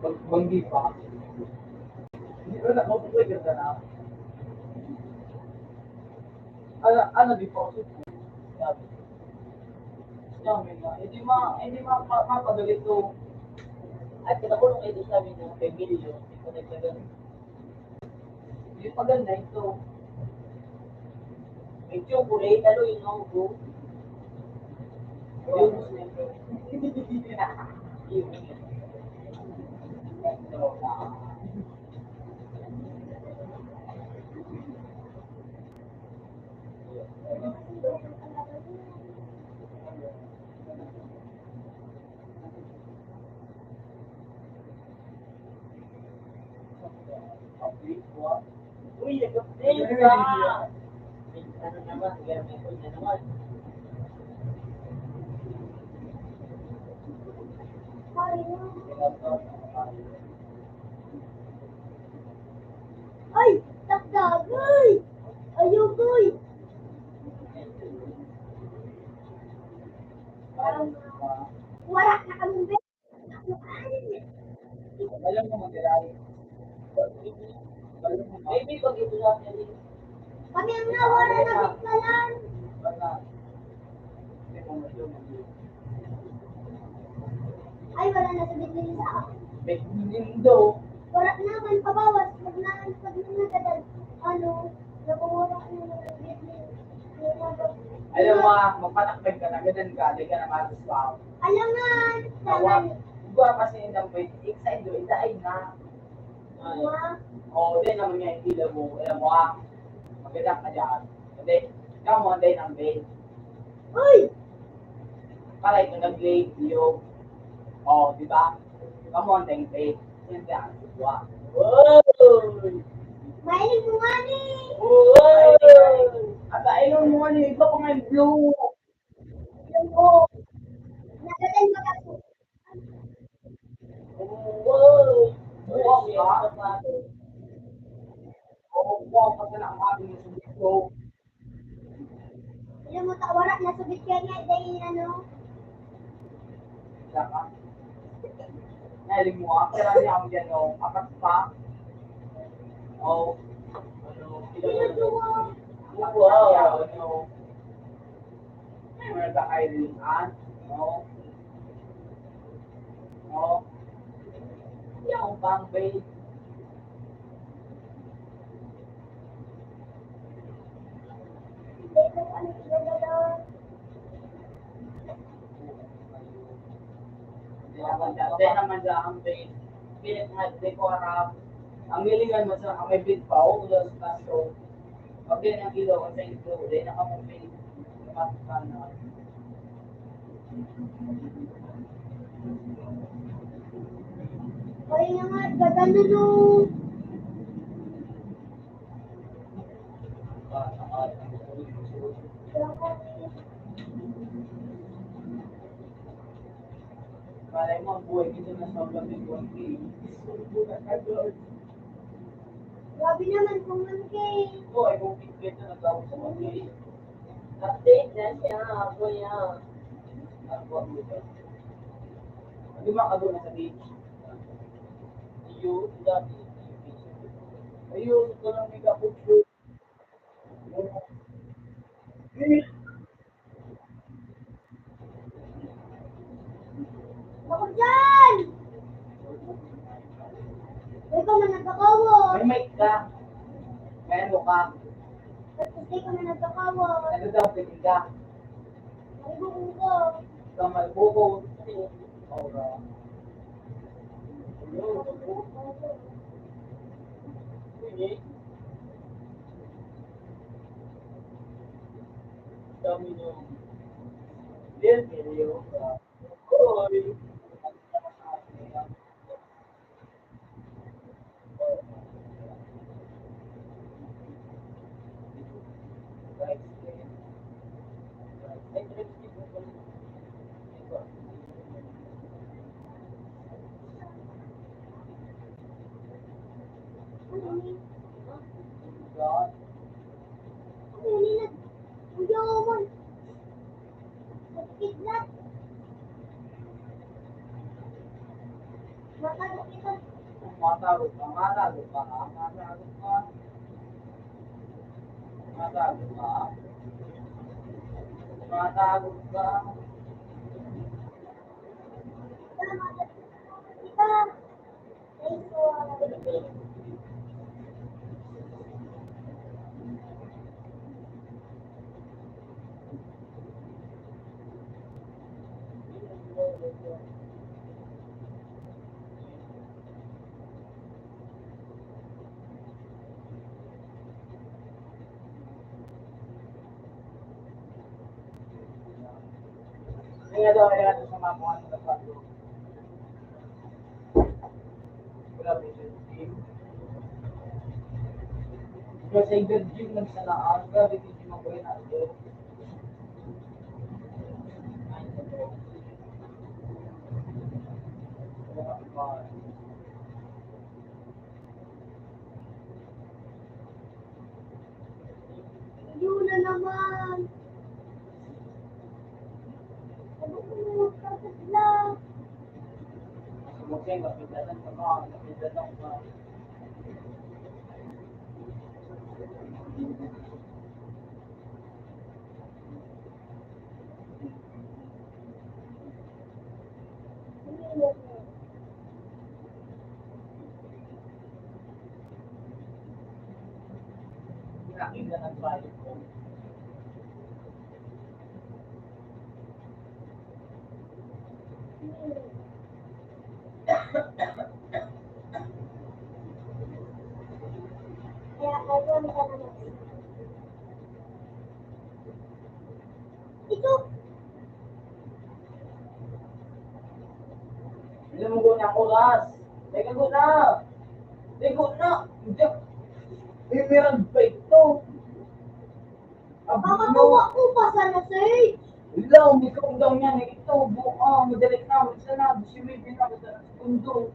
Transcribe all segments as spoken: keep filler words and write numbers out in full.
Banggi pa. Hindi ko na mabuhay ka na. Ano, ano di pa ako suko? Sabi. Sabi nga, hindi ma, hindi ma, ma, mapagalito. Ay, kita ko nung ito sabi ng pamilya, hindi ko nagkagal. Hindi pa ganun na ito. May chocolate, ano yung mango? Yung Uy, nag-update ka! Ano naman, sige, may point na naman. Ay, takdagay! Ayugoy! Wala na kami. Alam mo, Mandiray. Baby, pag ito na, kami ang nawara na bitkalan. Ay, wala na sa bitkalan sa akin. Nindo. Wala naman pabawas, pag na, pag na nagadag, ano, nabungura na ng bitkalan. Alam mo, ah, magpatakdag ka na, gadan ka, di ka na masuswam. Alangan! Tawa. Igwa kasi yung damay. Excited, excited na. Awa. Oh, di naman nga yung ilaw mo. Alam mo, ah. Maganda ka dyan. Hindi. Ikaw mo, hindi nang vape. Uy! Paray ko nag-vape, iyo. Oh, di ba? Ikaw mo, hindi vape. Yan, yan. Igwa. Wow! Mahilig mo nga ni. Wow! At ayun mo nga ni, iba pa nga yung blue. Alam ko, nagadan mo ako. Wow! Buwak ka? Oo, buwak ka na lang, sabi mo sa dito. Alam mo, ta-, wala na sa bitya niya, dahil ano? Wala ka? Nahiling mo, ah, pero hindi ako dyan, oh. Apat pa. Oh. Ano? Wow! Ano? Meron ka kailingan, no? No? Yaw pang babe. Kaya naman siya, kaya naman siya ang babe. Pilit nga, di ko harap. Ang hilingan mo sa, ang may big pa, oh, ulos, kaso. Pag yan ang ilaw, ang sa ito, di na kamo may matukan na. Ay, nga, gagano, no? Malay mo, ang buhay dito na sa Olympic one K. Grabe naman kung one K. Oo, ay kung fifty na nagtawag sa one K. Update na siya, ako yan. Ako, ako. Hindi makagawa na sa beach. Ayun, dati. Ayun, ito lang may kaputyo. Ako dyan! Ikaw man nagkakawa. May mic ka. May ano ka. Tapos ikaw man nagkakawa. Ano daw, pwede ka? Ay, buko ka. Ikaw may buko. Ora. Hello. Sige. Kami nung Del Rio, ah, Koy. Ang yaman. Nagkidlat. Makadikit na Matago ka, matago ka, matago ka. Matago ka. Matago ka. Kaya daw, kaya sa mga kuwan na sa grabe, sir. Kasi yung gym nagsalaan, grabe, yung gym ako yun, ano. Yun na naman. Sabi ko, "Magkasad lang." Alam mo na ang oras. Teka ko na. Teka na. Hindi. May mirag pa ito. Ang Mama, bulo. Kuha ko pa sana, sir. Wala, may kaundaw niya na ito. Bu-, ah, madali na. Wala sana. Gusto mo yung pinaka sa segundo.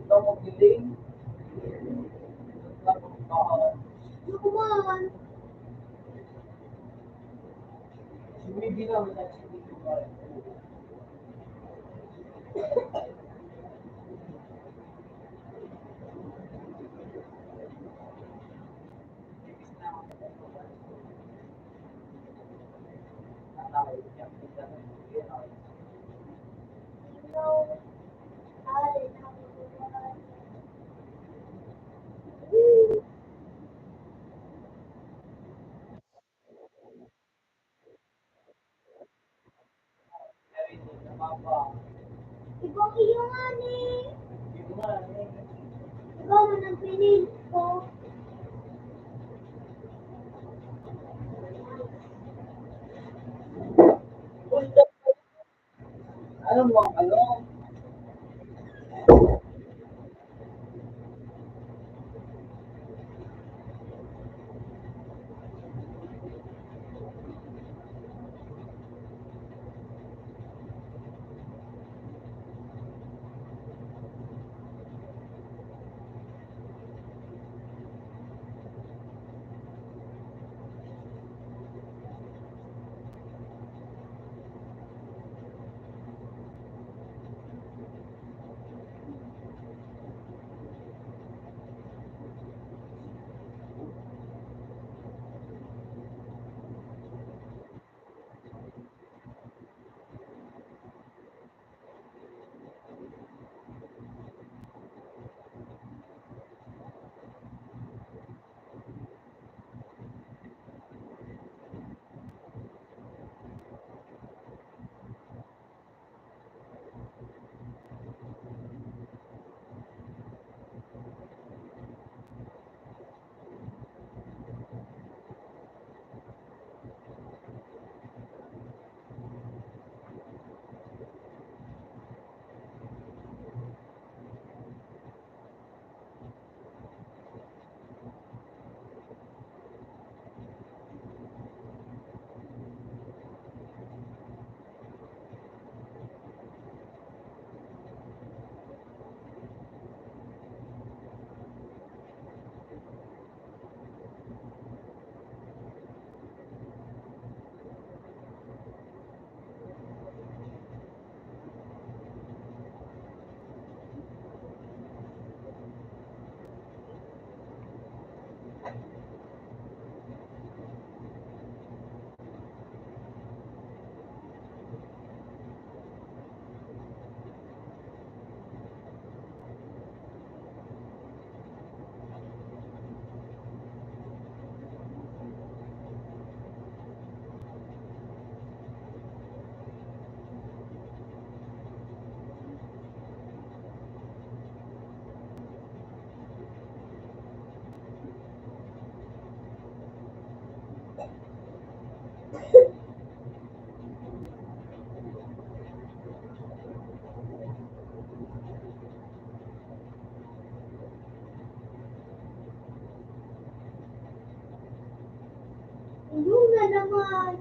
Ito, magdiling. Ano ko man? Ibang iyo nga ni. Ikaw man ang pinili ko. Ano mo, ano? naman.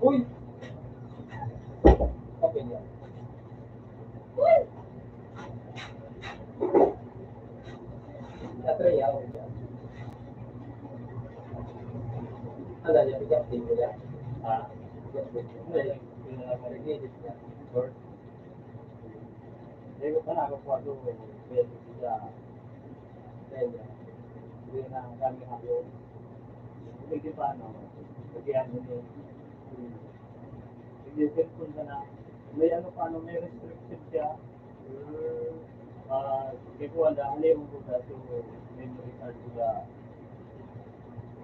Uy! Okay niya. Sa three hours. Ano niya, bigat din niya. Ah, bigat din. Ano yung pinaka-, short? Dai ko pa nakakakuha do, pwede siya. Dai na. Hindi na kami hayo. Hindi pa, ano, lagyan mo yun. Hindi, cellphone ka na. May ano pa, ano, may restriction siya. Ah, hindi ko alam, ano yung buta, so, memory card ko na.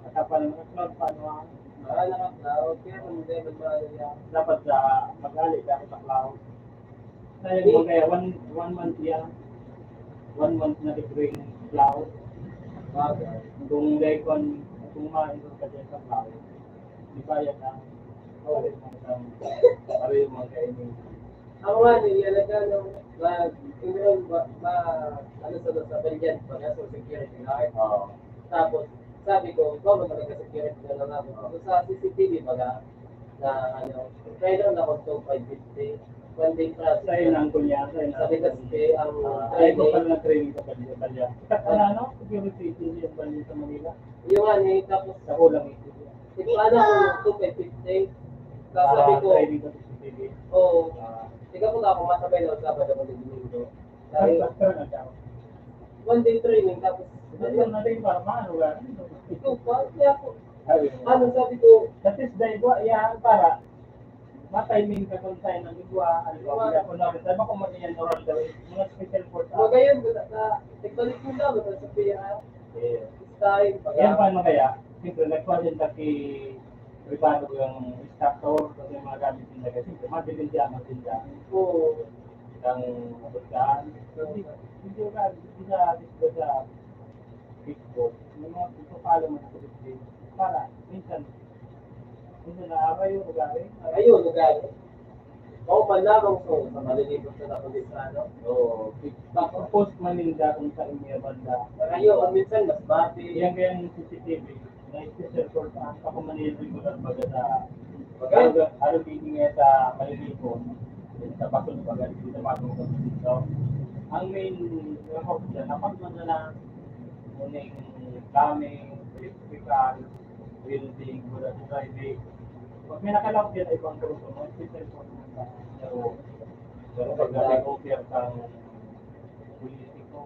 At pa naman, cloud pa, ano, ah. Ah, naka-cloud. Kaya kung hindi, nagmahal niya. Dapat sa, mag-ali ka sa cloud. Sayang mo kaya, one, one month yan. One month na libreng cloud. Bagay. Kung dahil kung, kung ma-enroll ka dyan sa cloud, di ba yan ang, oh, pareho man kang, pareho man kayo ni Ako nga, niyalaga ng, na, yun, ba, ba, ano, sa, sa Brilliant, baga, sa security guard. Oo. Tapos, sabi ko, "Ikaw ba talaga security na lang ako?" Tapos sa C C T V, baga, na, ano, kailan ako two five fifty? One day class. Sa inang ko niya, sa inang Sabi ko, ko. Kasi ang Ah, ay, training. Ito pala na training sa Brilliant. Sa, ano, security agency yung Brilliant sa Manila? Yung nga, eh, tapos Sa Kulang Agency. Ito, ano, ako, two five fifty. Tapos sabi Ah, ko, training sa C C T V. Oo. Ah. Ikaw po ako, masabay na Sabado, Linggo, Domingo. Sabi, Ano ba? Ano ba? One day training, tapos, Ano yung natin para maano ba? Ito pa, kaya ako, Sabi mo. Ano, sabi ko, That is the idea, yan, para matiming ka kung saan ang igwa, ano ba, Igwa. Kung ano, sabi ko, mag-iyan, oral daw, eh, mga special force, ah. Magayon, wala na, nagbalik ko na, wala sa P R. Yeah. Style, Yan, pag- paano kaya? Siyempre, nagpa-, yung taki-, privado yung instructor, kasi yung mga gamit nila, kasi siyempre, mabilis yan, matinda. Oo. Ang abot ka, hindi, hindi ka, hindi ka, hindi ka sa Facebook, yung mga gusto follow mo sa Facebook, para, minsan, minsan na, aray yung lugar, eh. Aray yung lugar. Oo, man lamang po, sa malilibot na ako sa ano. Oo. Tapos post man ninda kung saan niya banda. Ayo, ang minsan mas bati. Yan kaya yung C C T V, na special for sa ako man yung regular baga sa Baga? Ano, ano, tingin niya sa malilibot, sa basol baga, sa basol sa basol. Ang main, yung hope niya, dapat man na lang, uning kami, electrical, building, wala sa driving. Pag may nakalaog yan, ay ibang grupo, mga special po naman sa. Pero, pero pag nag-compare kang politiko,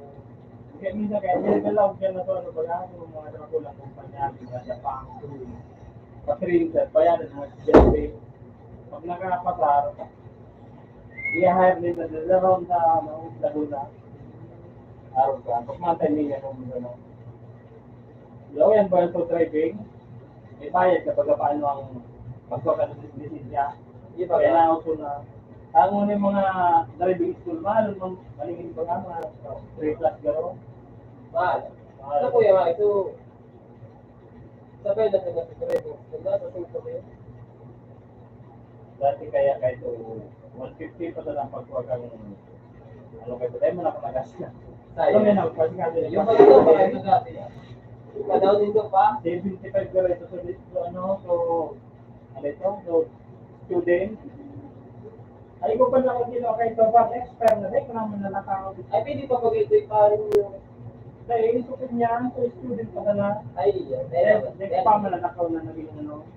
kaya minsan kaya, may nakalaog yan na to, ano ba yan, yung mga drakulang kumpanya, yung mga Japan, Korea, Patrinta, bayaran ng mga estudyante. Pag nakakapasar, i-hire nila, nila ron sa, ano, Laguna. Araw ka, pag mga timing yan, kung ano. Yaw yan, ba ito driving? May bayad ka, baga paano ang pagpapalisensya? Di ba? Kaya nauso na. Tango na yung mga driving school, mahal, mang-, maningin pa nga, mga three plus garo. Mahal. Mahal. Ano, kuya, ito, sabay na sila sa driving school, nasa singko kayo. Dati kaya kahit one fifty pa na lang pagkuha kang, ano, kahit tayo mo na kamagas na. Tayo. Ano, may nagpas nga din. Yung pag ito, baka ito dati. Yung panahon nito pa? Seventy-five ka rin. So, so, ano, so, ano ito? So, student. Ay, ko pa na kung sino kayo ito, pag expert na, eh, kung naman na nakakabit. Ay, pwede pa pag ito, iparin nyo. Dahil, ito po niya, so, student pa na. Ay, iya. Dahil, dahil pa man na nakaw na naging, ano,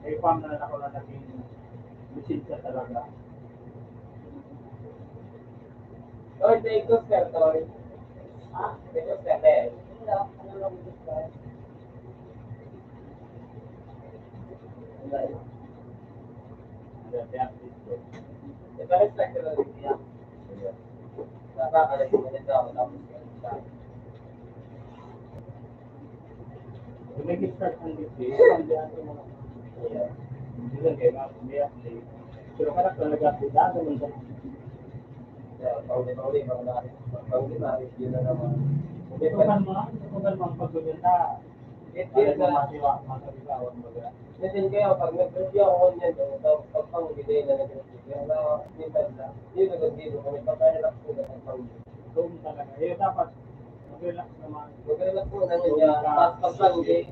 dahil pa man na nakaw na naging lisensya talaga. Oy, may gusto, Tol. Ha? May gusto, Tol. Ipa-respect ko lang din yan. Napakalayo mo nito ako, tapos ganun siya. Kung may start ang dito, ang dito mo. Hindi lang kayo, mga kumiyak, eh. Pero kanak talaga, cuidado mo sa. Kaya, pauli-pauli, mga nari. Pauli, nari, yun na naman. Ito kan mga, ito kan mga pagdududa. Ito kan mga siwa, mga kaligawan, mga. Kasi kaya, pag nag-review ako niyan, no, pag, pag pang-holiday na nag-review, kaya na, minsan na, yun, nag-review kami, pag kaya na po, nag-pang-holiday. Doon talaga. Eh, dapat, mag-relax naman. Mag-relax mo na yun, Doon kaya, ka, pag, pag pang-holiday.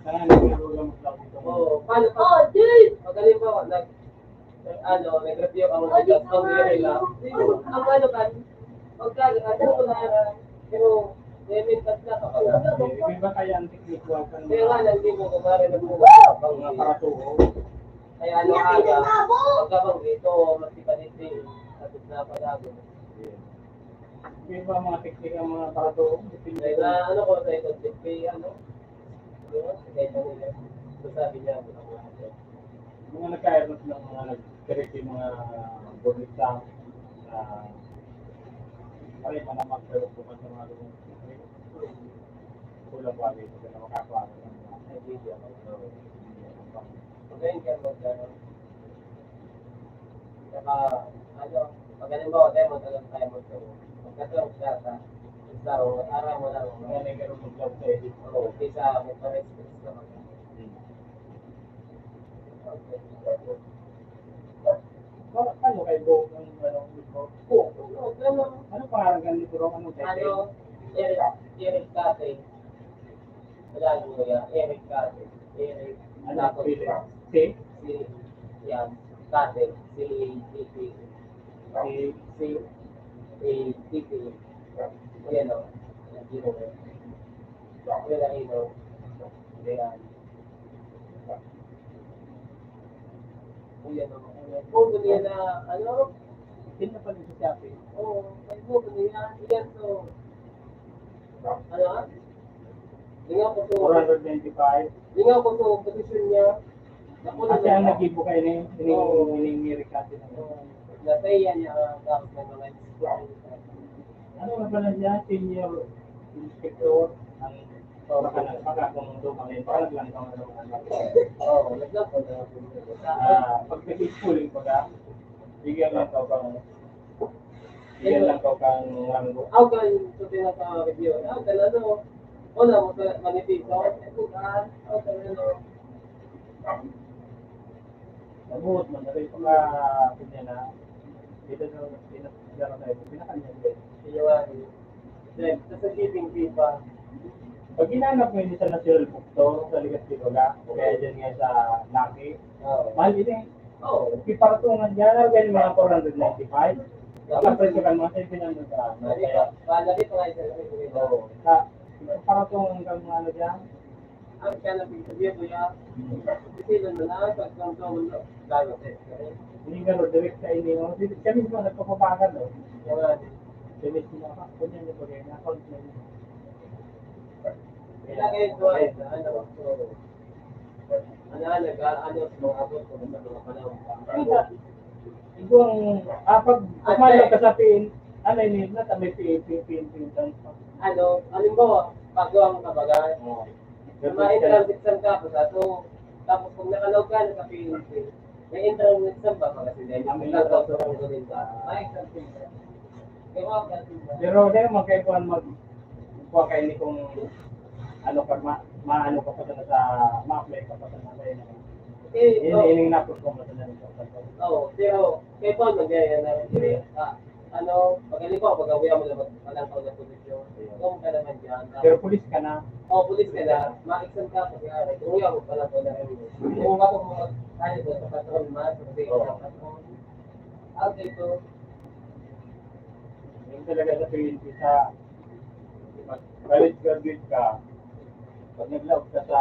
Kaya nagkaroon lang magtawag ito. Oo, paano pag, Oh, dude! Pag halimbawa, nag-, ano, nag-review ka mo, Oh, tapos pang-holiday lang. Ang ano ba, pagka, ano ko na, pero, may minsan na kapag, May iba kaya ang teknik ko, ang Kaya nga, hindi mo kumare na po. Mga paratuo. Kaya ano, aga, pagkabang dito, mas iba dito, sa gitna pa lagi. May iba mga teknik ang mga paratuo. Kaya na, ano ko, sa ito, T P, ano? Di ba? Sa ito, sabi niya, Mga nagkaya ng mga nag-, correct yung mga board exam na pare pa naman pero bukas sa mga lumang kulang pa rin pag na makakuha ng mga idea. Magaling ka mag-, ano, saka, ano, pag halimbawa, tayo mo, talang tayo mo ito. Pagkatapos yata, isa, o, aram mo lang, Kaya may ganun mag-job sa edit. Oo, kaysa may pa-respect ka mag- Ano, ano kay Bro? Ang, ano, Bro? Oo, oo, ano? Ano pangalan ni Bro? Ano, Ano, Eric, Eric Cate. Wala mo yan. Eric Cate. Eric. Ano, Tapos, Philip? Si? Si, yan. Cate. Si Titi. Si? Si, si Titi. Yan o. Yan o. Yan o. Yan. Uy, ano, ano, ano, ano, na, ano? Hindi na pala sa Shopee. Oo, may mo, ano yan, yan, so, ano, ah? Lingaw ko to. Four hundred ninety-five. Lingaw ko to, posisyon niya. Naku, Kasi ang ano, nag-ibo kayo ni, ni, Oo. ni, ni Ricardo na yun. Oo. Nasa iya niya, ah, tapos may mga Ano nga pala siya? Senior inspector ang baka na, baka kung doon kami, baka naglanggam na naman ang Oo, naglanggam na naman. Ah, pag nag-schooling pa ka, bigyan lang ka pang, bigyan lang ka pang ranggo. Aw, kan, sa pinaka-review, ah, kan ano, wala mo sa manifesto, eh, kung, ah, aw, kan ano, Nabuhot man, dahil pagka, kunya na, dito sa, pinag-, pinag-, pinakanya ko. Iyo nga, eh. Then, sa, sa shipping fee pa. Pag hinanap mo yun sa National Bookstore, sa Legazpi baga, o kaya dyan nga sa Lucky, Oo. mahal yun eh. Oo. Piparatungan dyan, ano, ganyan mga four hundred ninety-five. Tapos, Ang presyo kan mga seven hundred ka, ano, Hindi kaya, pa, mahal na dito nga, isa lang ito. Oo. Sa, piparatungan kang mga ano dyan, Ang kaya na pinagsabihan ko niya, kasi lang na lang, pag kung kung kung gano'n, eh. Hindi gano'n, direct sa inyo. Hindi, kami po, nagpapabagal, no? Kaya nga, eh. Kami po, nakakunin niyo po rin, account na niyo. Kaya kayo po, ay, ano, so, ano, ano, ano, sa mga abot ko, sa mga panahon. Ito ang, ah, pag pumayag ka sa P N, ano yun, nasa may P N P, P N P, ano, halimbawa, bago ang kabagan. Oo. May entrance exam ka, basta to. Tapos kung nakalaw ka, naka-P N P. May entrance exam ba, mga sila? Yung Ang may entrance exam. Exam din ba? May exam din ba? Kaya mga exam din ba? Pero, di naman kayo kuwan mag-, kuwan kayo ni kung ano ka, ma-, maano ka pa sana sa, ma-apply ka pa sana sa inyo. Eh, Ini-, oo. Ining napos ko pa sana sa Oo, pero kayo pa, mag-, ah, ano, pag halimbawa, pag-awihan mo na mag-, walang kaunang posisyon, Ayun. Kung ka naman dyan, Pero pulis ka na. Oh, pulis ka na, ma-exam ka, pag-aaral, kung wala mo pala po na rin. Kung wala mo mag-, ano ba, sa patron, mas, kasi Oo. Sa patron. Ah, okay, so, Yung talaga sa P N P sa, pag college graduate ka, pag naglaog ka sa,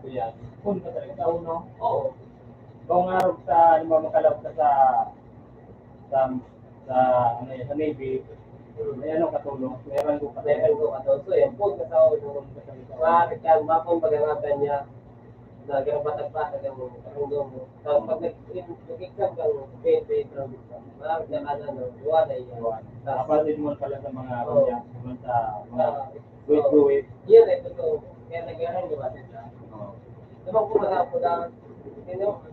kuya, kung ka talaga sa uno, Oo. Kung araw sa, ano ba, makalaog ka sa, sa, sa, ano yun, sa Navy, may ano katulong, may ranggo katulong. May ranggo katulong. So, yun po, sa tao, yung mga kailangan, mapang pag-arapan niya, na garabatag pa, tagang ranggo mo. Tapos, pag nag-, nag-exam ka, P N P, marami na ka na, no? Buwan na yun. Buwan. Tapos, Kapatid mo pala sa mga, Oo. Kuya, naman sa mga Ah, Wait, oo. Wait. Yun eh, totoo. Kaya nagkaroon, di ba, sila? Oo. Diba, kung wala po na, you know,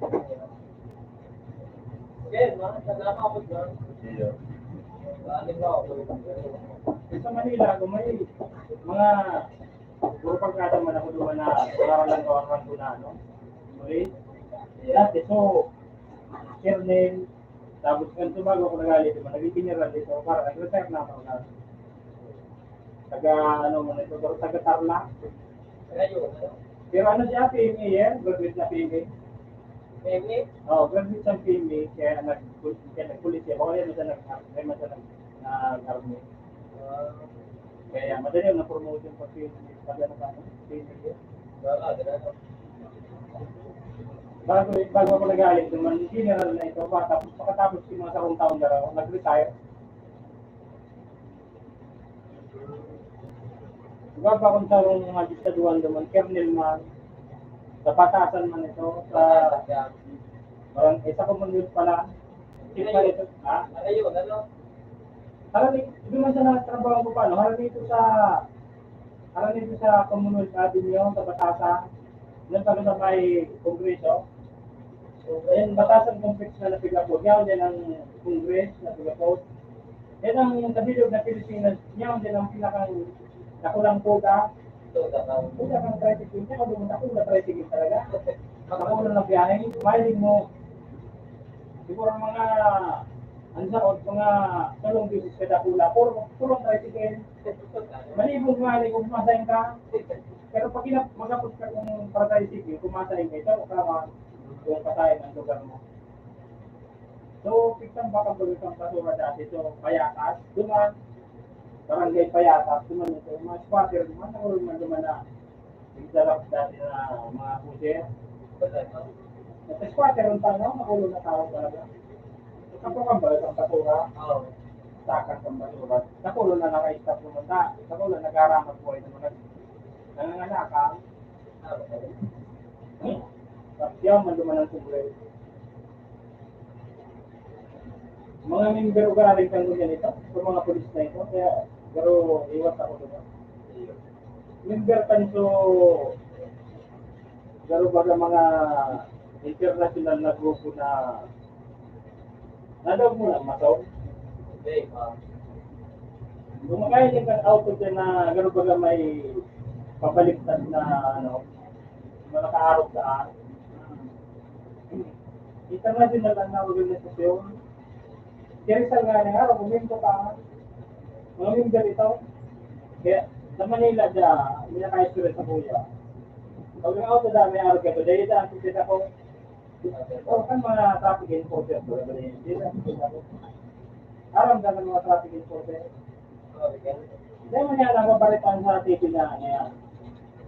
kaya, ma, sa nakakapot na, Iya. Ah, di ba, ako, Sa Manila, kung may mga puro pagkataman ako doon na paralan ko ang ko na, ano? Marine? Dati, so, Colonel, tapos kan sumago ako nagali, di ba? Naging general dito, para nag-retire na ako na. Taga, ano mo na ito, taga Tarlac. Pero ano siya, P M A yan? Graduate na P M A? P M A? Oo, graduate siyang P M A, kaya nag-, kaya nagpulis siya. Baka yan siya nag-, kaya man siya nag-, nag-army. Ah. Kaya madali ang na-promote yung pag-P M A, pag ano ka, ano, P M A yan. Wala, wala. Bago, bago ako nag-aalis naman, general na ito, pa, tapos pagkatapos yung mga sarong taon na raw, nag-retire. Diba, pa kung sarong mga distaduan naman, Colonel man, sa Patasan man ito, sa barang-, eh, sa Commonwealth pala, Chief pa ito, ha? Ano yun, ano? Parang di, di man siya nagtrabaho ko pa, no? Parang dito sa, parang dito sa Commonwealth Avenue, sa Batasan. Diyan pa sa may Kongreso. So, ayan, Batasan Complex na napigapod. Yan, yan ang Congress na pigapod. Yan ang sa bilog na Pilipinas. Yan, yan ang pinakang dakulang kuta. Kuta kang tricycle. Yan, ang dakulang tricycle talaga. Dakulang na biyahe. Mahilig mo. Siguro mga, ano sa, mga talong bisis ka dakula. Puro, puro tricycle. Malibog nga, malibog, masahin ka. Pero pag kinap-, magkapos ka kung para tricycle, kung masahin ka, ito, tama, kung pasahin ang lugar mo. So, pigsang baka pag isang basura dati, so, Payatas, duman, barangay Payatas, duman ito, mga squatter, duman, nakulong man duman na, nagdarap dati na mga pusher. Sa squatter, ang tao, nakulong na tao talaga. Kapag ang balik ang basura, Oo. Takas ang basura. Nakulong na naka-stop naman na, nakulong na nagkaramat buhay naman na, nangangalakal. Tapos yaw man duman ang Kongreso. Mga member ugali kan ngunyan ito, sa mga pulis na ito, kaya garo iwas ako doon. Member kan so, garo baga mga international na grupo na Nadaog mo lang, Masaw? Okay, ah. Kung makain ka auto dyan na gano'n baga may pabaliktad na, ano, na nakaarog daan. International ang na organisasyon. Kaya sa nga na araw, kumento pa, mga member ito. Kaya, sa Manila dyan, hindi na kayo sila sa kuya. Pag ang auto dyan, may arog ka to, dahil dyan, kita ko, Oh, kan mga traffic enforcer, bro, bro, hindi na, hindi na. Aram ka ng mga traffic enforcer? Dahil mo niya alam, mabalitaan sa T V na, na yan.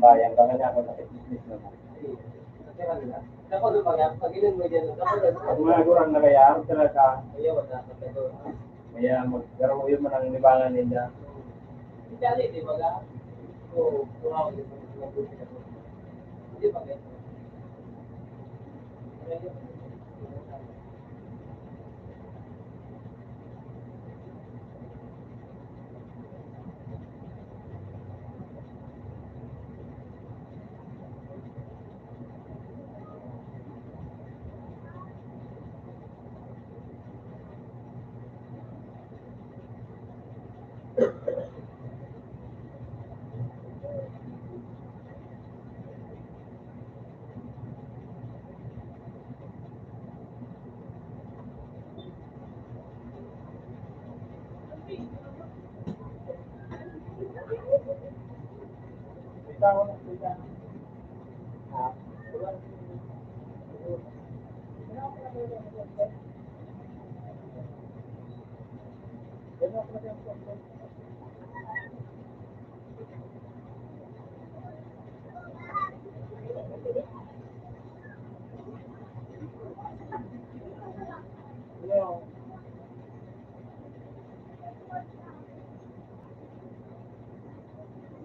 tambayan, baka niya ako nakikismis naman. Tapos, pag, pag inom mo dyan, tapos, Pag mga gurang na kaya, ang talaga, ayaw, wala ka talaga. Kaya magkaroon man ang libangan ninda. Hindi, di ba, ga? Oo, wow, di ba? Di ba, ga?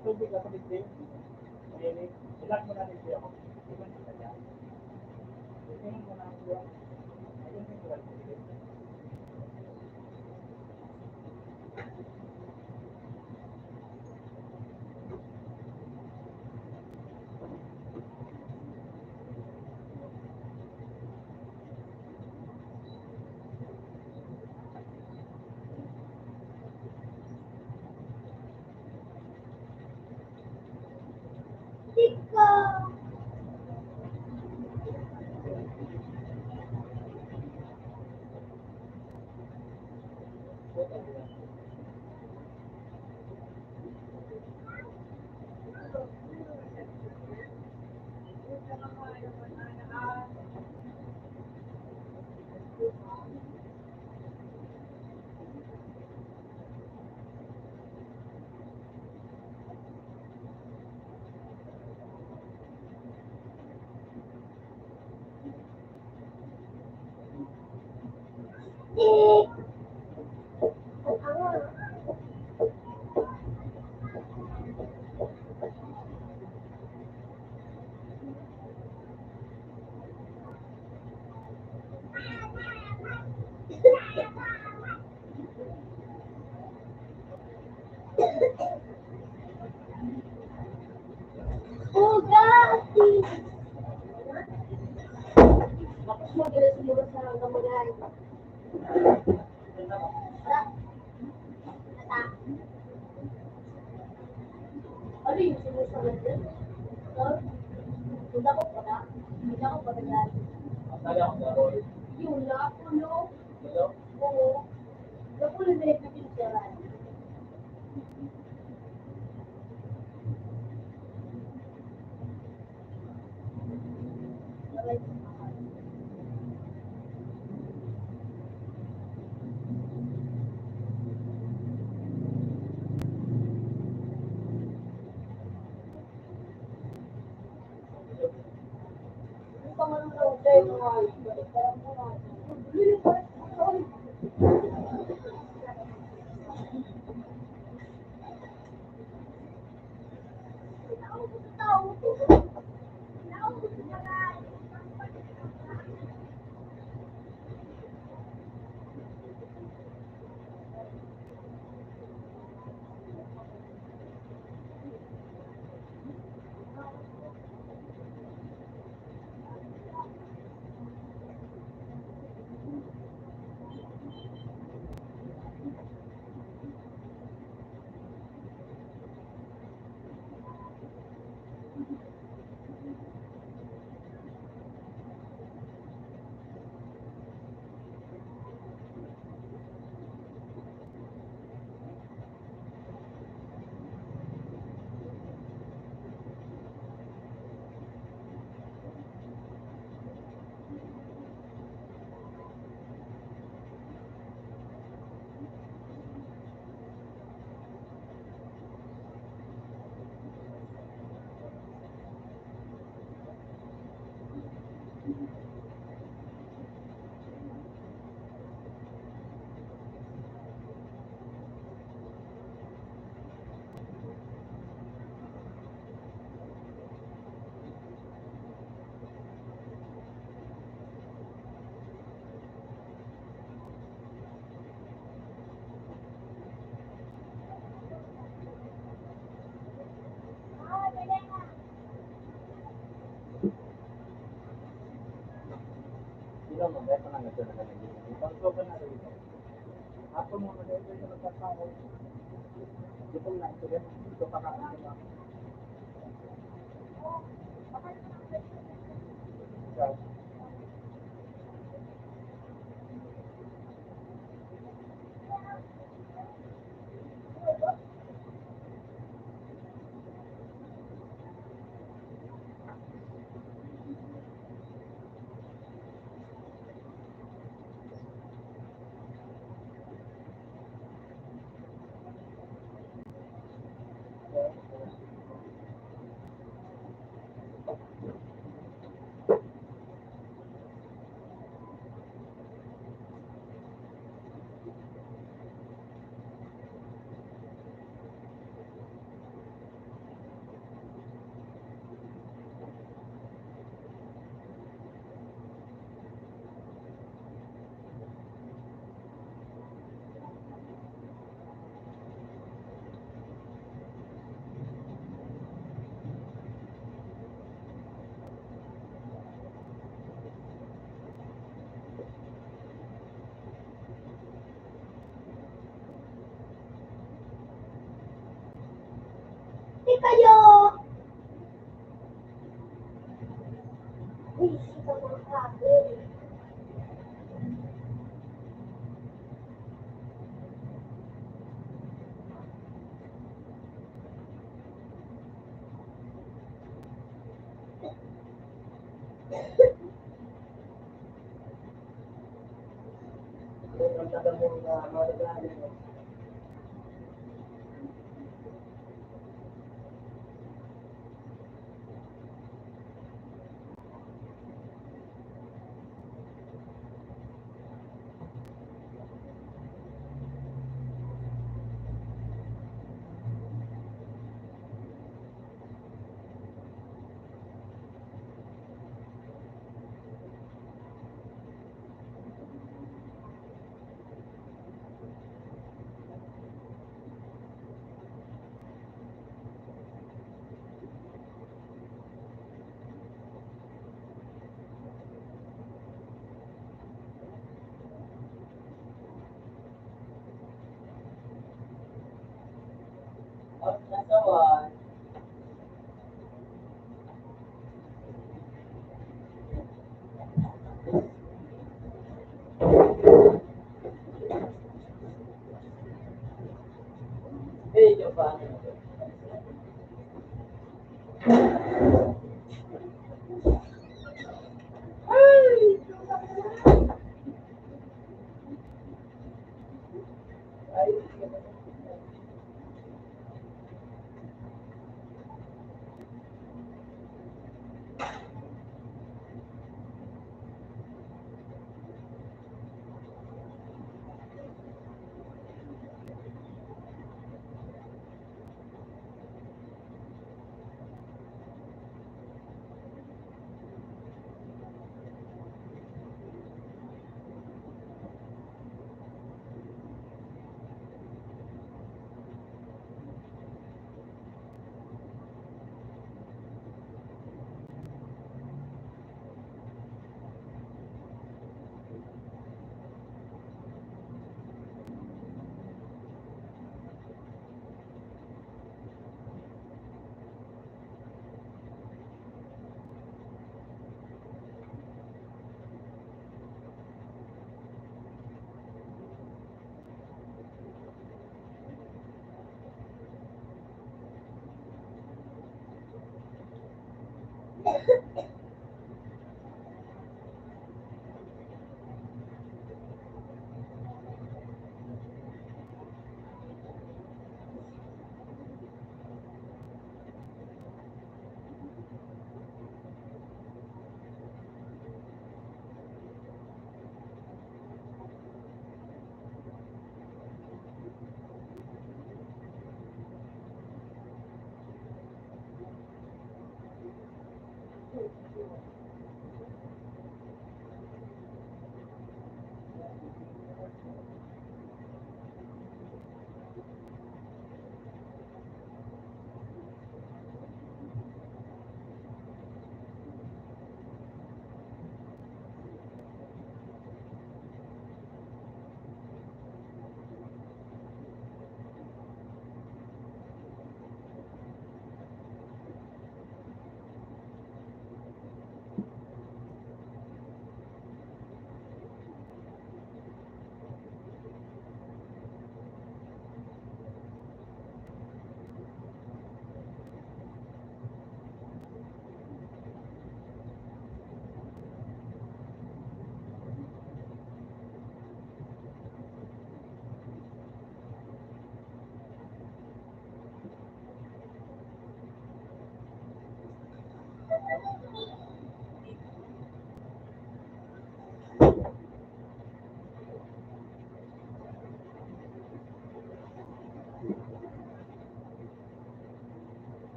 Tubig ako dito. Mainit. Ilag mo na dito ako. Ito mo na ako. Ayun, ito lang. Ugas! Tapos mo, gila siguro sa kamagay. Ano yung sumusunod yun? So, hindi ako pa na. Hindi ako pa na. Yung lapo, no? Oo. Lapo na nagpipinturan.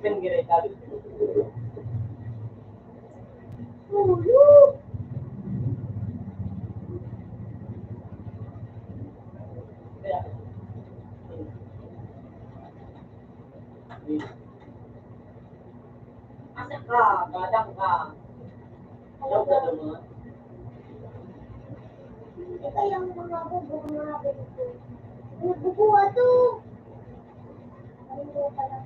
Asa ka? Gadang ka. Ayaw ka naman. Ito yung mga bubong, mga bubong. Nagbubuha to. Ano ba pala?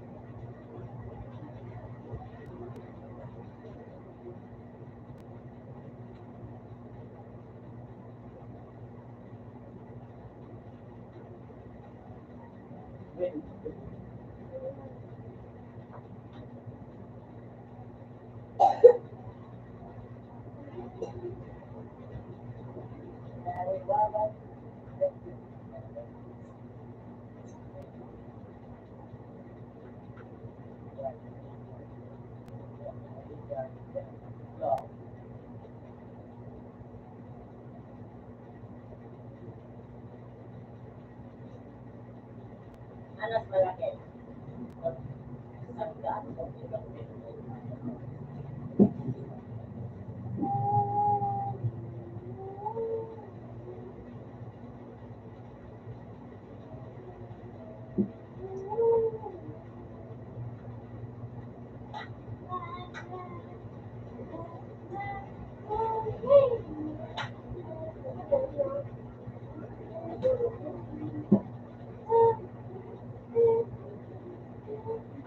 Anas malaki.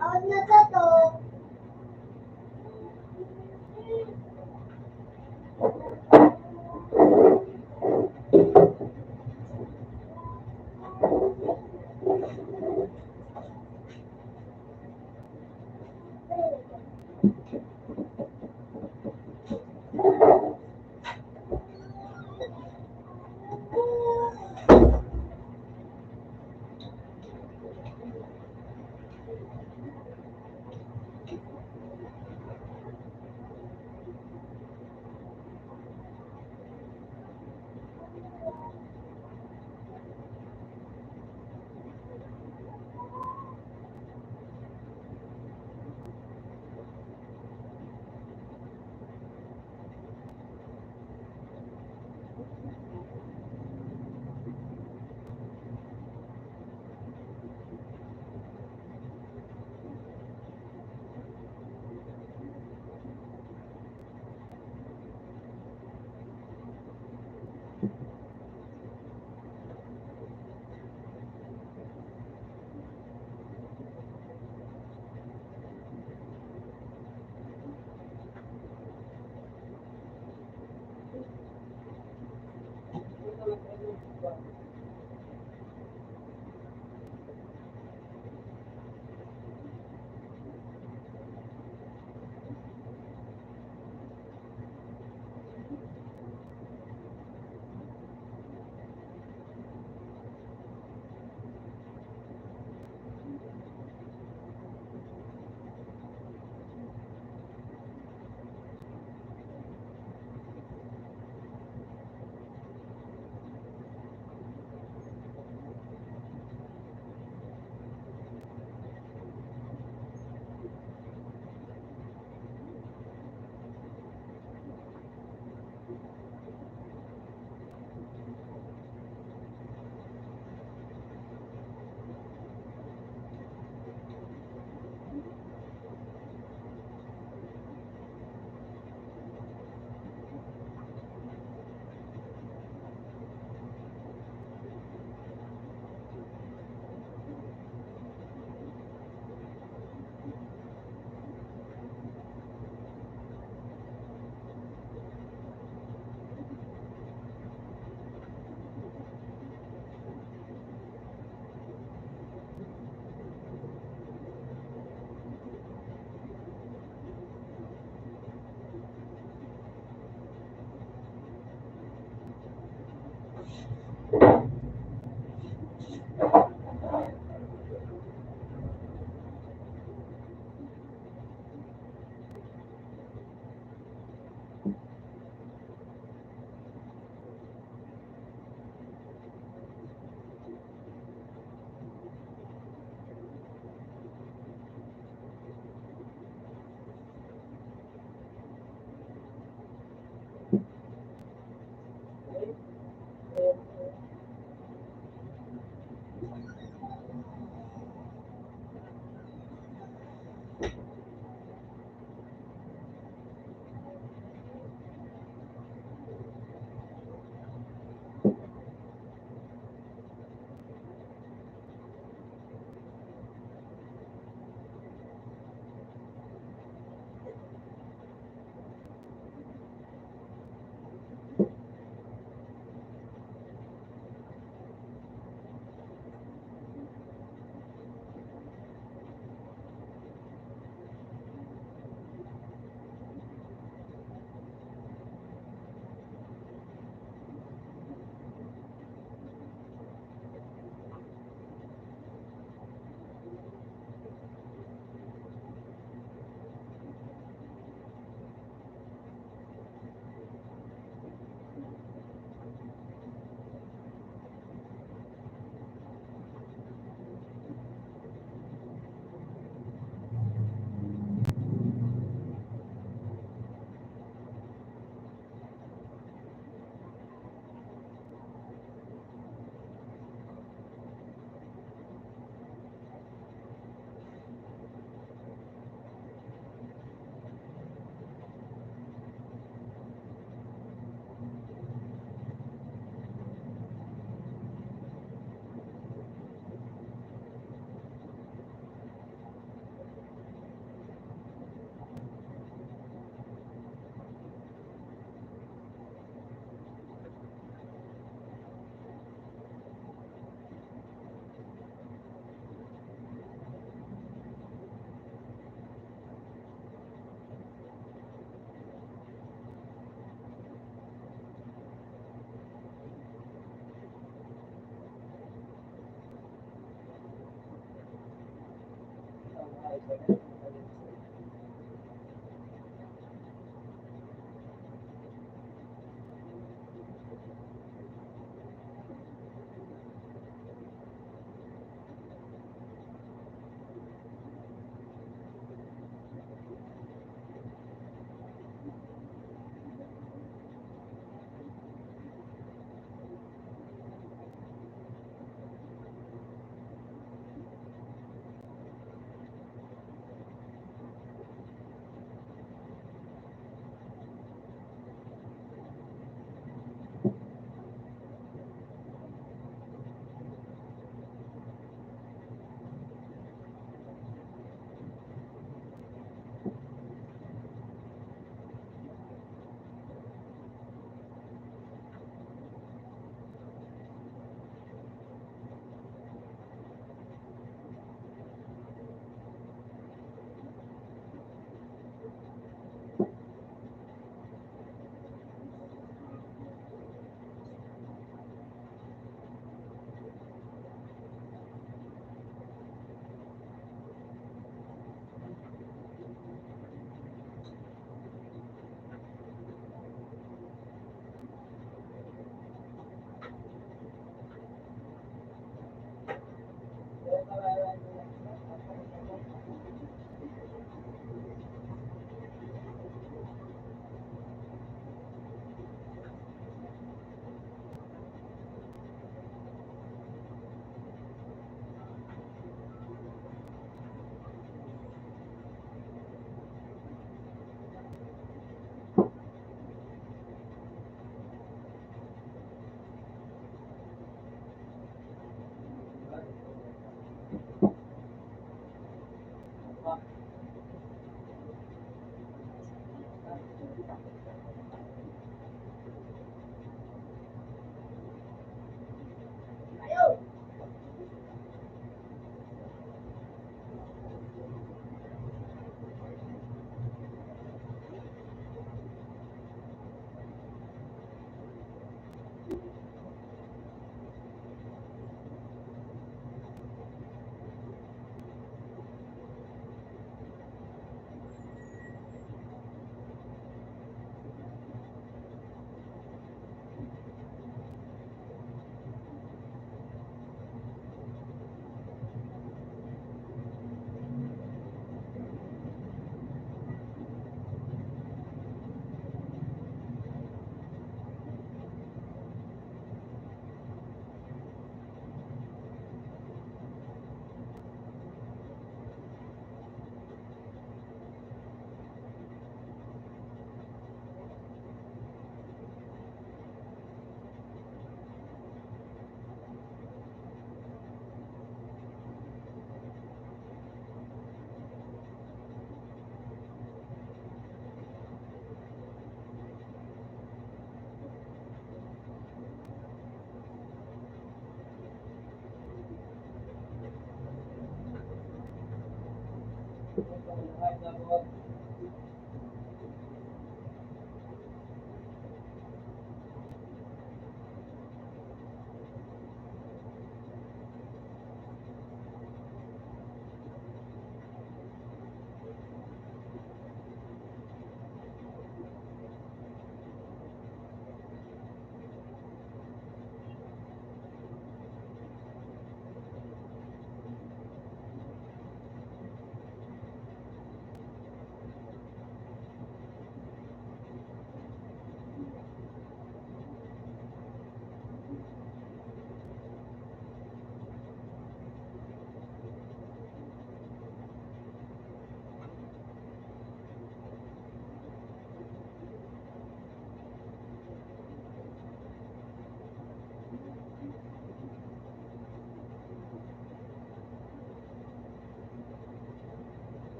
Awan na ka to.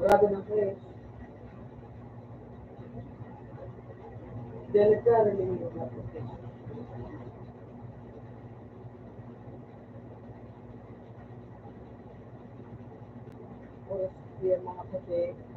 Grabe ng press. Delikado yung mga protest. Oras yung mga protest.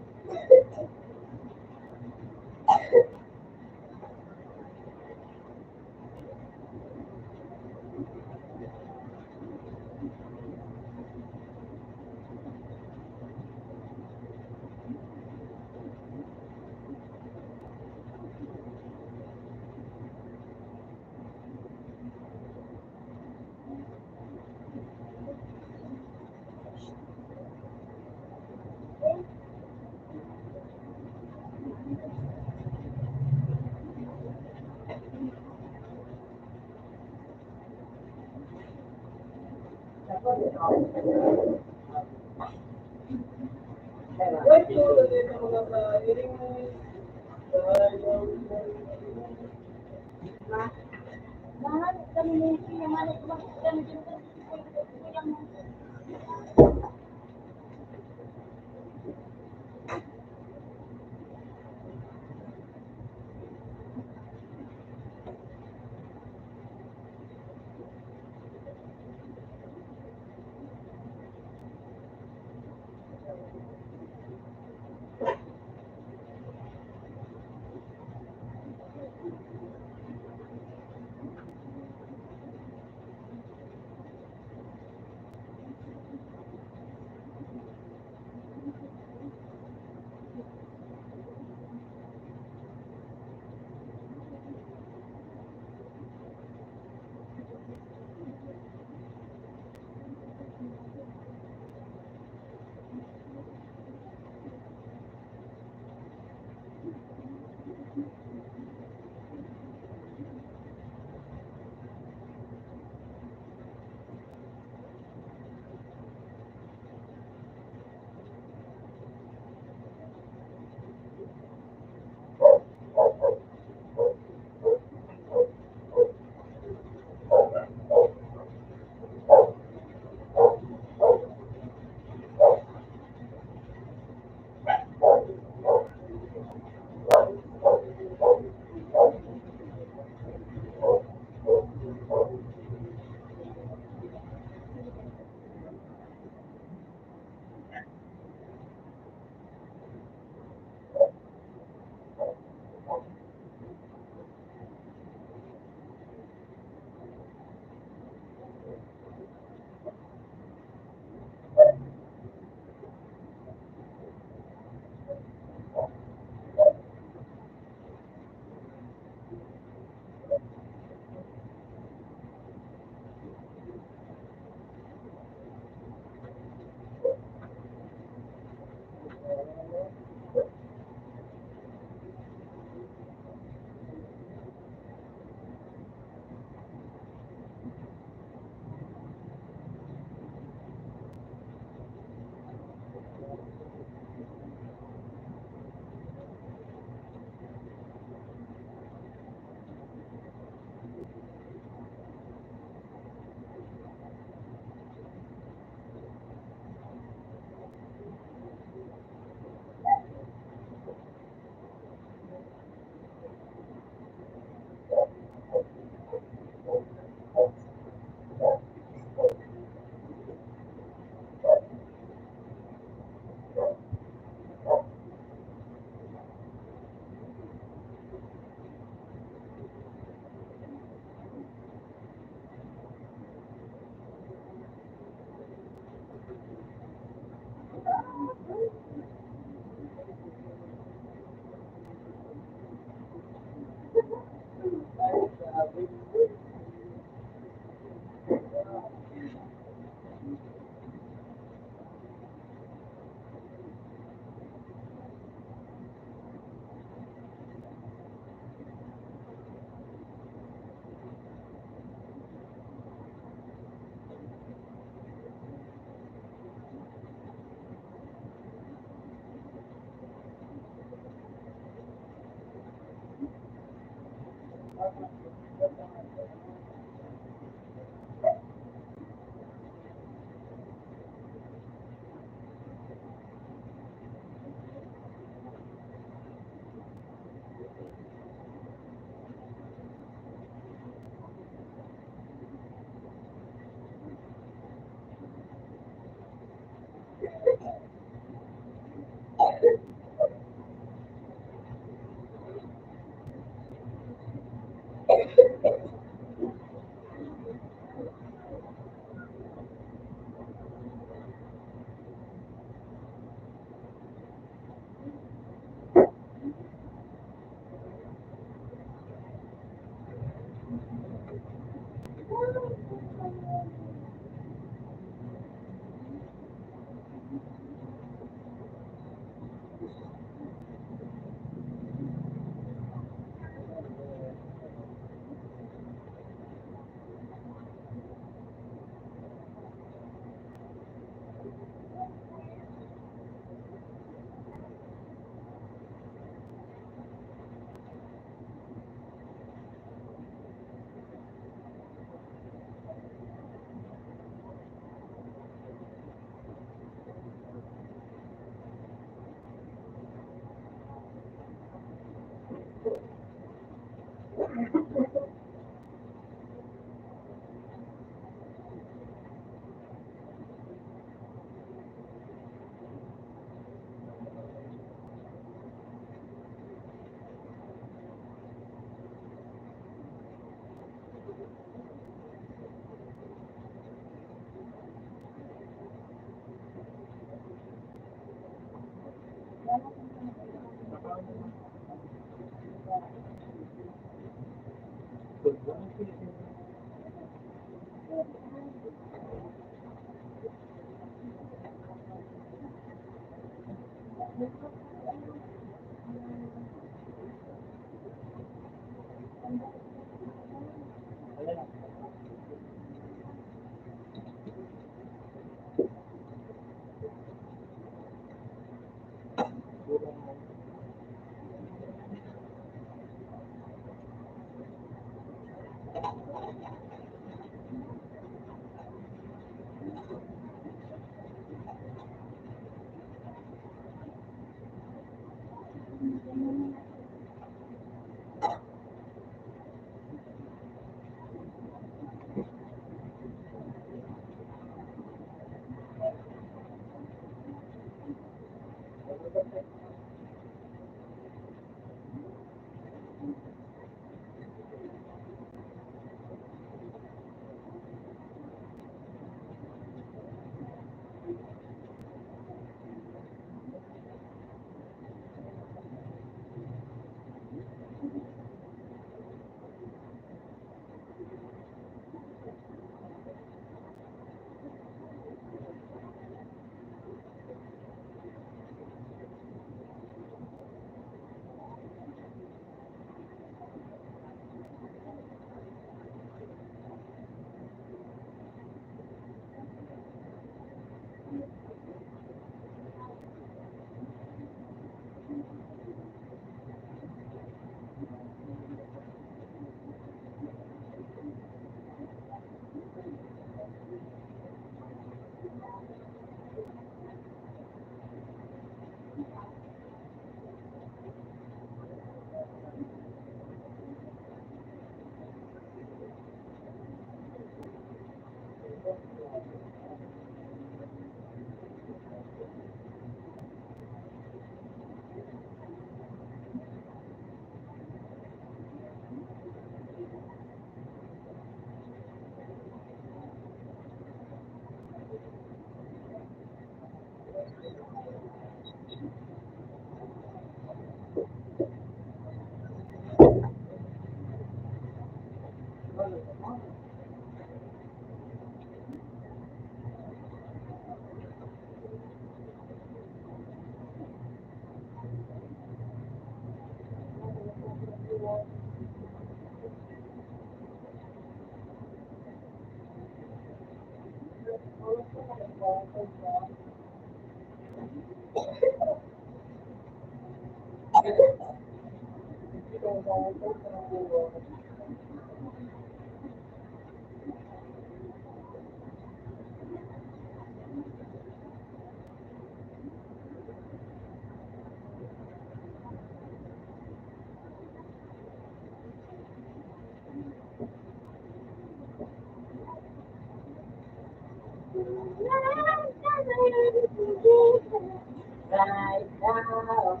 Right now,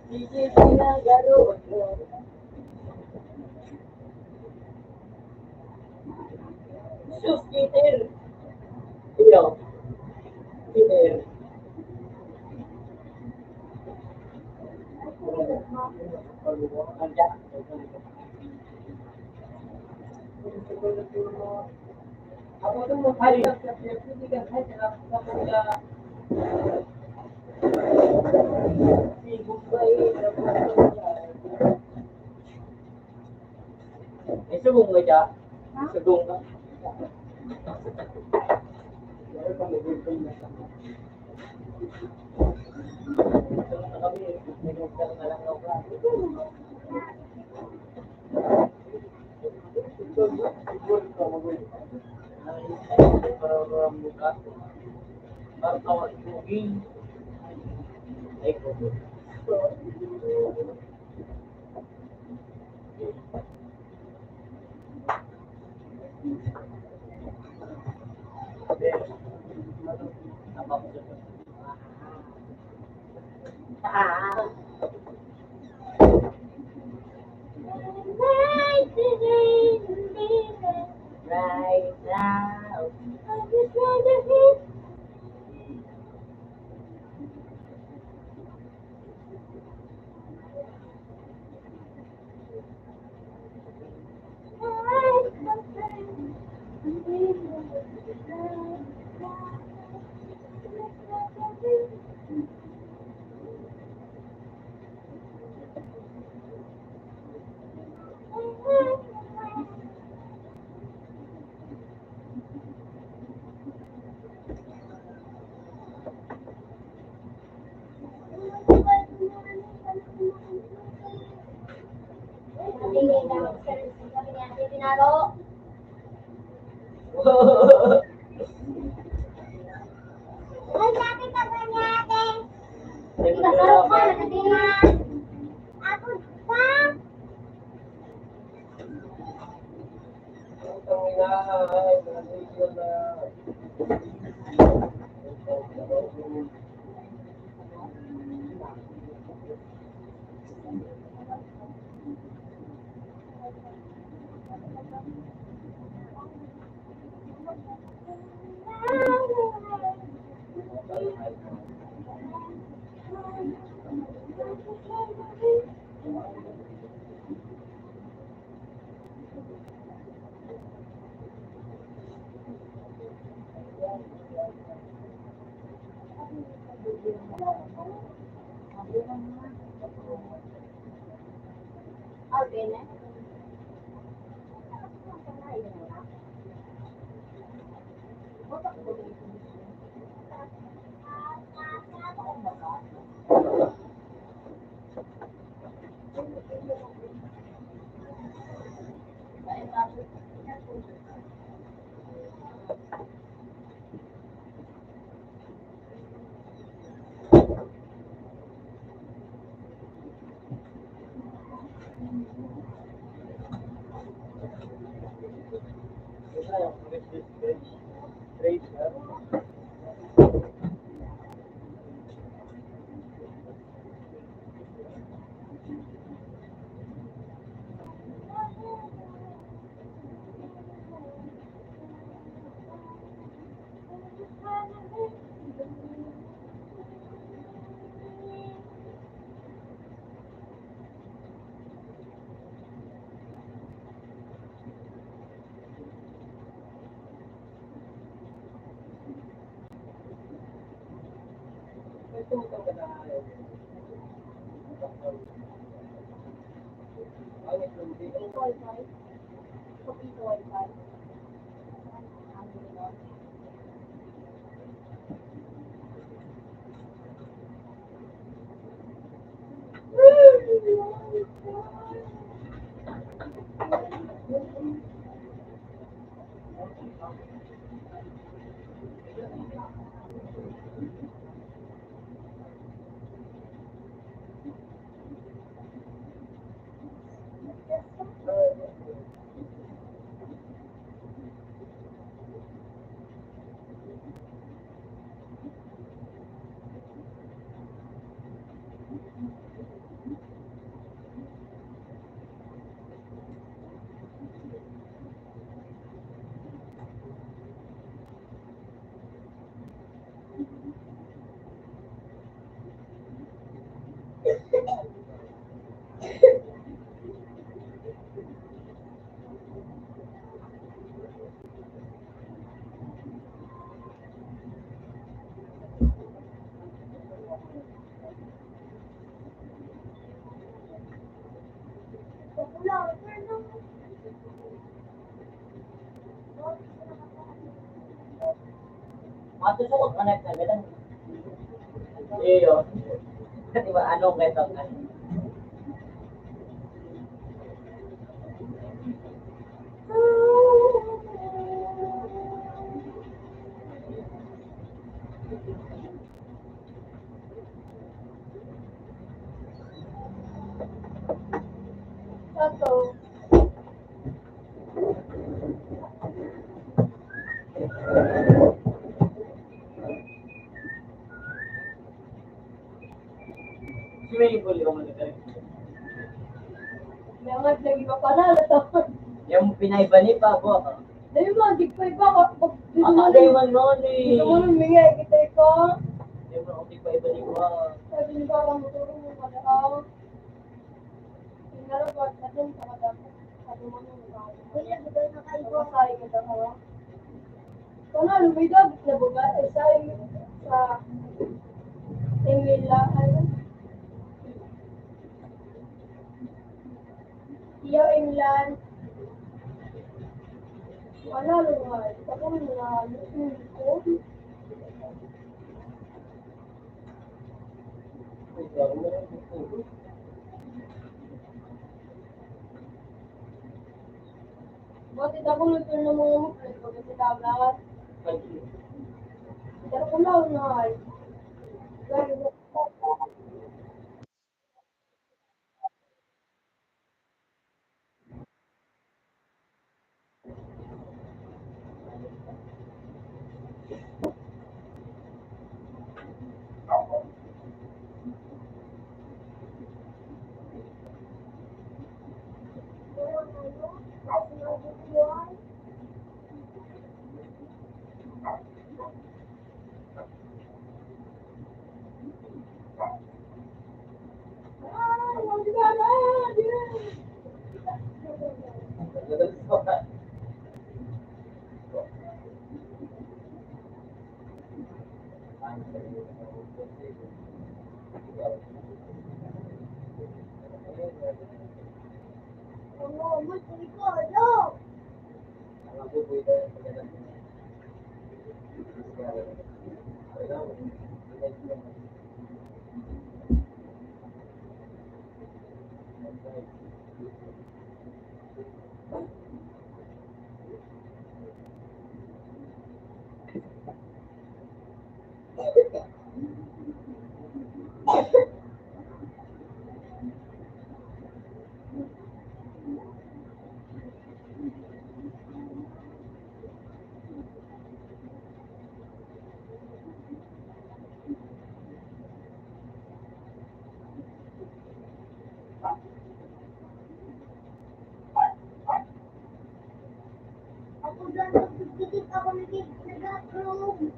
this is my garot. Sus, Peter! Iyo. Peter. May subong ka dyan? Subong ka? Right now. I just wanna hit. Karong pa, nakatingin. Ako pa. Matusok ka na talaga. Iyo. Di ba, ano, kaya to? Tato. Swimming pool yung ano, tayo. May mga lagi pa pala, natawa. Yung pinaiba ni pa, buha ka. Dahil mga gig pa iba, ka-, pag-, Mata, dahil man noon eh. Gusto mo nung mingay, kita ko. Yung mga gig pa iba ni pa. Sabi ni Papa, motor mo pala, ah. Yung narapat, natin sa madami. Sabi mo nung, Kuya, gusto na kayo. Masaya kita, ha? Kung ano, may dapat na buga, eh, sa, sa Emila, ano? Iyo, Emila. Wala, luhay. Tapos na, luhay. Buti dakulo ito ng mga muklat pag sa dagat. Pero kung naunay, gano'n. Ako dyan, nagpipikit ako, nag-, nag-upload.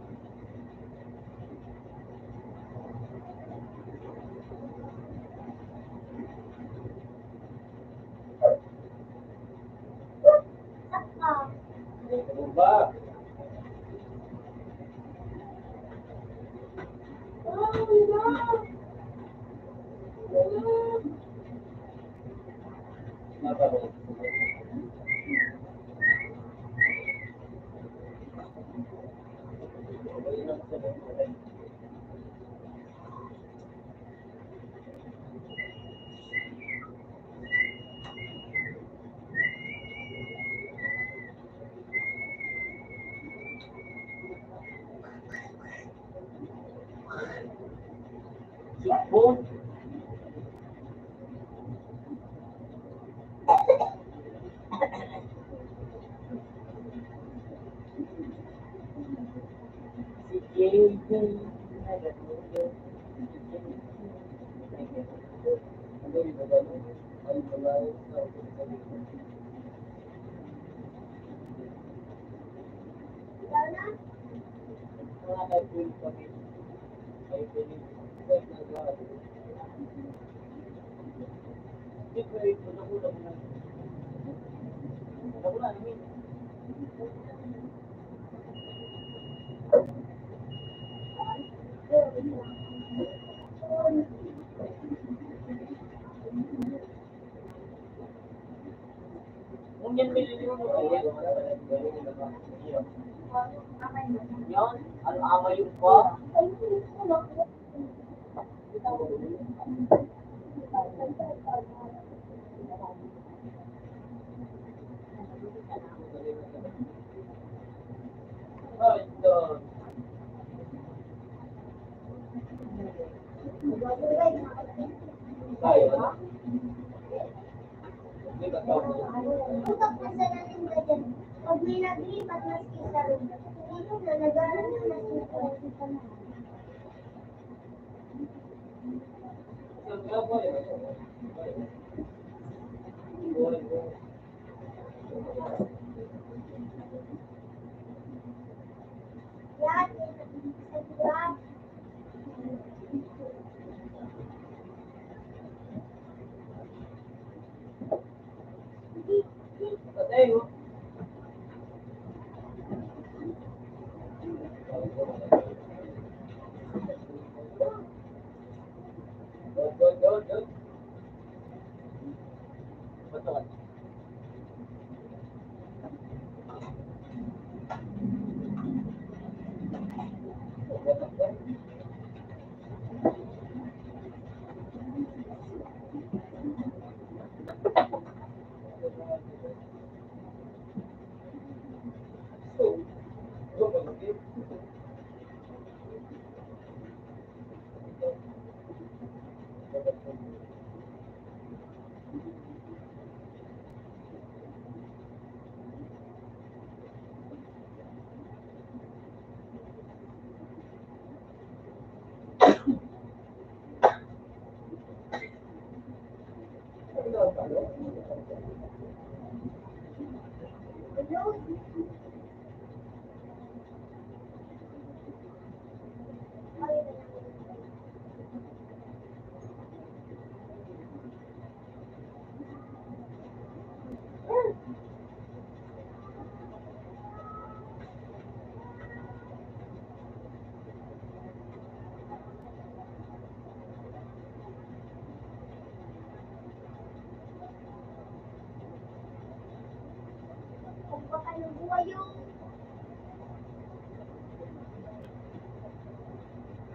Ngunyan milyon. Yan, ano, amay yung pa? Pag may naglipat, maski sa room, tingin na nag-aaral na, mas makulit pa na.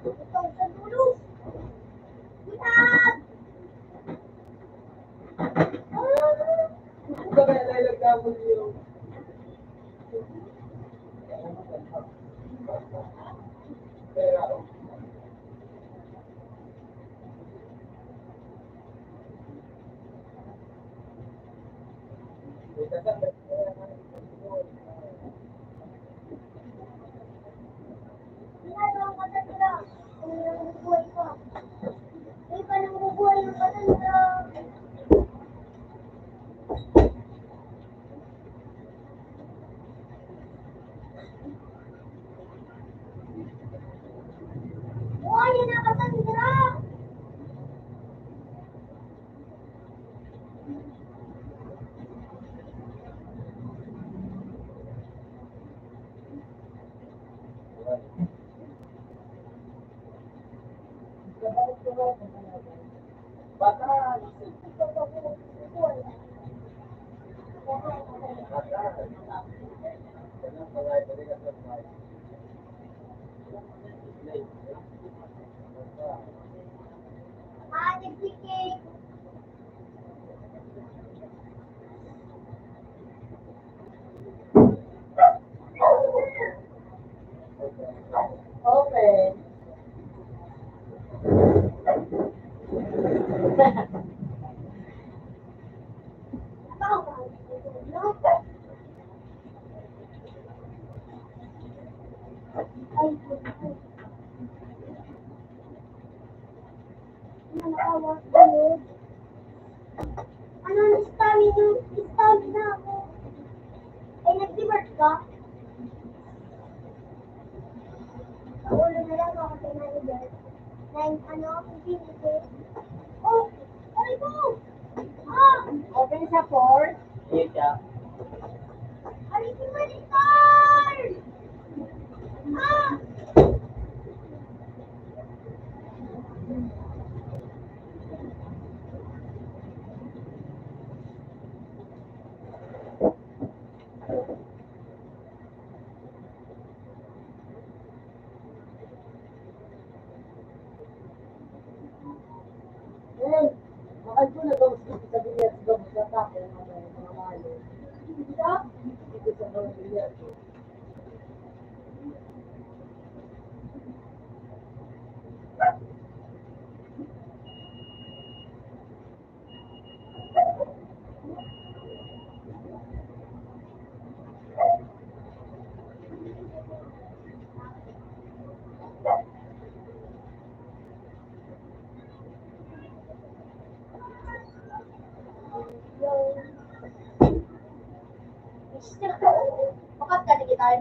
Okay. Ano ang stamina? Stamina ako. Ay, nag-divert ka? Sa ulo na lang ako sa manager. Nine, ano, infinity. Oh, aray ko! Ah! Open sa four. Ayun siya. Aray ko, manager! Ah! Eh, mahal ko na gabos dito sa bilyar, sa gabos sa atake, ang mga, mga mahal. Hindi ka? Dito sa gabos bilyar. Bakat ka digital.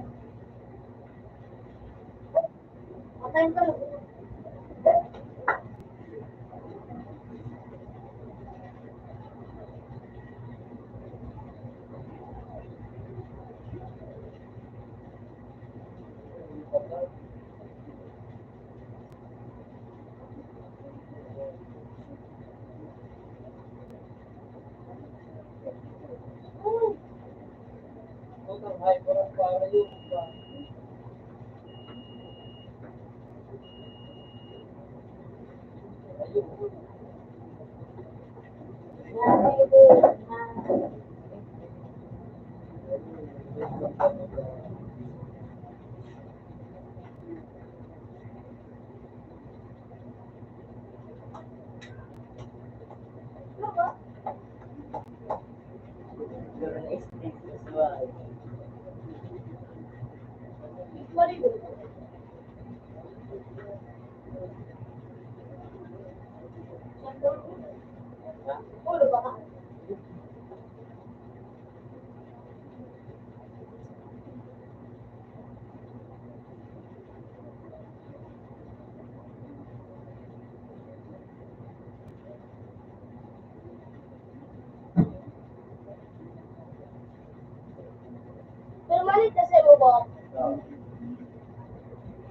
Permanent kasi mo ba?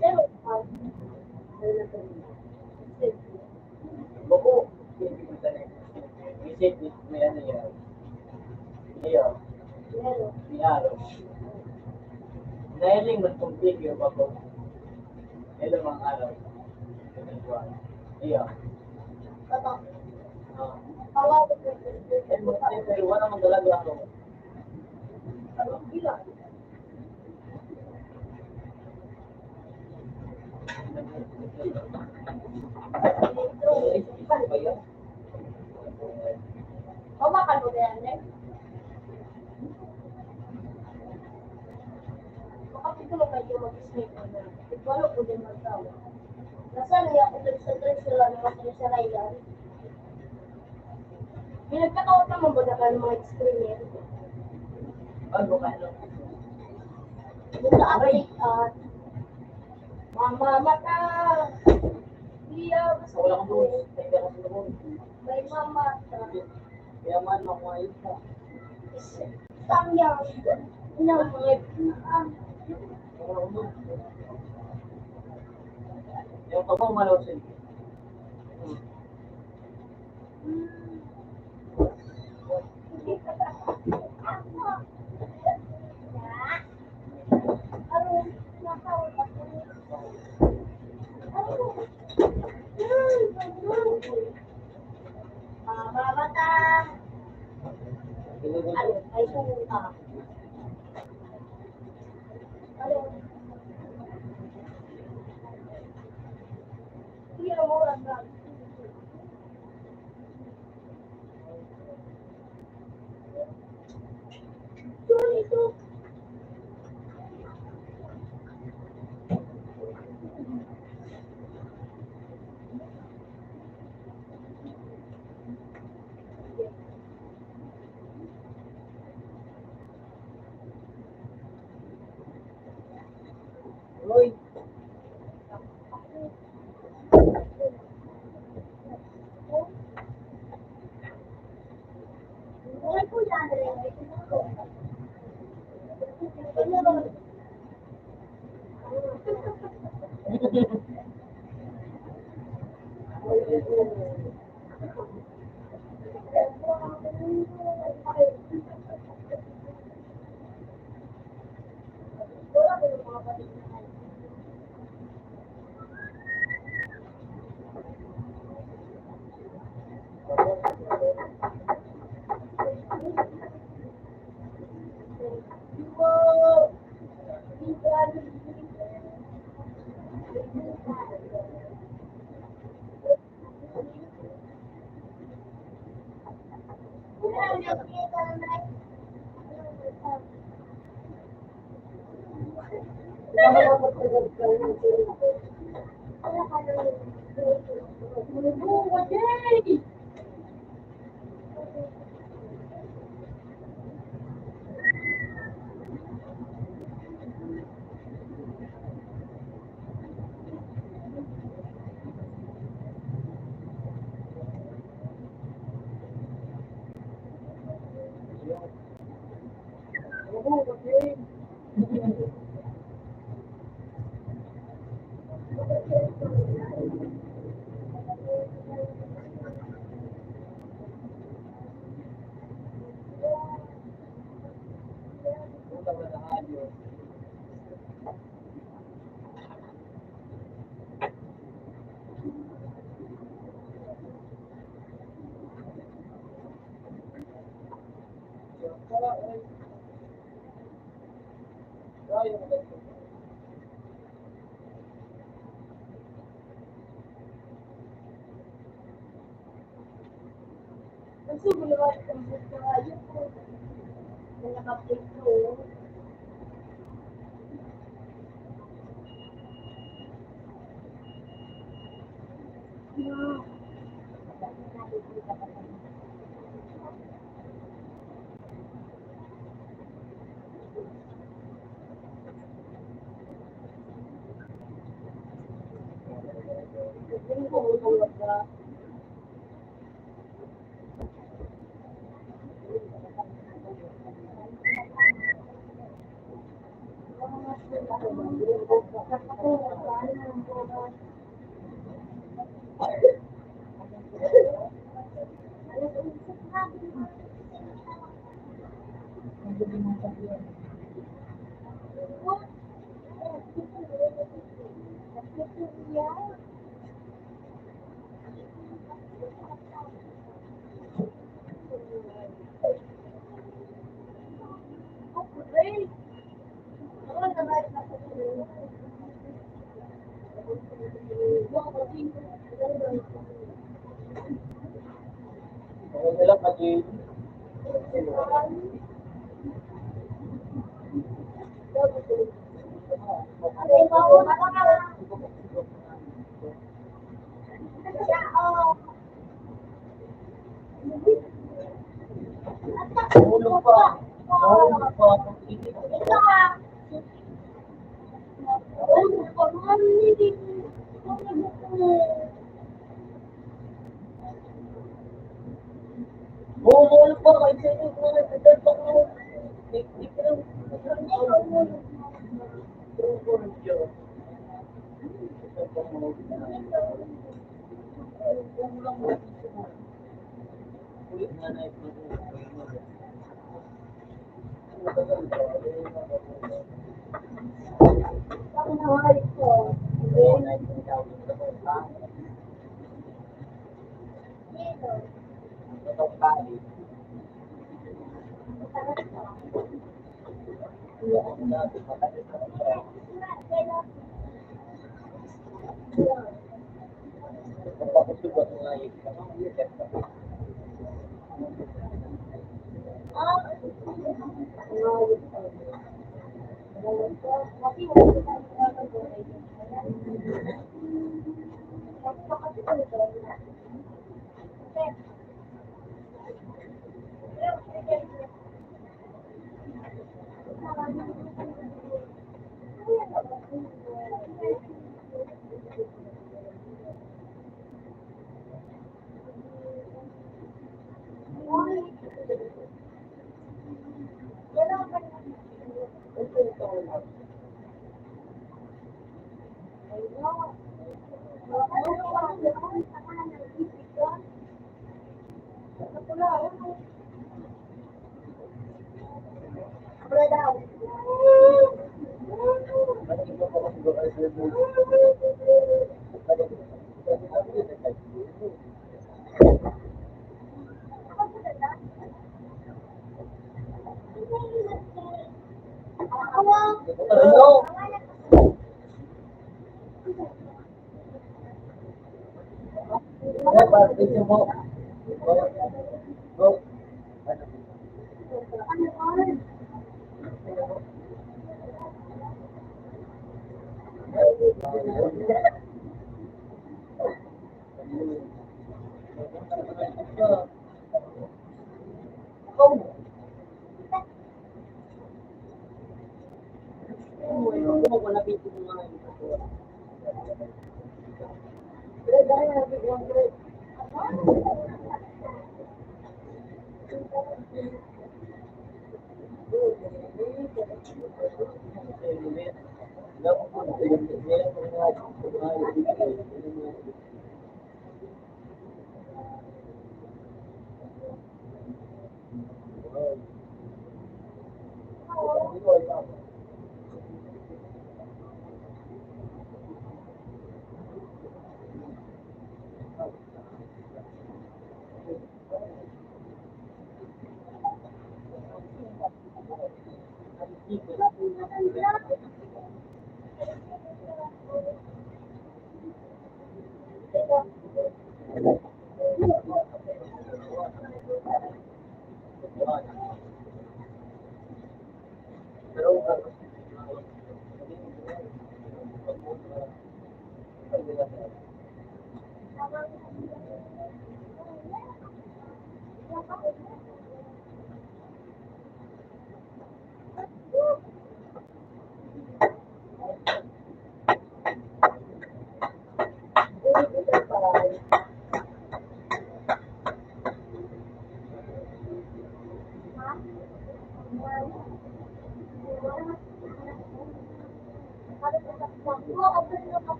Pero, ah, Bako, isip may ano yan. Ngayon, may araw. Nahiling magkumpigyo bako. Hello, mga araw. Iya. Tama. Ah. Tama. Pero wala mang dalaga ako. Pamakan mo na yan, eh. Makapitulo kayo mag-snake na. Walo po din magtawa. Nasaan niya ako sa treasure na mga treasure island? May nagkakaot naman ba na kayo mga experiment? Bago ka, no? Buka, update, ah, mama mata. Iya, gusto ko lang doon. Kaya ka sa doon. May mama mata. Kaya man, makuha yun ka. Tanggal. Yung pag umalaw sa inyo. Mama mata. Ano? Ay, pumunta. Ano? Hindi na mura na. Sorry, ito. Uy.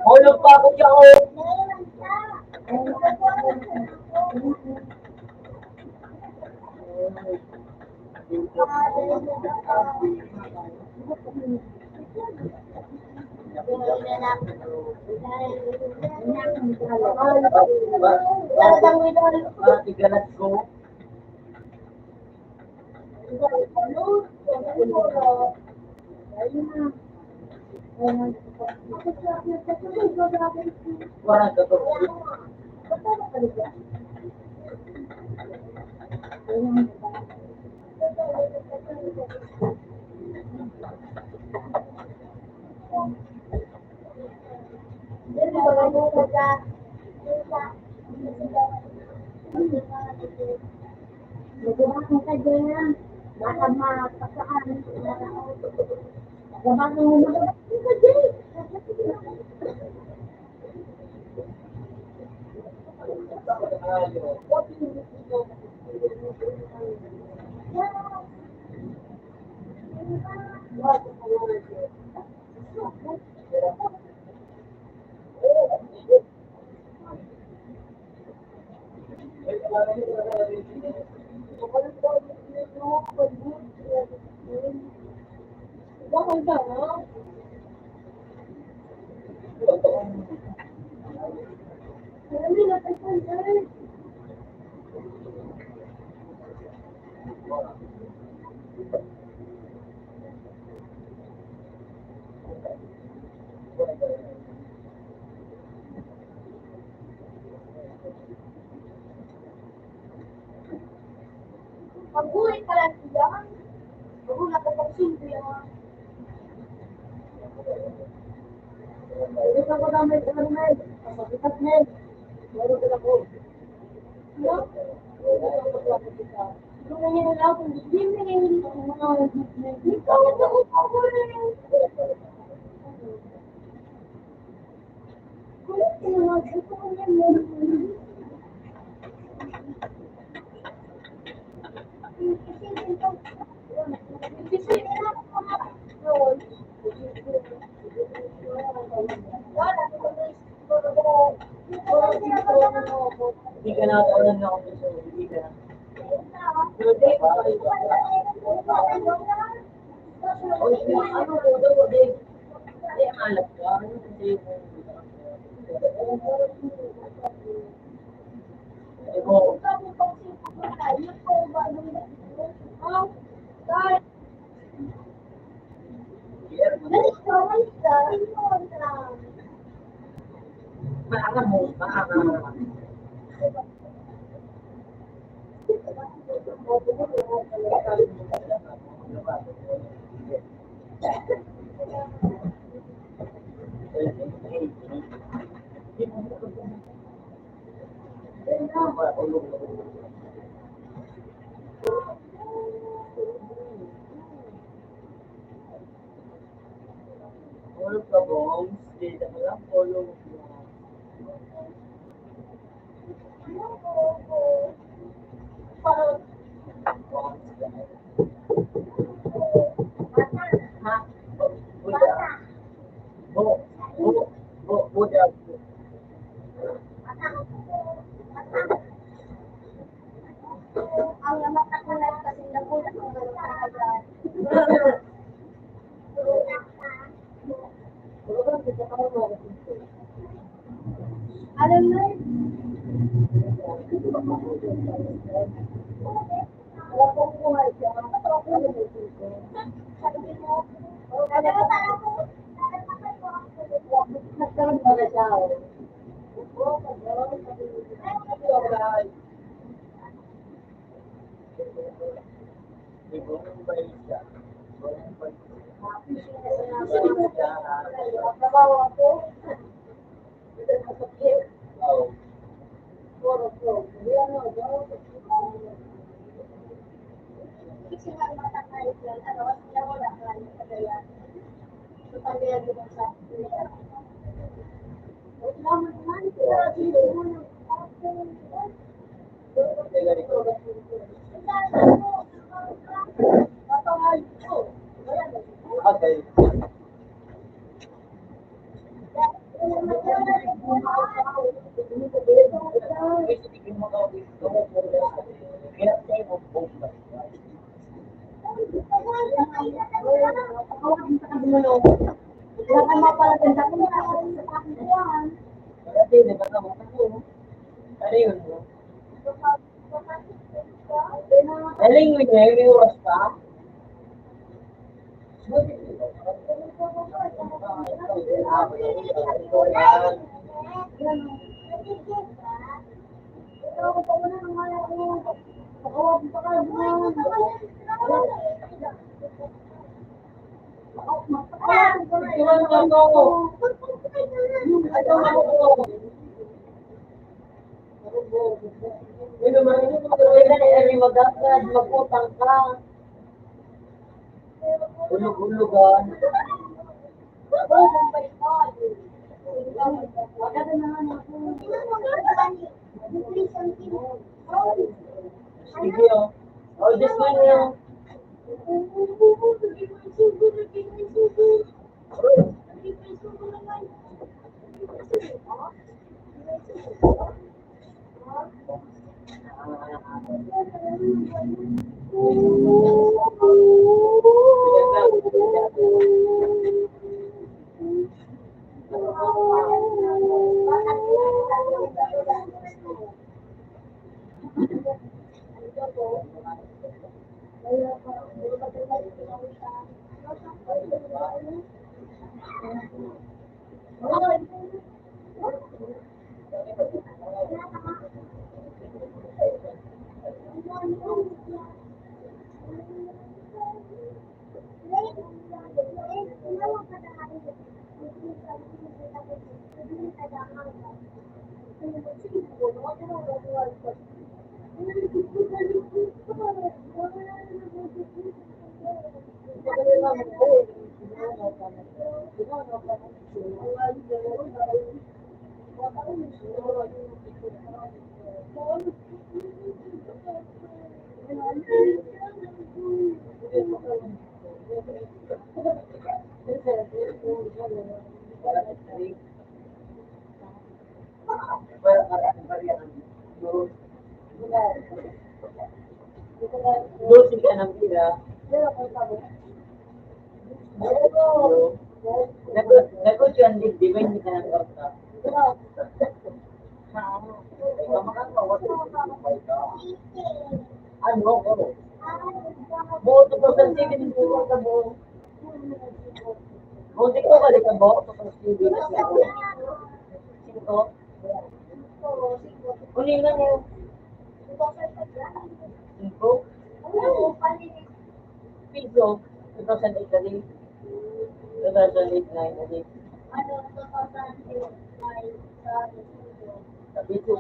Hulog pa ako dyan, oh. Matigalas ko. Nagabakong ka dyan. Baka mapasaan. Nagabakong mo, nagabakong ka dyan. Mabuhay ka lang diyan. Mabuhay ka pag sundin. Ito ko na may ano na eh. Kasakitan na eh. Meron ka na po. No? Ikaw, ito ko pa ko na eh. Hindi ka na, ano na ako, hindi ka na. Tulog ka, Bongs? Dito ka lang, tulog. Galing mo niya, may oras pa. Pwede na ni Ernie magagad, mag-utang ka. Ulog-ulogan. Sige, oh. Oh, this one, yeah. Dose ka ng pila. Nag-, nag-, di ba hindi ka nag-, ano, ano? Buo to, two thousand seven, buo ka, buo. Buti ko, balik ka, buo. Singko. Uli na mo. Singko. Piso. Two thousand eight na rin. Two thousand eight, nine na rin. Sa piso.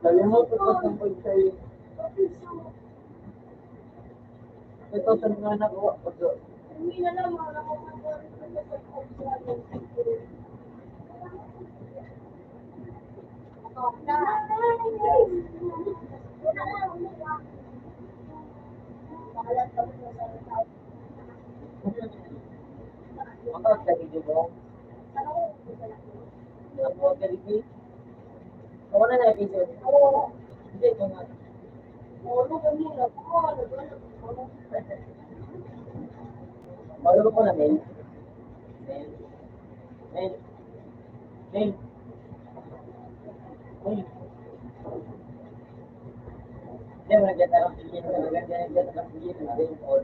Sabi mo, two thousand eight sa'yo. Ito sa mga nakuha ko doon. Ang pagkaligid mo. Ang pagkaligid. Ako na na-episode. Hindi, ito nga. Malo ko na, men. Men. Men. Men. Men. Hindi, wala dyan tayo. Hindi, wala dyan tayo. Hindi, wala dyan tayo.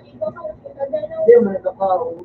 Hindi mo nagkakaon.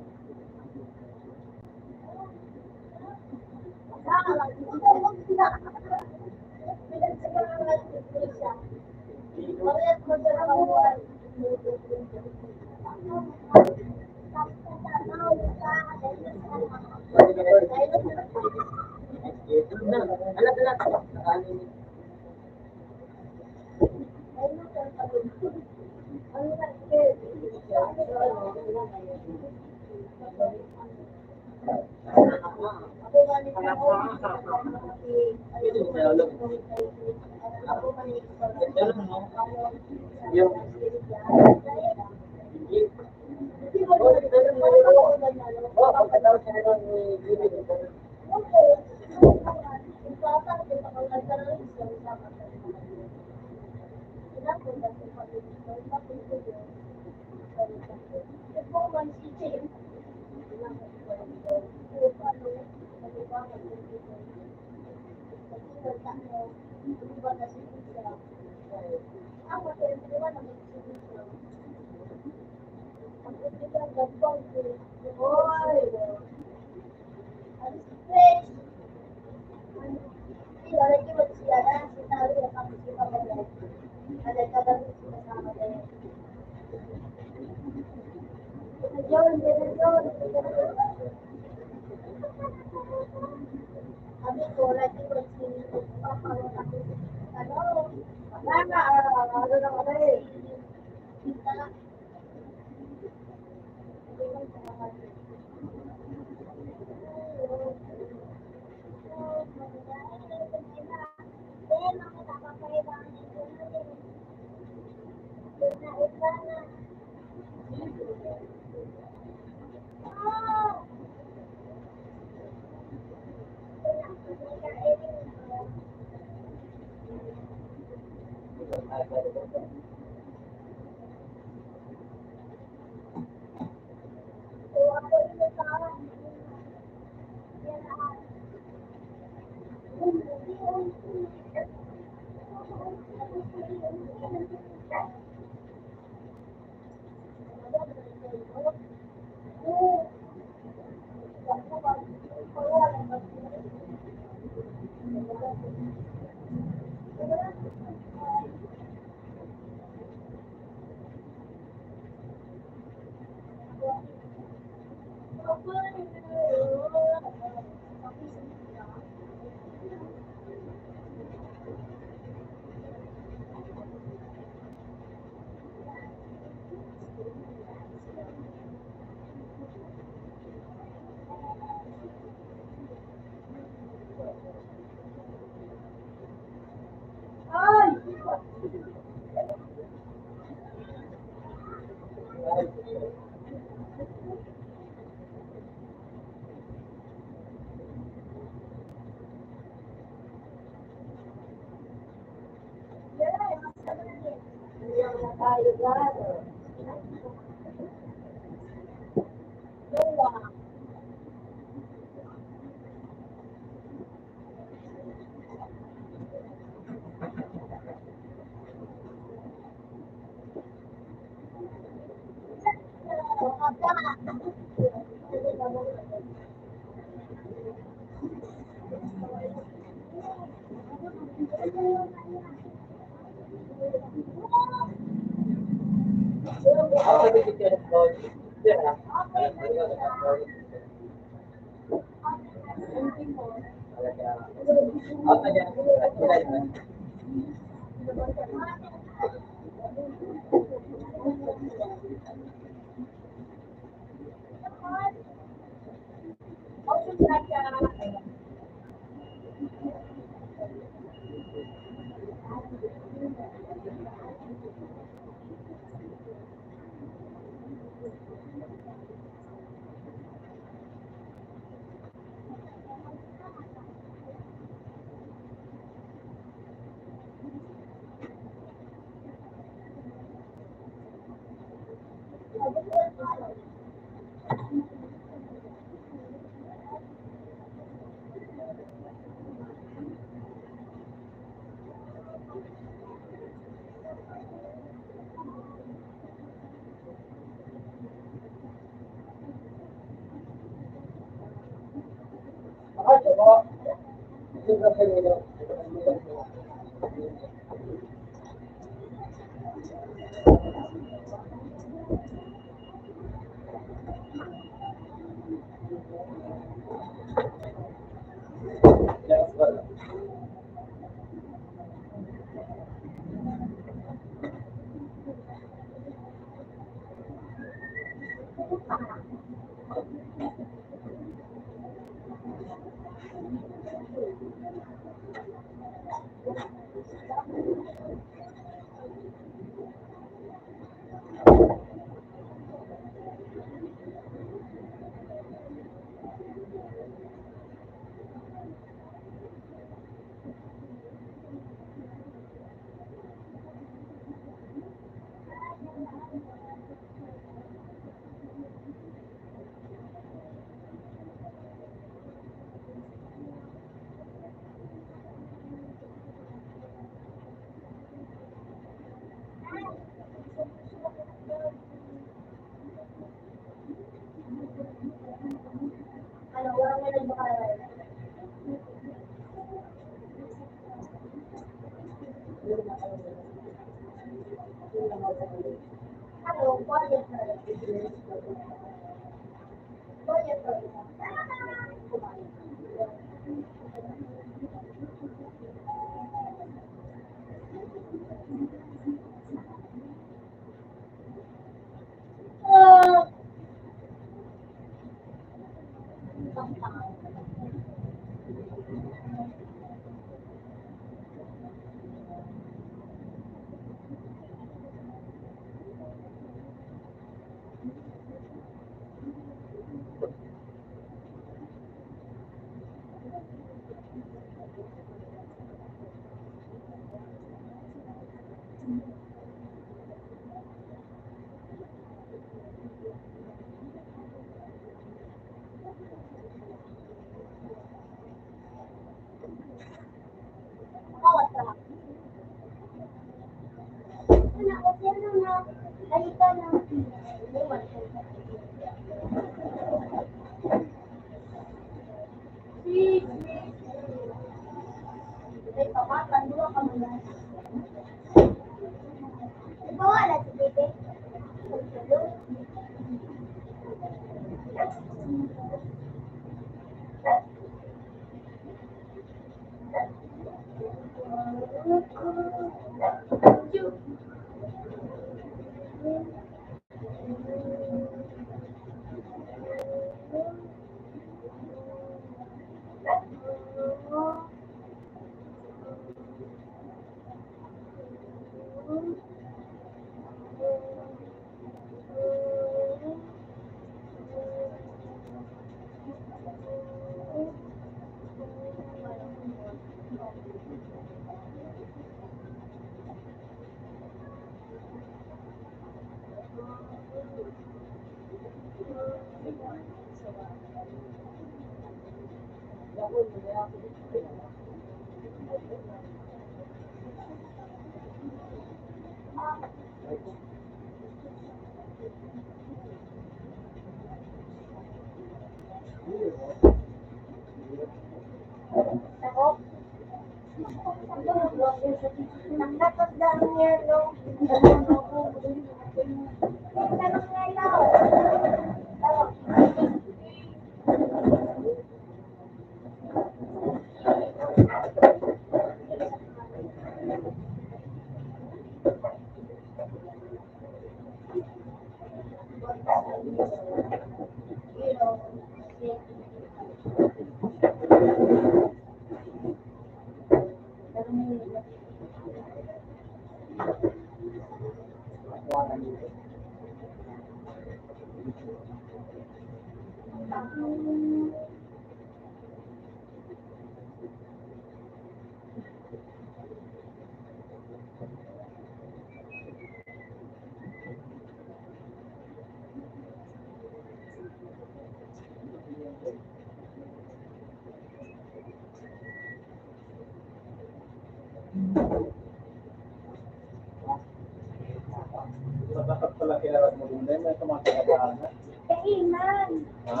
Sa dapat pala kaya mo din, may mga kabataan na. Kainan. Ha?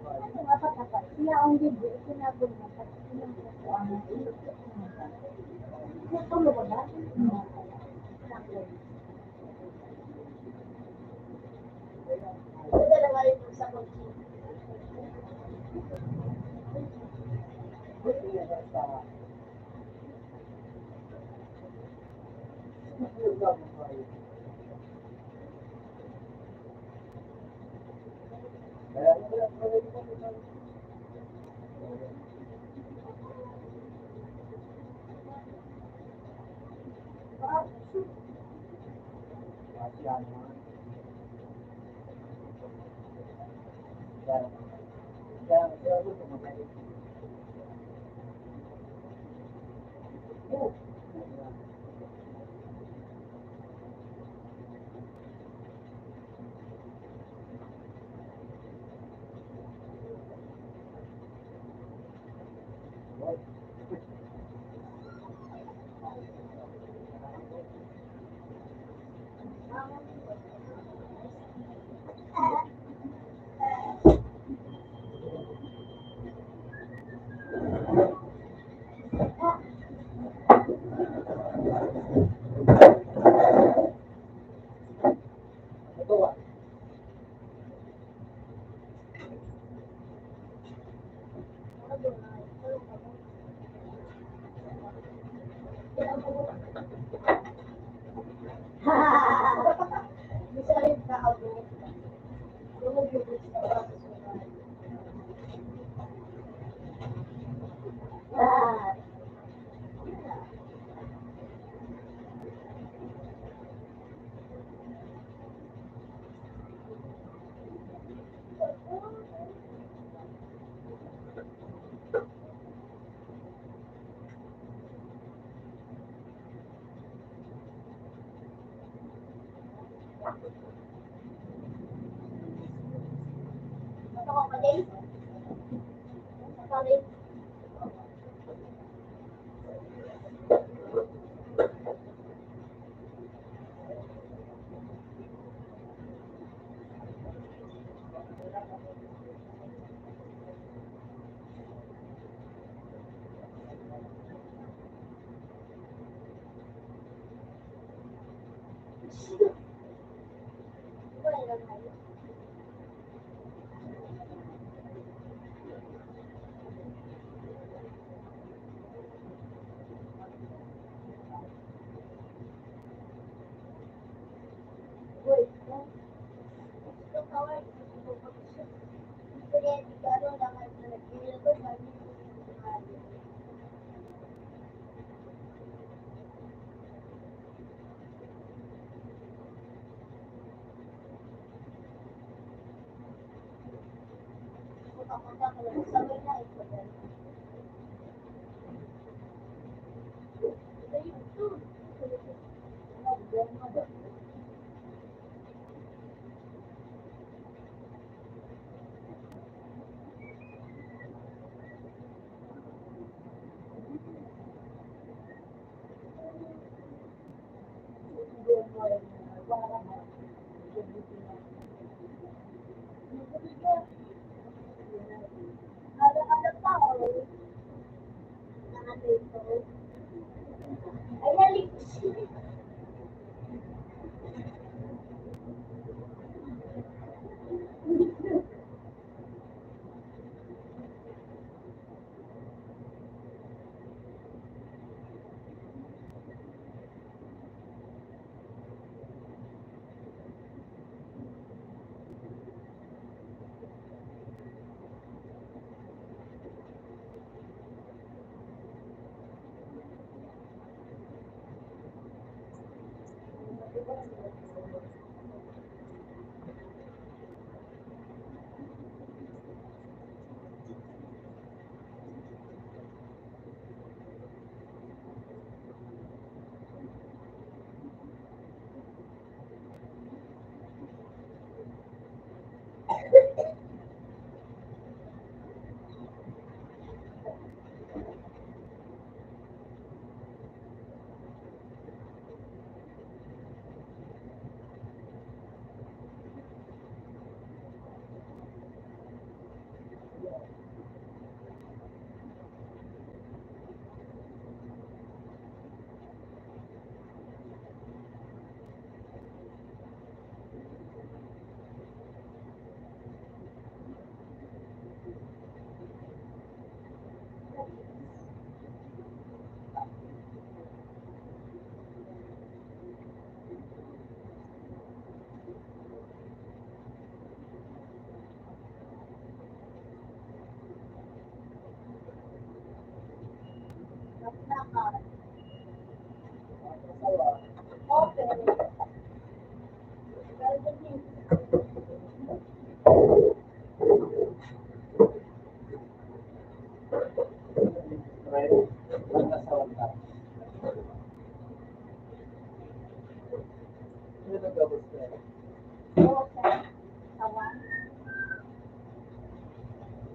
Ano nga pagkakas? Sila ang libre, sinabi mo, pag sinabi mo, ano, ano, ano, ano,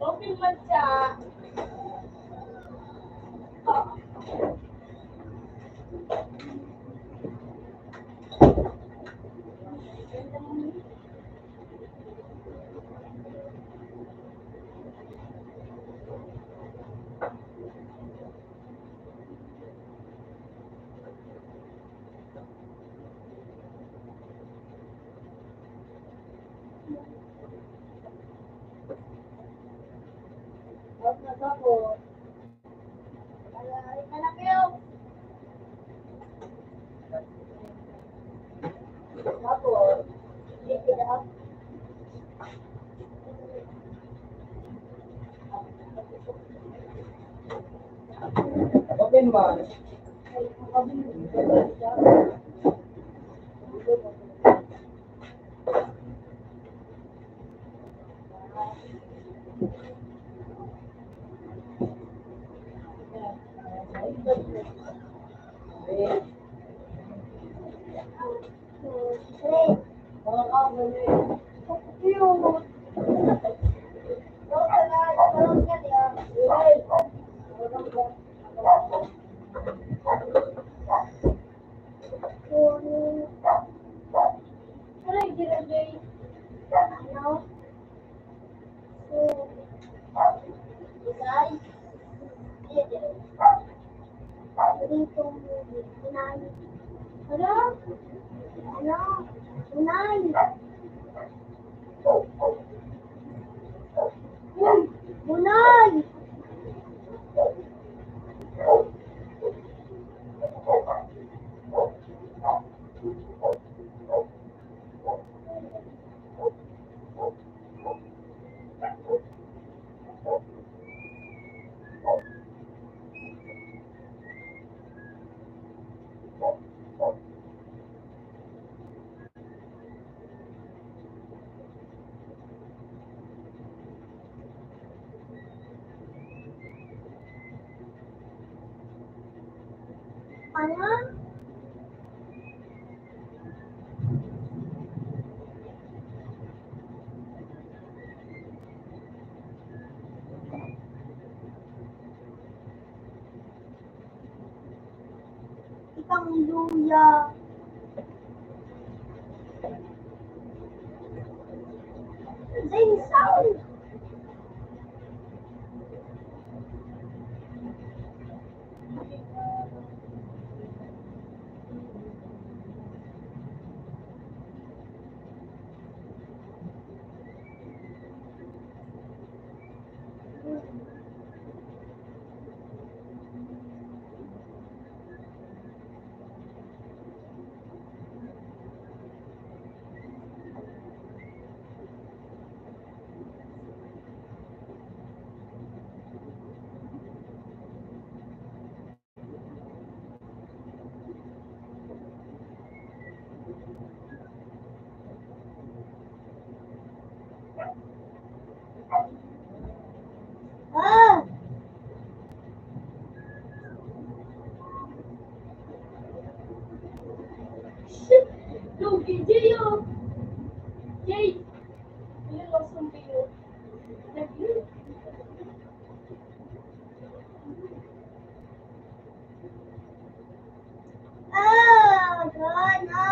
Open man siya. Open man. Ano? Ano? Unay! Uy! Unay! Ano? Itang luya. Then sound. Ah! Shit! Lugi, Gio! Yay! Yun ang sumbing mo. Nag- Ah, gana.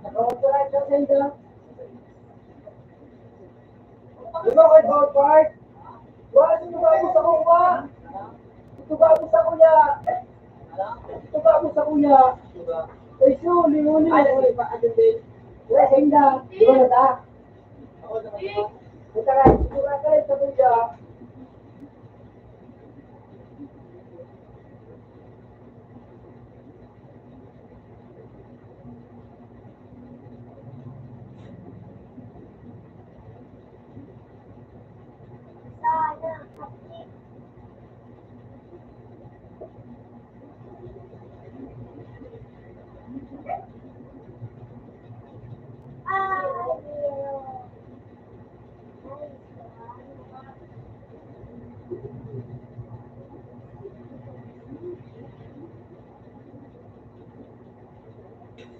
Nakamotoray ka sa inyo? Di ba kayo bawal part? Wala, ito ba ako sa kuya? Ito ba ako sa kuya? Ito ba ako sa kuya? Ay, sure, lingon, lingon. Ay, sige pa, ano din? Wala, sa inyo. Di ba na ta? Ako sa kuya. Punta ka, siguro ka rin sa kuya.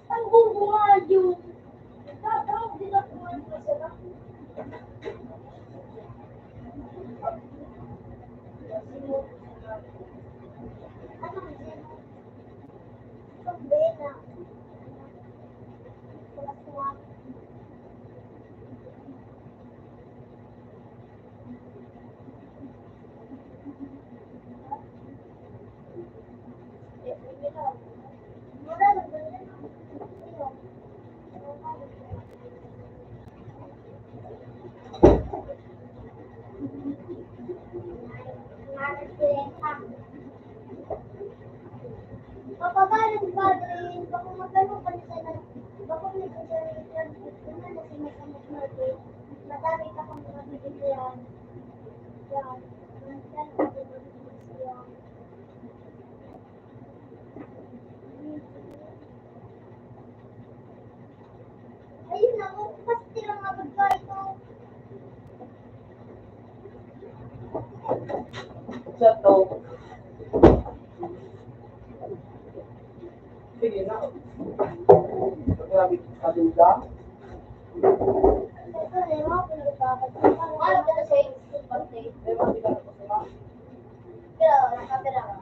Ang bungo nga yun. Tatawag din ako ng masarap. Ano ang sino? Ang bena. Papagaling, Padre, bako magano ka na sana, bako may pagkakita, ito na na sinasamot natin, madami ka pang mga bibigyan. Yan. Yan. Ayun na, oh, pasti lang nga pagkain ko. Sa to. Sige na. Grabe, kaduda. Ito, di ba? Pinagpapagod. Ano ka na sa inyo? Pagkain? Pero, nakapira ka.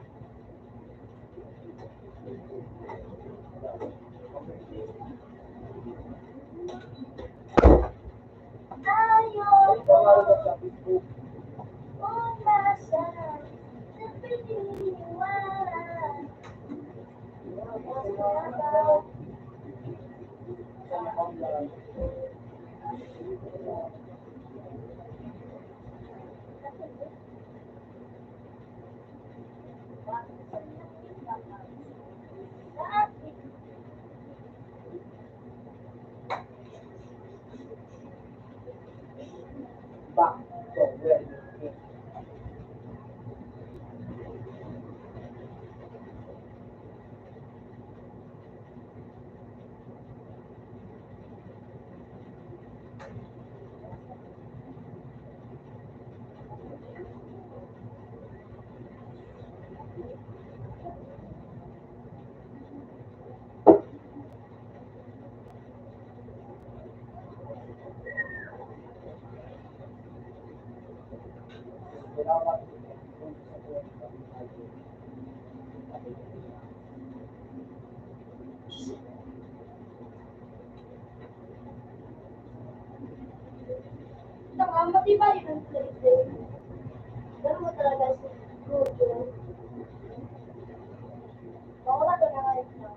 Saka matibay ang plato. Ganun mo talaga si Jojo. Mawala ka na ngayon na.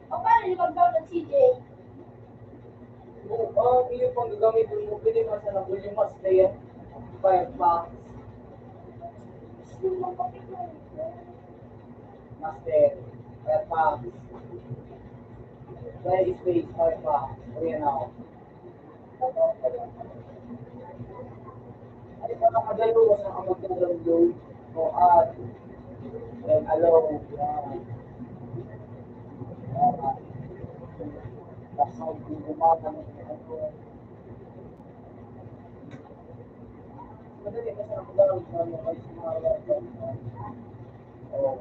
O, paano yung pagkaon ng C J? Oo, ah, yung panggagamit mo, pwede mo sa nabuli mas na yan. Firefox. Gusto mo pa picture? Master, Firefox. Kaya space, Firefox. Ayan ako. Ay, mga kagalo, sa kapagkagalo, o at, then, alo, yan. Tapos, ang gumagano, ano, madali na sa kapagkagalo, ano, ay, sa mga, oh.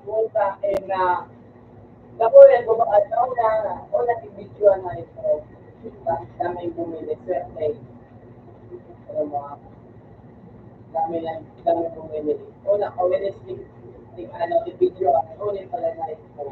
Puta, eh, na, nakuha ko ba, ano, na, o, nag-video na ito. Daming bumili, swerte. Ano mo, ah? Dami na, daming bumili. O, na, o, Wednesday, ting-, ano, video, ano, ulit pala na ito.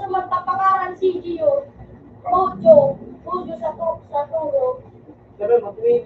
Magpapangaran si Gio. Bojo. Bojo sa tu-, sa turo. Sabi mo, Twin.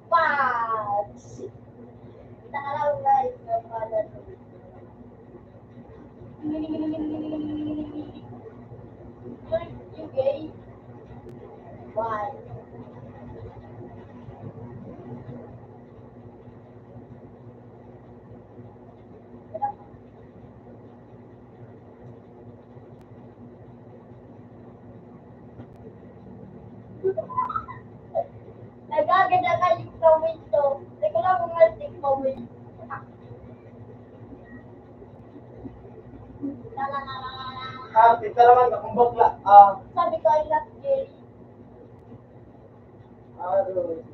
Pads. Taraw na ito, pala. Why? Nagaganda kayo sa window. Teka lang, kung nag-take pa window. Ah, kita naman, akong bakla. Ah. Sabi ko, "I love Jerry." Ah, doon.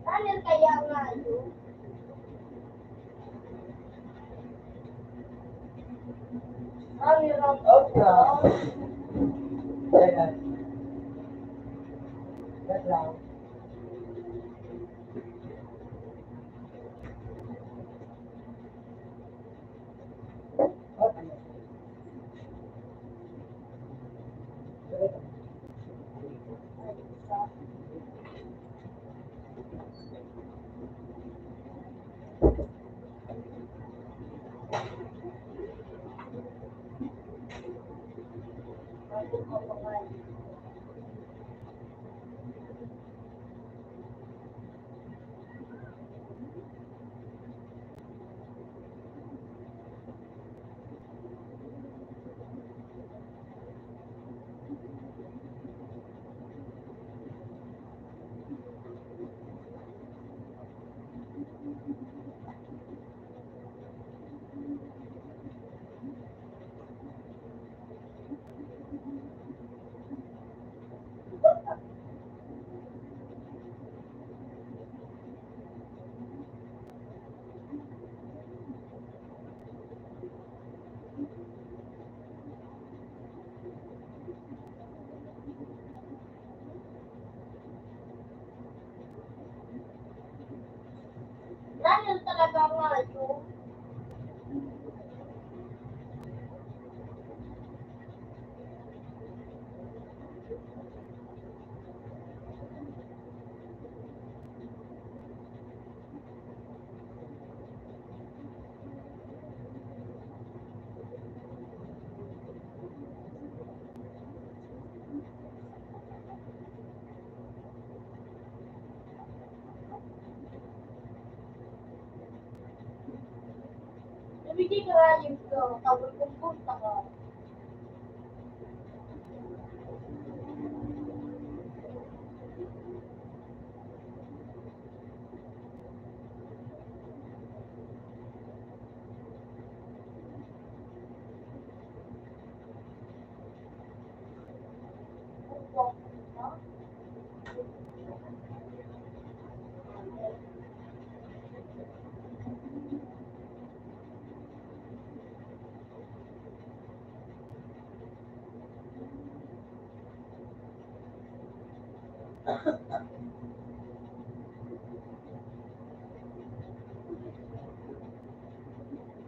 Ano kaya nga yun? Ano lang? Okra. Teka. Wait lang.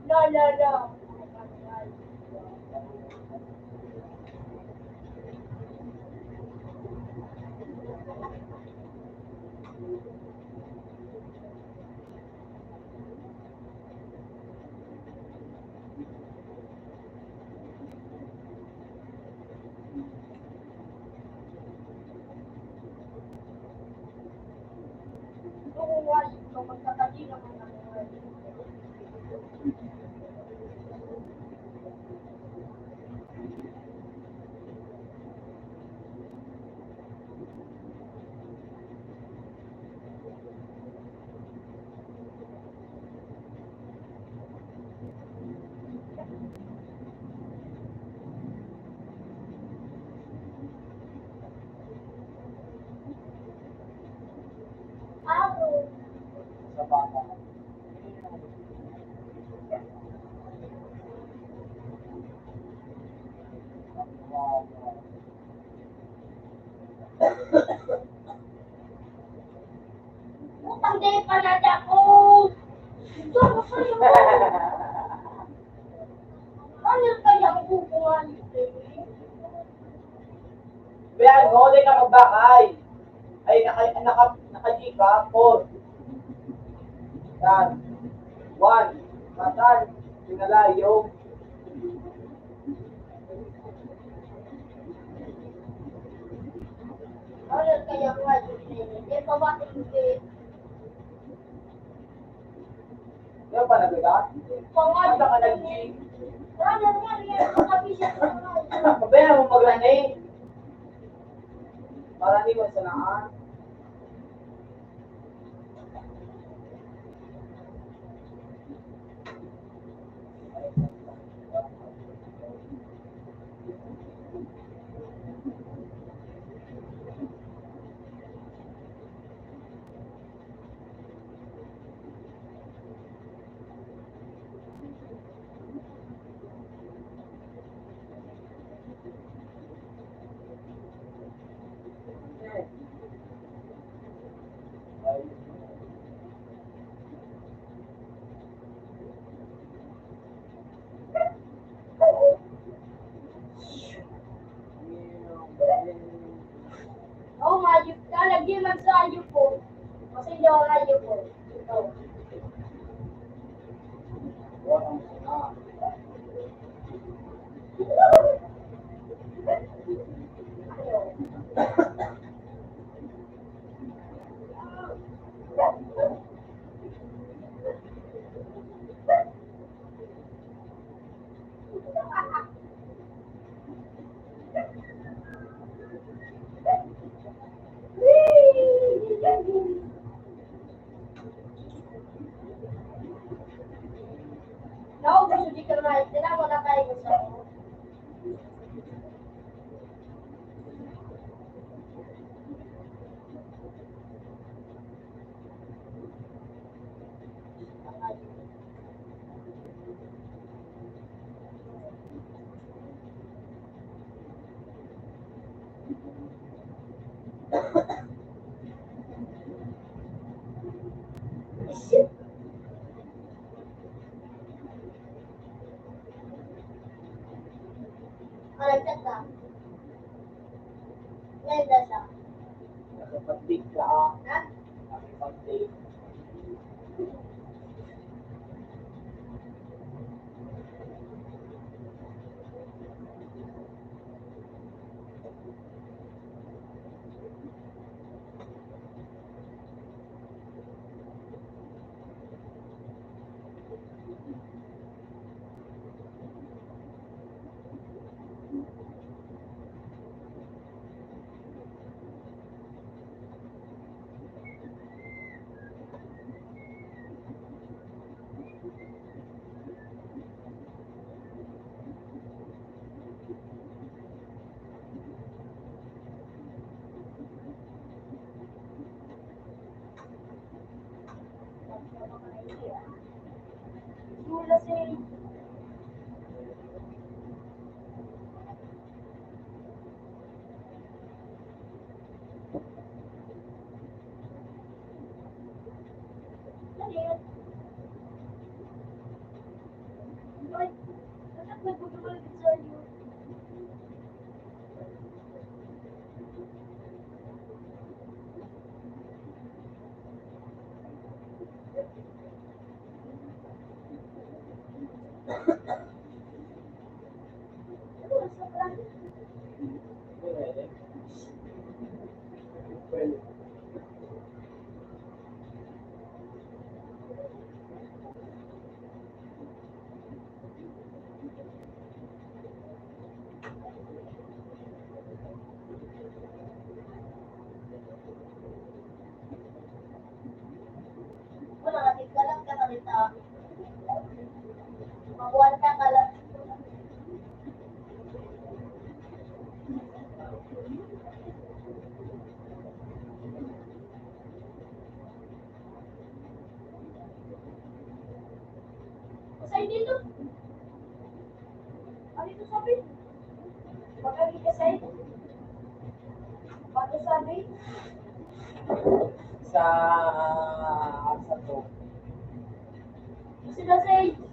La, la, la. Putang, di pa na ako. Ito, ano sa'yo? Ano kaya ang kukuha nito? Biyahe mo, di ka magbakay. Ay, naka, naka, naka-G ka, four. Yan. One. Matan. Pinalayo. Ano kaya ang kuha nito? Di pa ba ito? Yan ba nagaga? Pangalan. Ang dami ka nag-G. Pabayaan mo magrani. Para di mo sanaan. Oh, mayot ka. Lagi man sa ayupo. Kasi daw ayupo. Ito. Naubos yung chicken rice. Kailangan mo na kayo gusto mo. Ay, teka. Ganda siya. Nakapag-bake ka, ah. Ha? Nakapag-bake. Sa'yo dito. Ano ito sabi? Magaling ka sa'yo. Bato sabi? Sa, sa to. Sila sa'yo.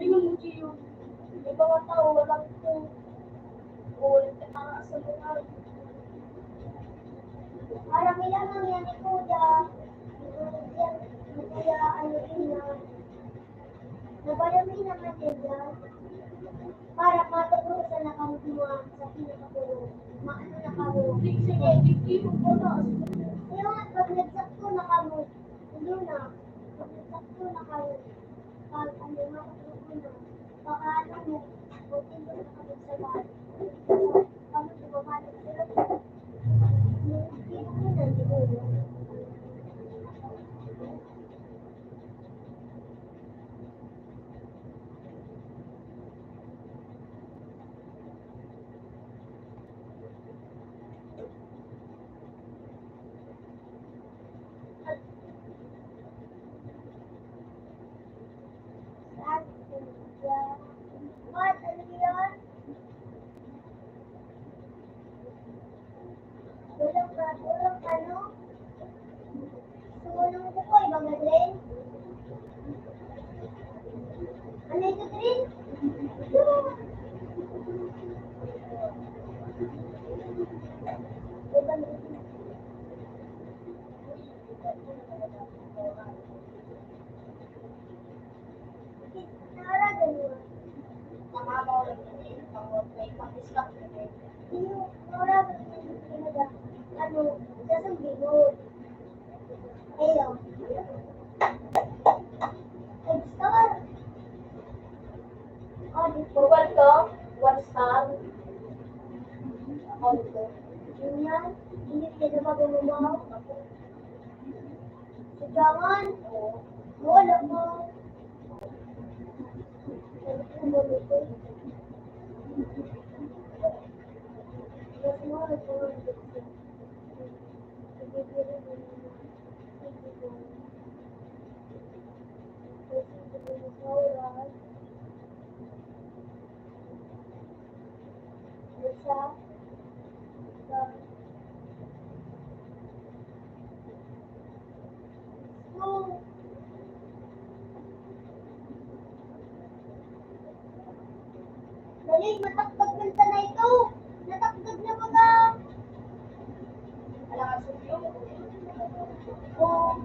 Lingon mo, Gio, may mga tao walang po. O, nagtatanga sa mga Para may lamang yan ni Kuya, ni Kuya, ni Kuya, ano yun na, nagbayad din naman yan dyan. Para matubrusan na kami mga sa pinakapulo. Maano na kami. Sige, sige, puno. Yung pag nagsakto na kami, hindi na. Pag nagsakto na kami, pag ano, matubrusan na. Baka ano mo, kung hindi na kami sa bahay. Kami sa babae, pero hindi na siguro. What? Ano yun? Tulog ka, tulog ka, no? Sumunong ko po, ibang na drain. Ano ito, drain? Ibang na drain. Hello. Ay, gusto ko. Oh, di ko. One to, one star. Ako dito. Yun yan. Hindi ka na magumawa. Sigawan. Wala mo. Dali, matakbag ng tanay ko. Natakbag na baga. Alangan sugyo. Oh.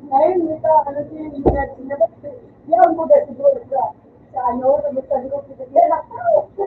Ngayon, ito, ano, yung, yung, yung, yung, yung, ano, sabi ko, "Sige, yan ako." Sa,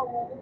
Okay.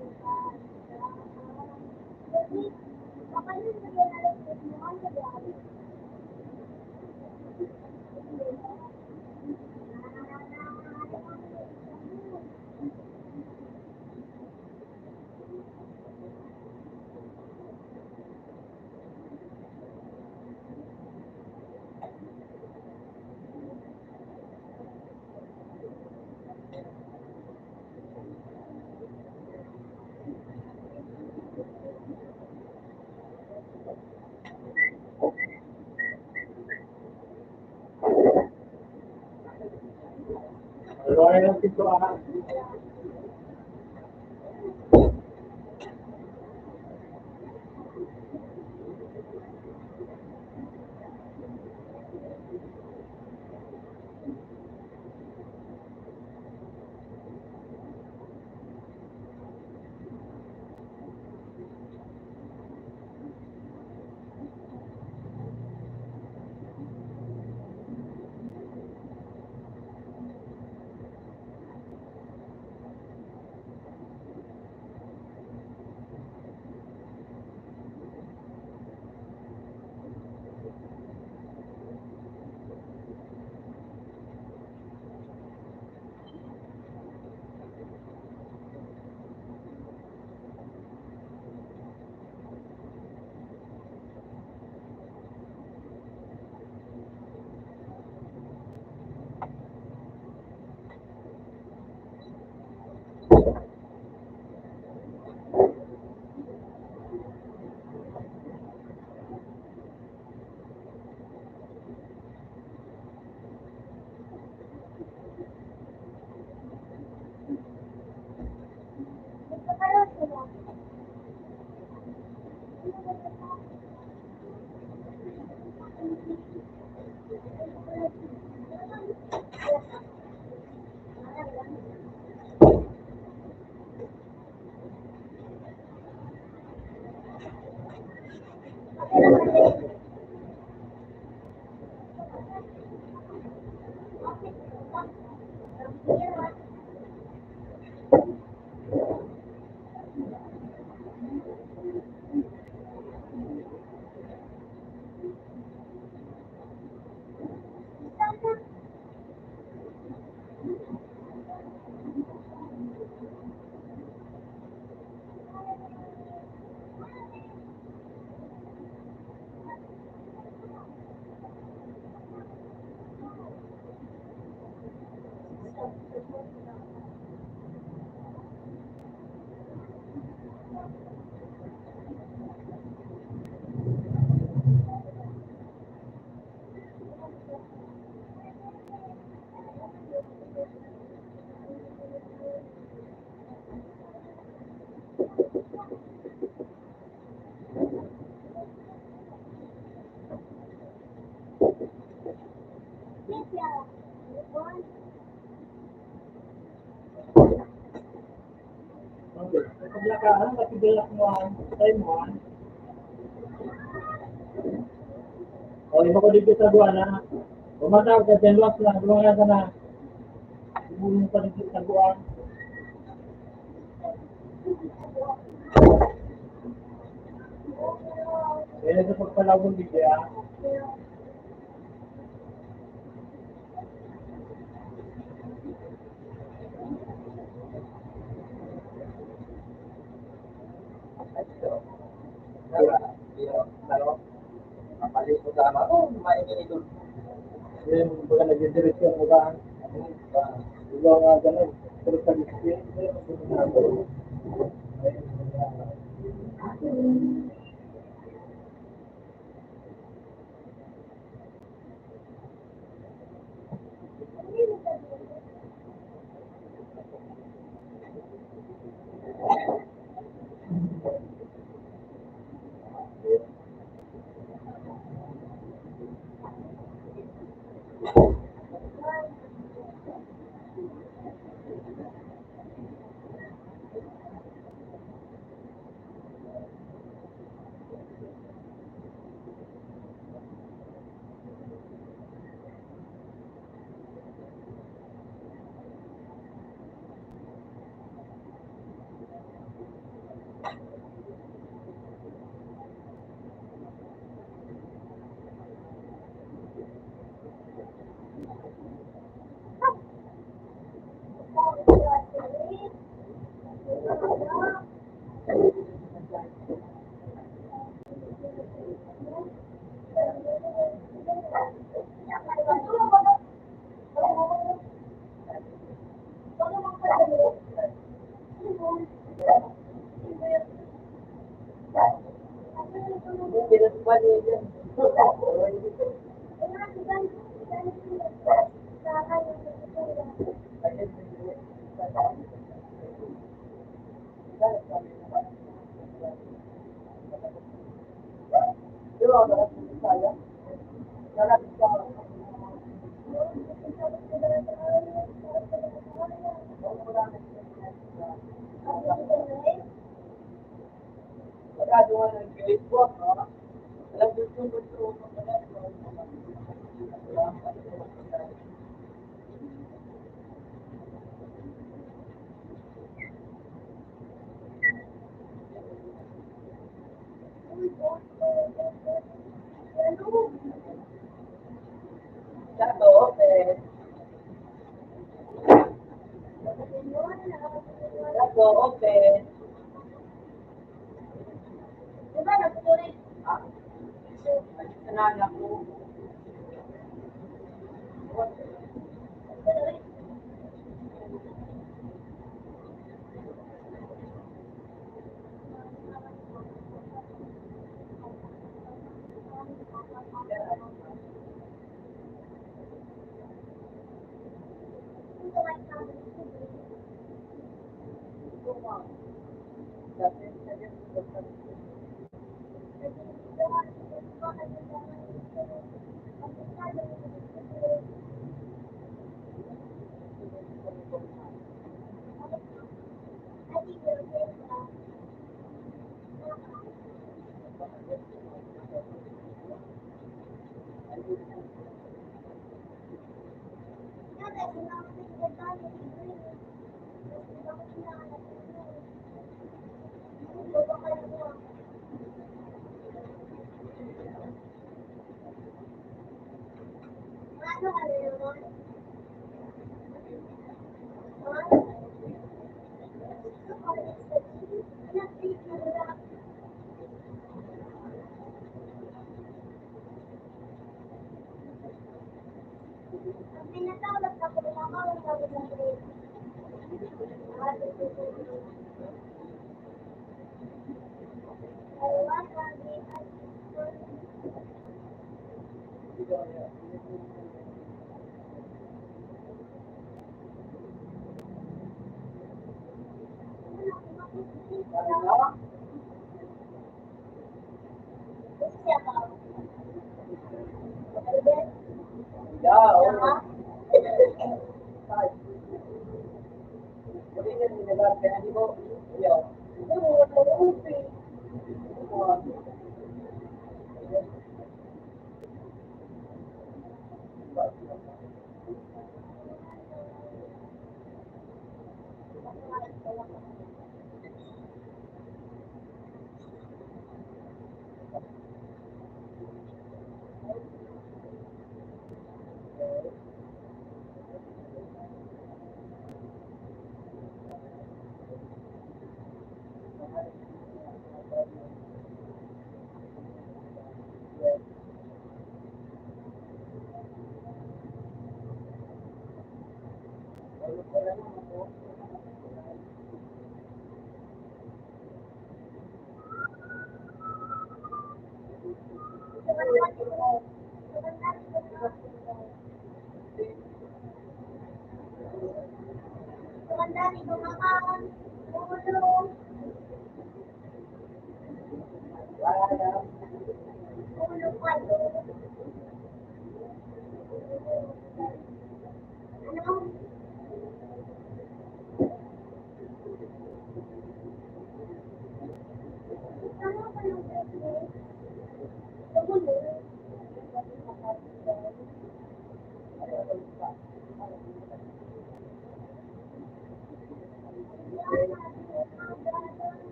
Paglakahan, pagbigay mo, time one. O, iba ko dito sa buwan, ha? Pumatawag ka dyan, luwas na, luwas na. Ibulong pa dito sa buwan. Kaya sa pagpalawag ng bigay, ha? Yan, baga nagdidiretso ang unahan. Ikaw nga ganun. Pero sa display, Gago, open. Gago, open. Diba, nagtuloy? Ah, so, nagsanay ako.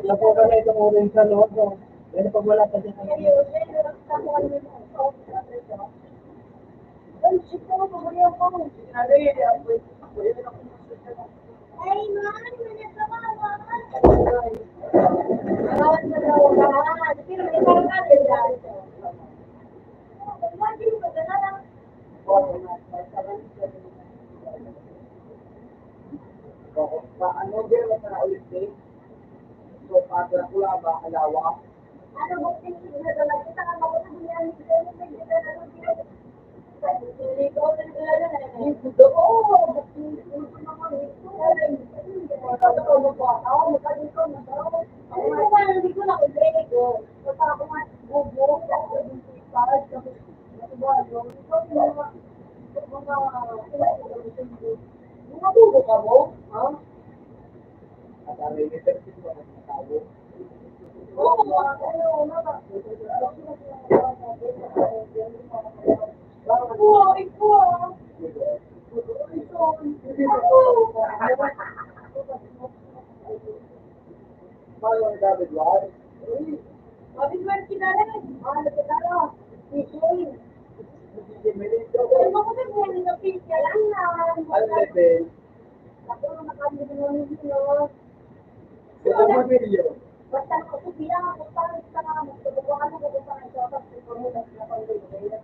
Ito po pala itong orange sa loob, no? Yan ang pag wala pa siya. Ano, Dracula ba? Alawa? Mga bobo ka mo, ha? Ang dami ni Percy, mga tao. Oo, ano, ano ba? Oo, ikaw, ah. Ikaw. Paano ang David Wise? David Wise, kilala na. Mahal na kilala. D J. D J Meridio. Ano ba kasi kung ano na pink? Kailangan. Ano level? Ako, nakalimutan mo yun, no? Sa Meridio. Basta ako, bilang ako, parang sa mga magkabukuhan ako, basta ang dapat sa pamulong na pamulong.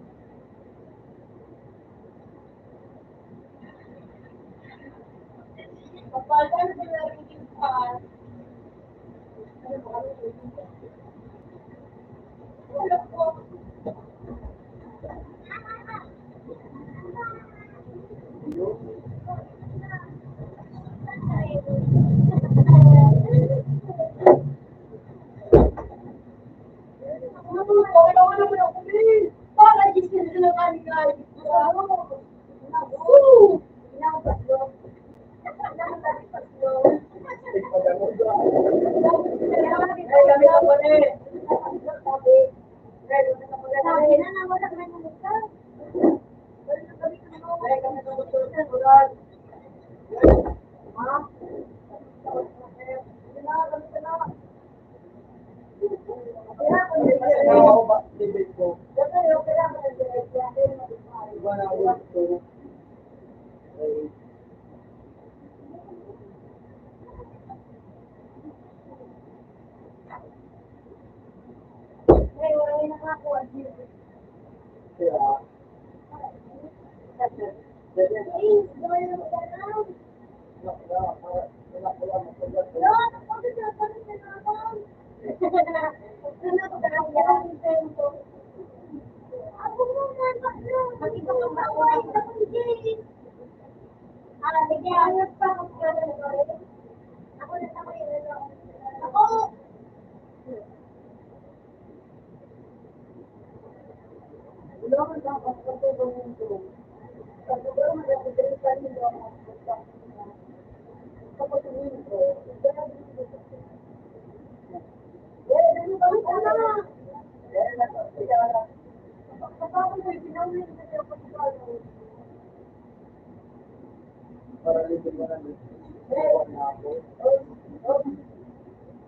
Para libre mo na, libre mo na ako.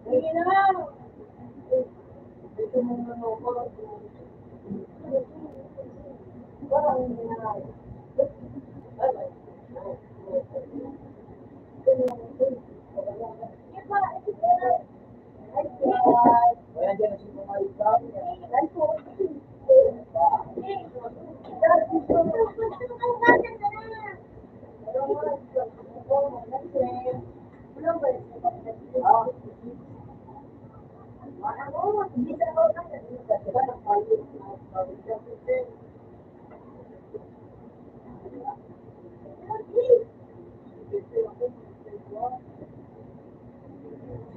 Sige na. Ito mo na ako. Parang hindi na.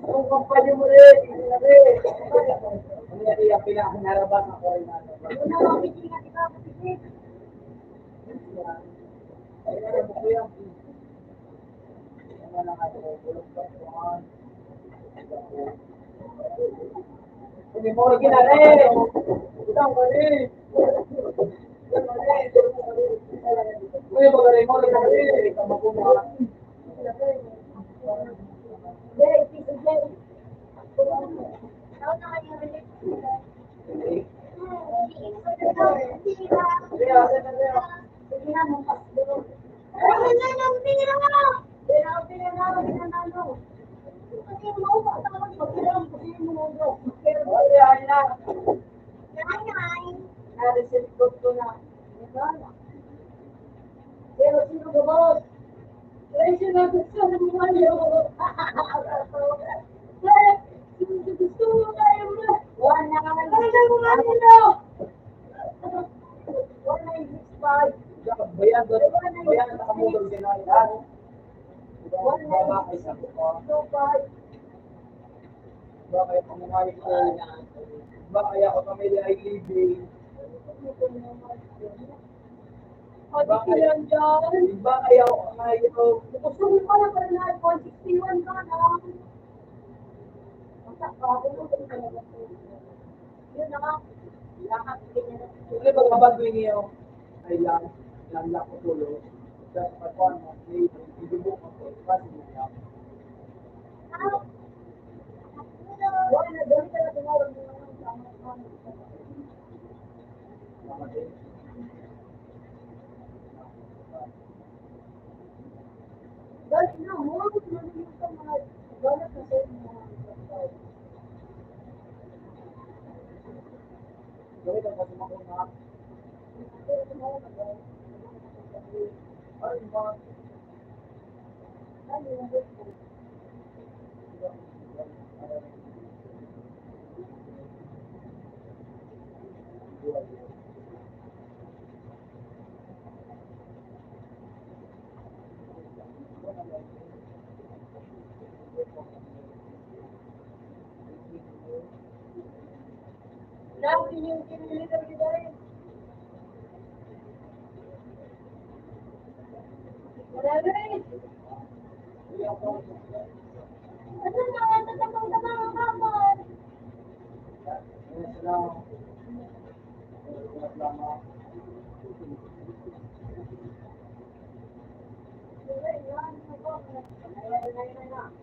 Ang kampanya mo rin, hindi na rin. Ano yan, iya, pinakanarabas ako rin natin. Ano na, makikinig ka, makikinig. Ay, ano mo ko yan? Ano na nga, bulog pa ito, ah. Hindi mo rin kinare. Ikaw, mali. Uy, magaling mo, magaling. Pero sino ba, boss? Presyo na gusto ng mga yun. Gusto mo tayo, bro. Wala na. Wala na, wala na. Wala na yung six five. Bayan, bayan, bayan, nakamotor ka na, yan. Wala na yung six five. Ba kaya kami ay, ba kaya ko kami ay living? Pati ko yan dyan. Iba kaya ako ngayon. Gusto mo pala pala na one sixty-one ka na. Basta pa ako, gusto ko talaga. Yun na nga. Lahat, ganyan na. Sige, pagkabag mo niyo. Ay lang, lang lang ko tulo. Sa pagkuhan mo, may ibibok mo po. Kasi mo yan. Ah. Wala na, ganito na tinawag mo naman sa mga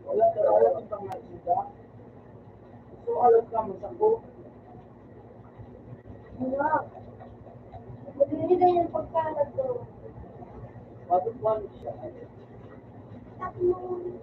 Wala ka, wala kang pangalan. So, alam ka mo sa ko. Hindi na yung pagkalat ko. Bakit mo ano siya? Tapos,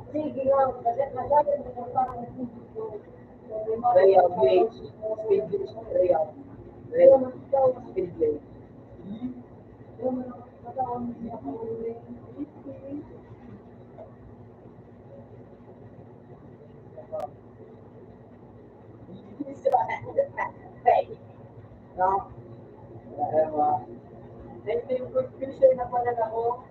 Sige nga, kasi madami na yung parang Rail, blade, speed blade, rail, rail, speed blade. No? Alam mo, may, may confusion na pala ako.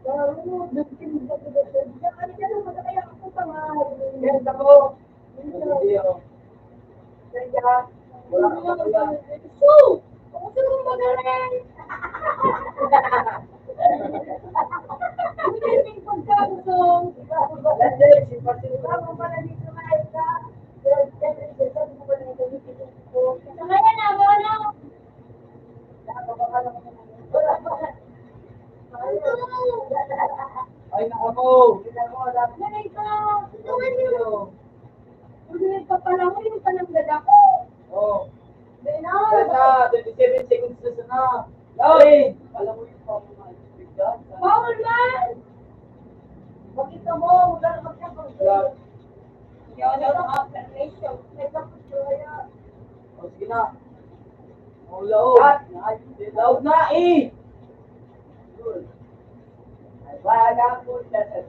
Laro, nagpinda ko ba siya? Diyan, ano ka naman, kaya ako pa nga. Yan, ako. Hindi, oh. Kaya, wala ka pa pala. So, ako sa mong magaling. Hindi, hindi, pagkabusong. Ikaw, pagkabusong. Ikaw, pagkabusong. Ikaw, pagkabusong. Sa ngayon, ako, ano? Ay, nako. Galing ka. Ito nga yun. Hindi, papalangoy yung pananggal ako. Oh. Galing na. Sana, twenty-seven seconds na sana. Ay! Alam mo yung pang-, foul man! Makita mo, wala na magkakagulong. Yan, yan ang affirmation. May kapag kaya. O, sige na. O, laog. Laog na, eh! Ay, wala po siya sa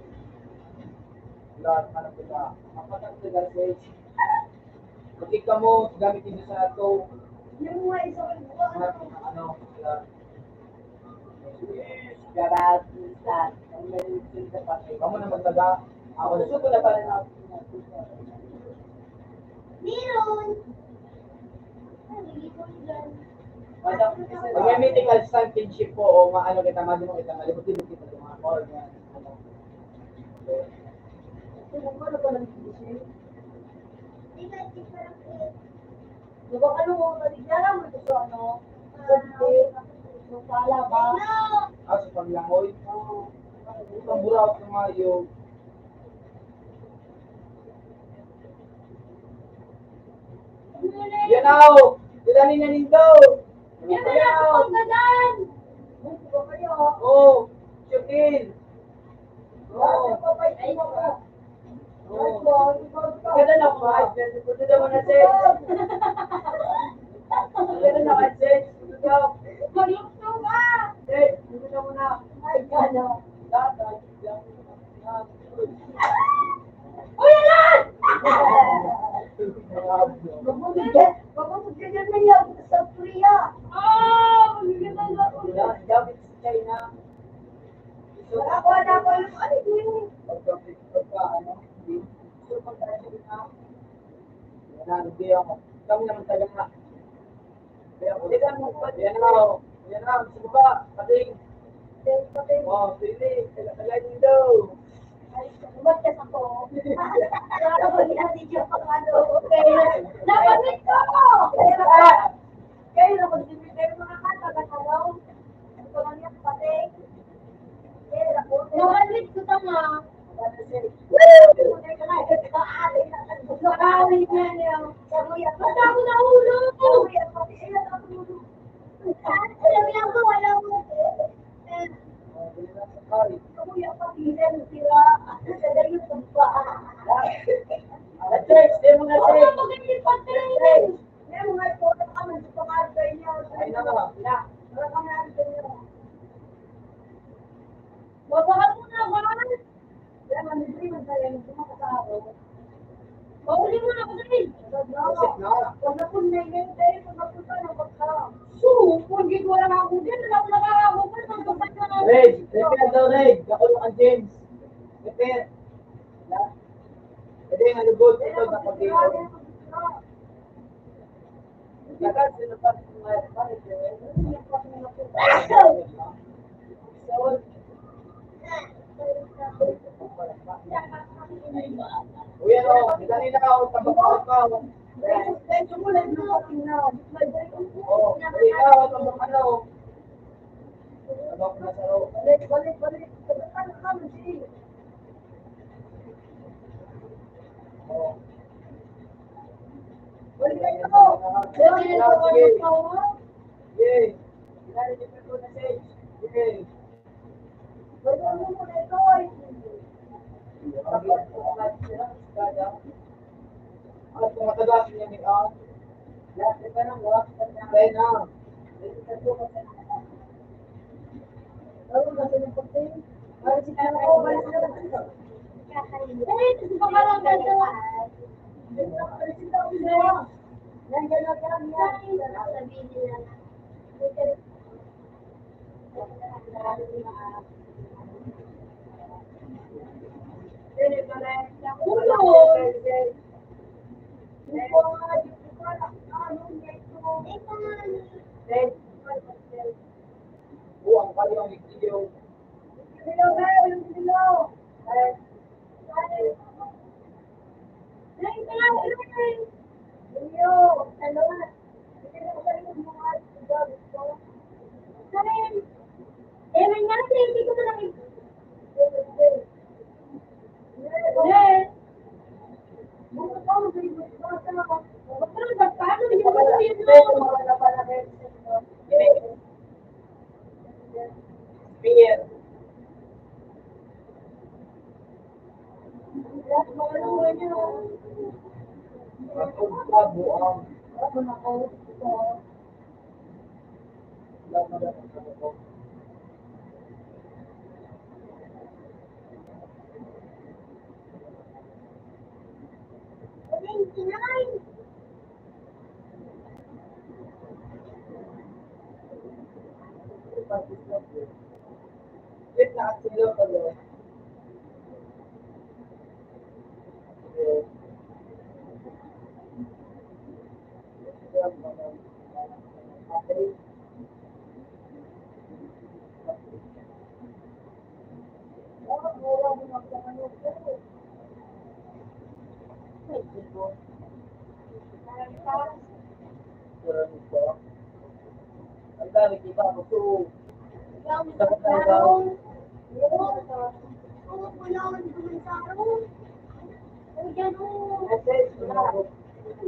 lahat, ano po ba? Kapatang taga-stage. Pati kamo, gamit ninyo sa ato. Yung mga isa ko, mga, ano, sila. Yes, grabe, sa, ang nalilipin sa pati. Kamo na magtaga. Ako, gusto ko na pala na. Meron. Pag may medical championship po, o maano kita, mali mo kita, malibot-libot kita sa mga call, yan. Ano. Ito, ano ba nang Di ba, ano mo, naligyara mo ito sa ano? Sa di, sa sala ba? Ah, sa paglangoy? Oo. Ang buraot ng mayo. Yan na, oh. Sila ni Nanindo. Yan na, oh. Yan na, oh. Ano ba kayo? Oh, Shakil. Ay, pwede, pwede naman na, Jen. Pwede naman, Jen. Pwede daw. Magluto ka! Jen, pwede naman na. Ay, gano'n. Lahat, ay, yan. Uy, alas! Mabunod ka, mabunod ka dyan, Maria, sa Korea. Ah, mabunod ka dyan, Maria. Yan, gamit sa China. So, ako, ako, ano, ano, ano, pagka, pagka, ano, so, pagka, ano, yan, hindi ako. Kami naman talaga. Kaya, hindi ka mo, yan na, oh. Yan na, sa baba, pating. Oh, pili, taga-, taga-, daw. Ay, umat ka sa ko. Kaya ako, hindi natin yung pang-ano, okay. Napamit ko! Kaya, kaya ako, hindi kayo makakatagal, ano? Ito lang yung pating. Kaya ako, nakamit ko, tama. Nakawin niya niya. Basta ako nahulog. Alam niya ako, wala mo. Wala mo ganyan pag-training. Ay, naka. Wala. Wala ka na, ano, ganyan. Babahan mo naman. Pauli mo na ako, Dre. Kasi na. So, kung gid wala na ako dyan, wala akong nakakabutan, magpapag na ako. Reg, prepare daw, Reg. Ako yung ang James. Prepare. Na? Pwede nga lugod, ito, dapat dito. Uy, ano, dali na ako, tabak-tabak ako. Oh, dali na ako, tabak-tabak ako. Tabak na sa loob. Balik, balik, balik. Tabak-tabak ako, G.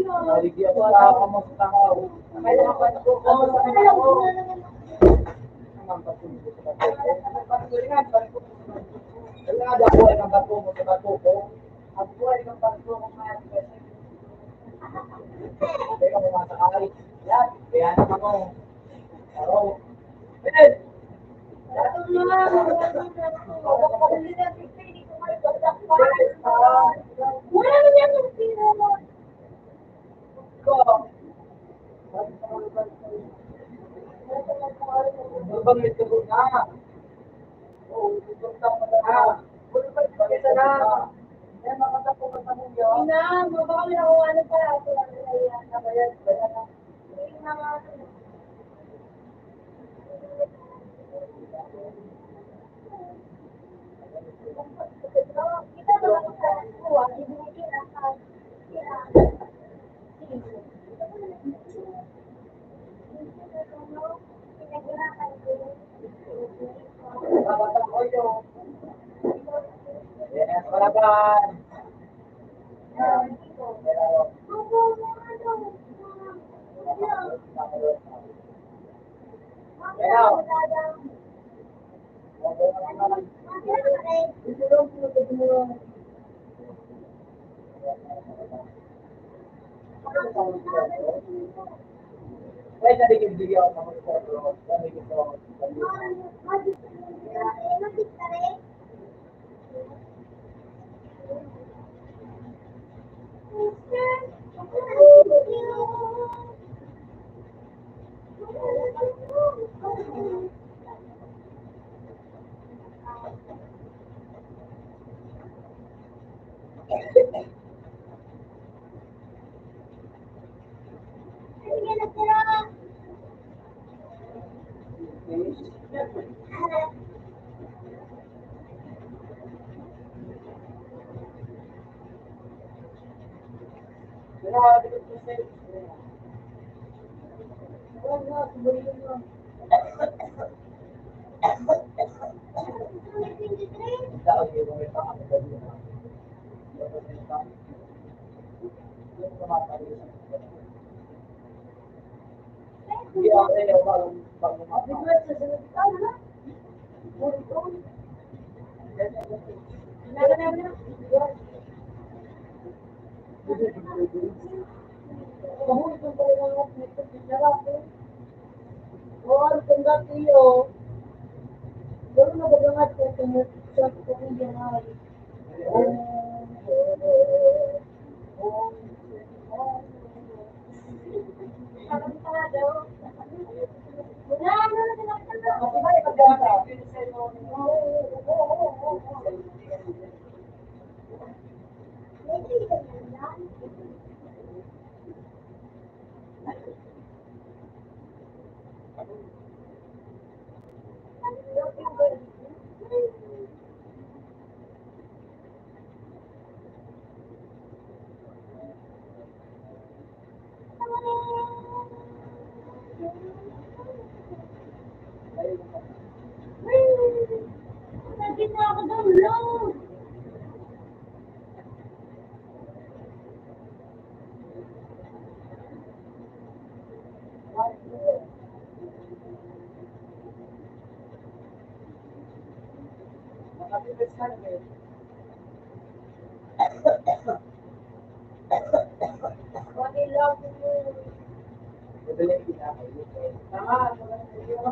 Naligyan ko sa kamusta ka. Ano sa mga ako? Ang pagtulog sa bato ko. Wala, ako ay ang bato mo sa bato ko. Ako ay ang bato mo, mga Teka, may masakay. Yan, kaya naman mo. Oo. Pwede. Wala na niya kung sino. Ina, mabawal ako, ano pa, ako lang, ay, ah, nabayad, bayad na. Yung mga, kita ba lang sa kuha, ibigay na, ah,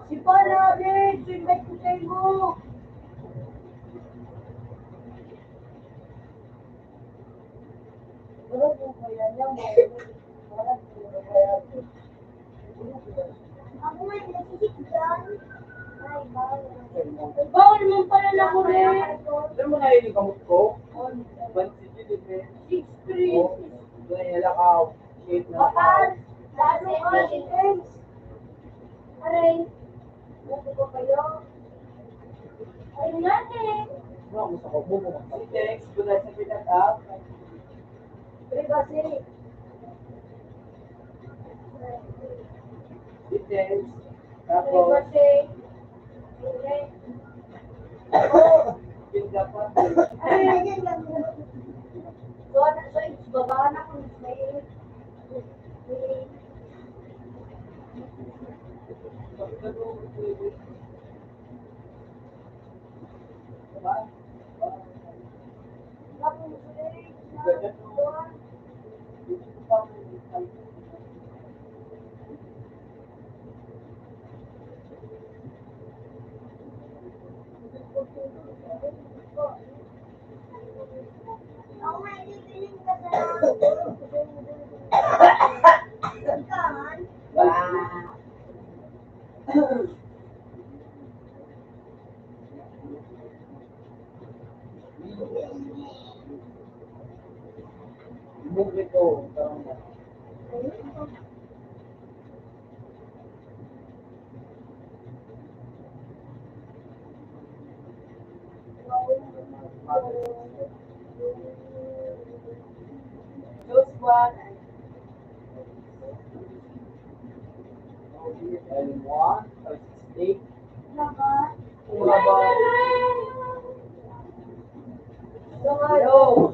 Si Pana, Alex, invite ko kayo mo. Bawal mo pala na ko rin. Alam mo na yun yung kamot ko? One sixty-three. Six three. Oh, doon yung lakaw. Shit na. Bakal. Dati ko yung friends. Aray. Buko pa kayo. Ayun nga eh. Ano, gusto ko, buko. Text, do not repeat that up. Privacy. Details. Tapos, privacy. Yung dapat. Ay, ay, ay, ay. Doon na siya, baba na kung may, may, Joshua nine. Elmwa, thirty-six. Hello.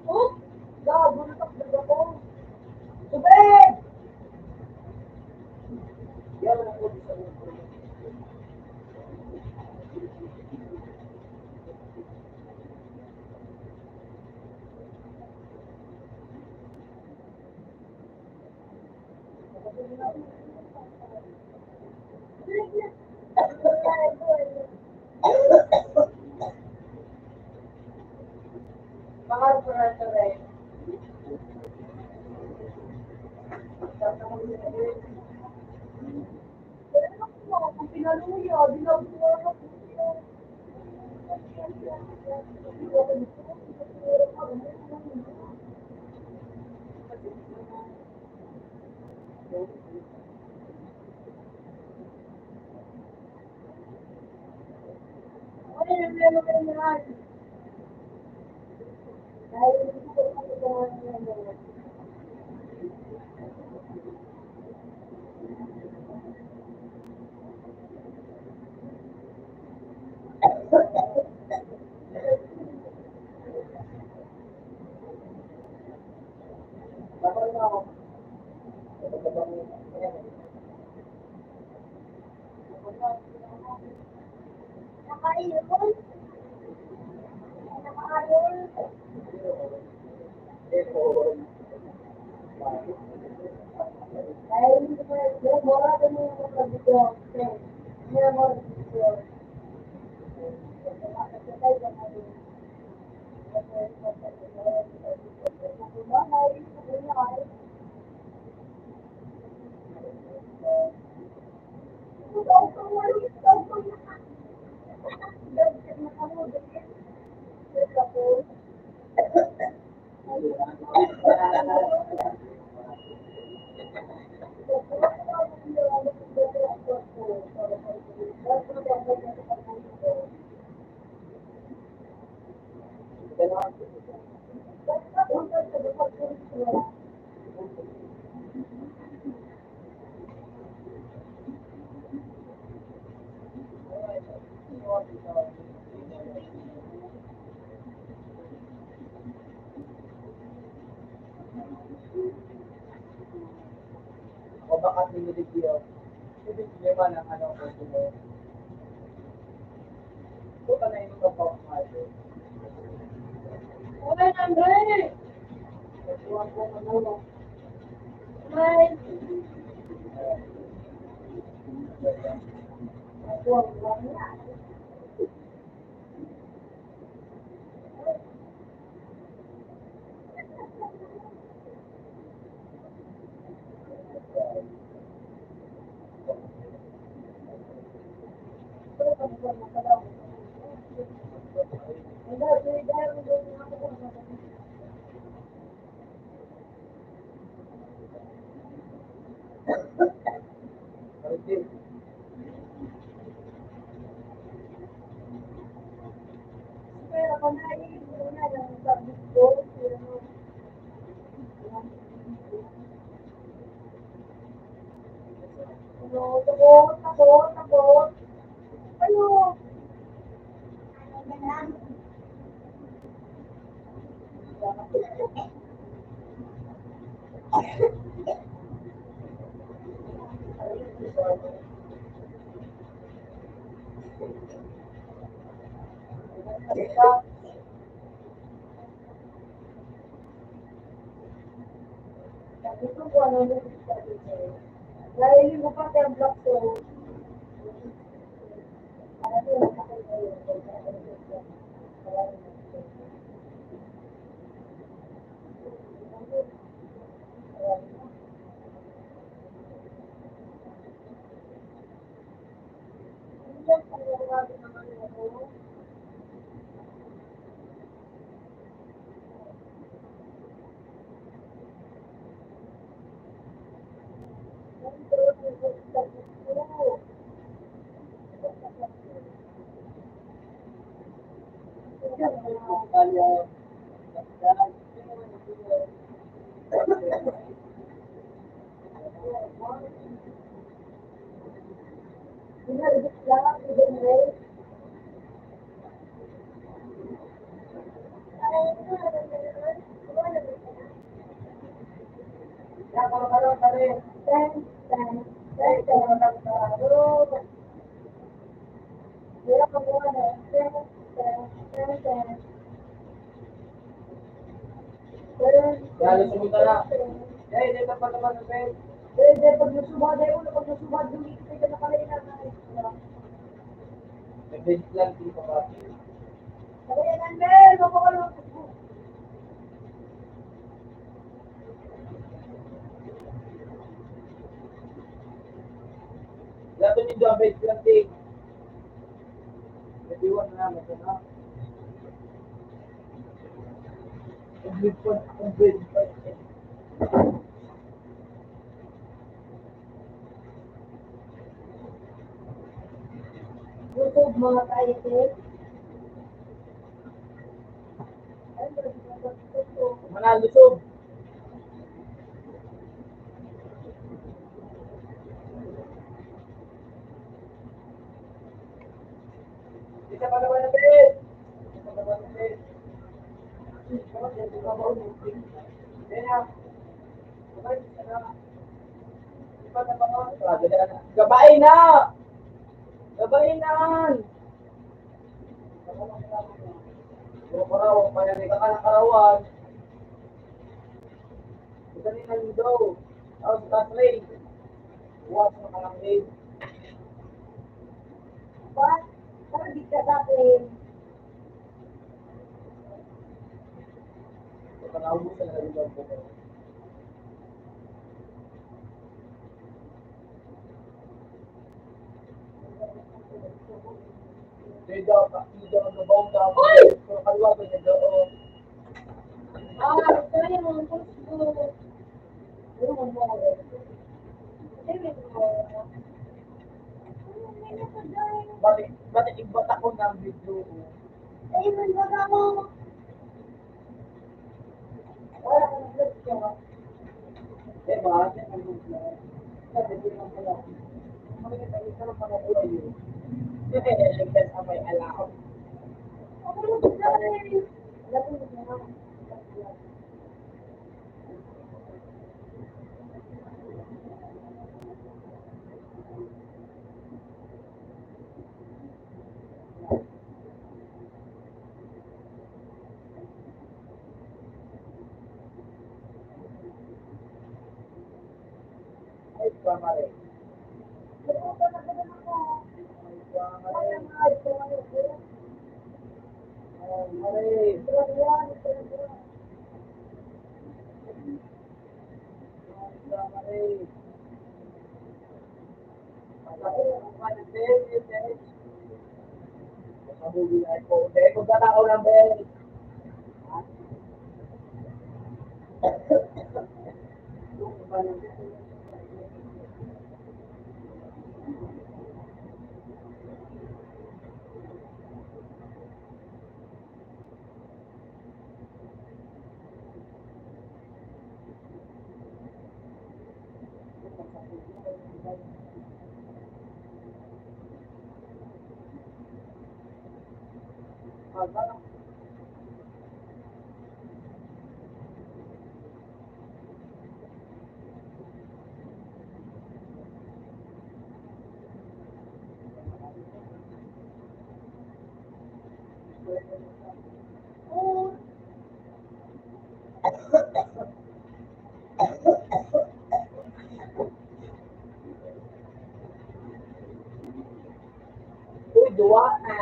Oh, gago, natakbo ako. Tubig! O baka tinilid niyo, tinilid niyo man ang ano, ang tingin. Ito pa na yung kapag-, Uy, Andre! Ito ang mga ano, Ay. Gusto ko ano yung sabi ko. Dahil yung mukha kaya black, so, Dali, sumunod na. Dali, dali, pag naman, Ben. Dali, dali, pag nasuba, dali, una, pag nasuba, dumikit ka na pala, ina, na. Nag-bed lang, di pa ba? Kaya yan, Ben, mapakalungkot ko. Laban yung dua, bed lang, di. Nag-iwan na naman, ano? Ang bed pa, ang bed pa. YouTube, mga ka-I T. Manalo, YouTube. Isa pa naman na, Ben. Isa pa naman na, Ben. Gabay na! Gabay na! Karawan, kaya may kakana karawan. Ito ni Nando. Tapos, Kathleen. Buwas mo ka ng grade. What? Parang di ka sa akin. Ito na, ubus na lang yung Uy! Ah, kaya mo, Facebook. Bati, bati, iba ta ko ng video. Ayun, baga mo. Uy, duwa na.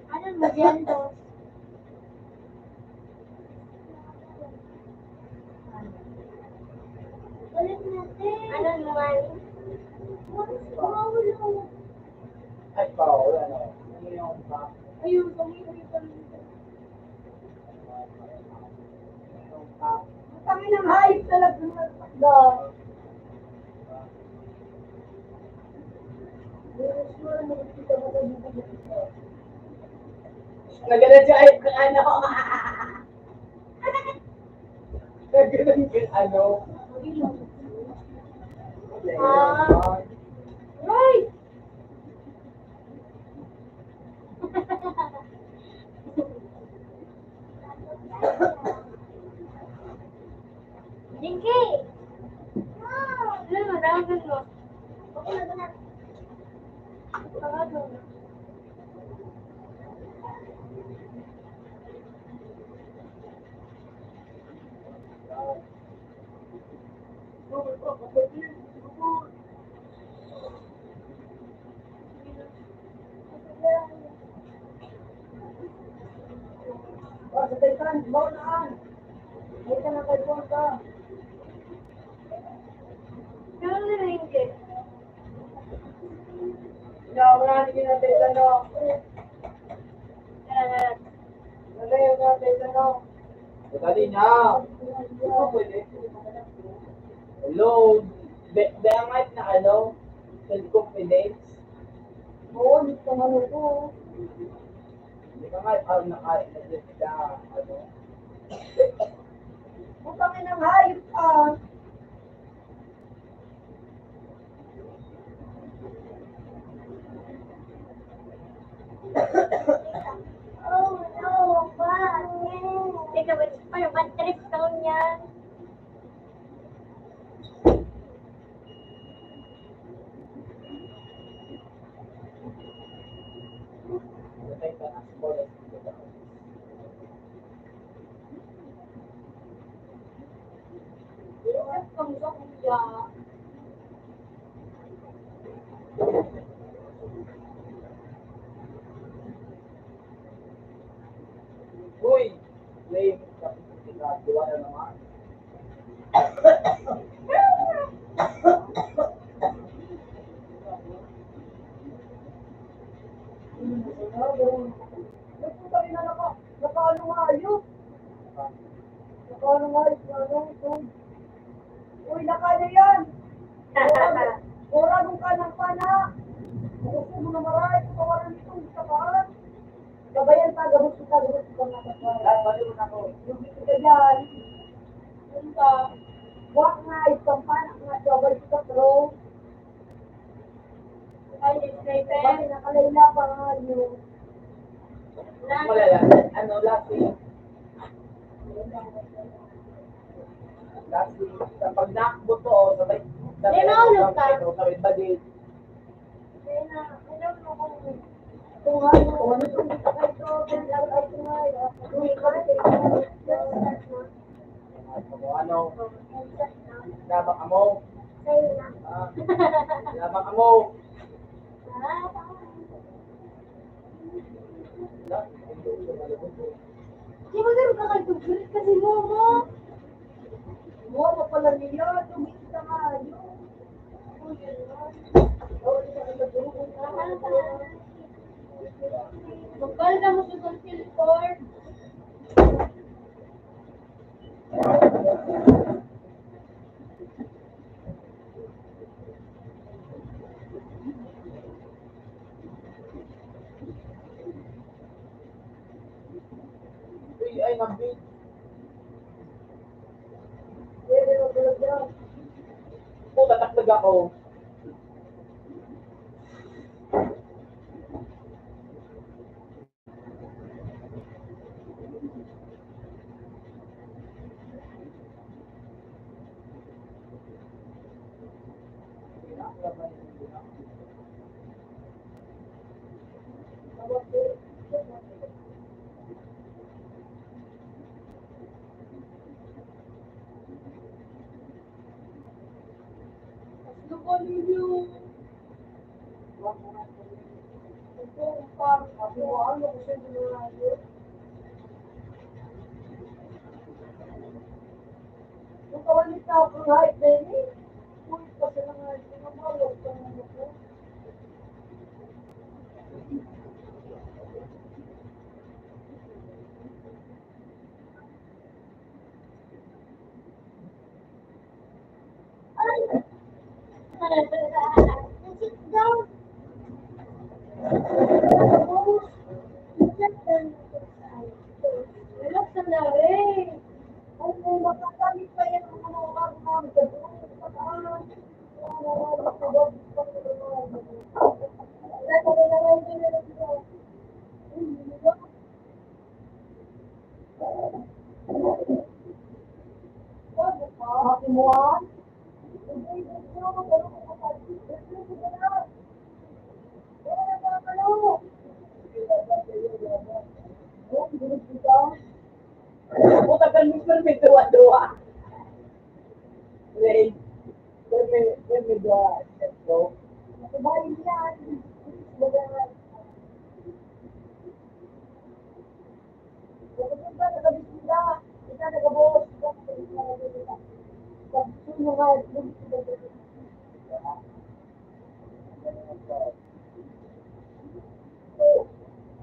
Ano mo yan, dos? Ano naman? Ay, pa, wala na. Ano yung pa? Ayun, kami, kami, kami. Ang tangin ng hayop talaga ng nagtakda. Nagano siya, ay, ano? Nagano yung ano? Ah. Right! Jinky! Ano mo, dawagan mo? Ako na ba na? Tawagan mo. Pero nilingkit. Wala, wala, hindi na tayo, ano. Madali na. Hello. Be, be, ang mic na ano? Self-confidence? Oo, hindi ka ano ko. Hindi ka nga, parang nakain na din sila, ano? Putang inang hayop ka. Oh, no, pa. Teka, ba't, paano ba trip daw niya? Uy! Lame. Ginagawa na naman. Nagpunta rin na naka-, naka-ano nga ayos. Naka-ano nga ayos na ano, ito. Uy, naka-ano yan? Mura, mura nung kanang pana. Gusto mo na maray, kawalan itong kapahan. Gabayan pa, gabos kita, gabos kita, mga kapatid. Lahat, baliw na ako. Yung dito ka dyan. Punta. Buwak nga, isang panak nga, gabay kita, bro. Ay, sniper. Bakit nakalay na pa nga yun? Malala, ano, last week. Last week, kapag nakbot ko, sabay, sabay, May maulog ka? Sabay, sabay, balik. Ano? Labak amo. Ah, labak amo. Di ba meron ka kay tubig kasi mo mo? Mo, mapala niya, tubig. Magbalga mo sa San Silvor. Ay, ay, nabit. Puta, taklag ako. Puta, permi, permi, duwa-duwa. Wait. Permi, permi, duwa. Ito ba yun yan?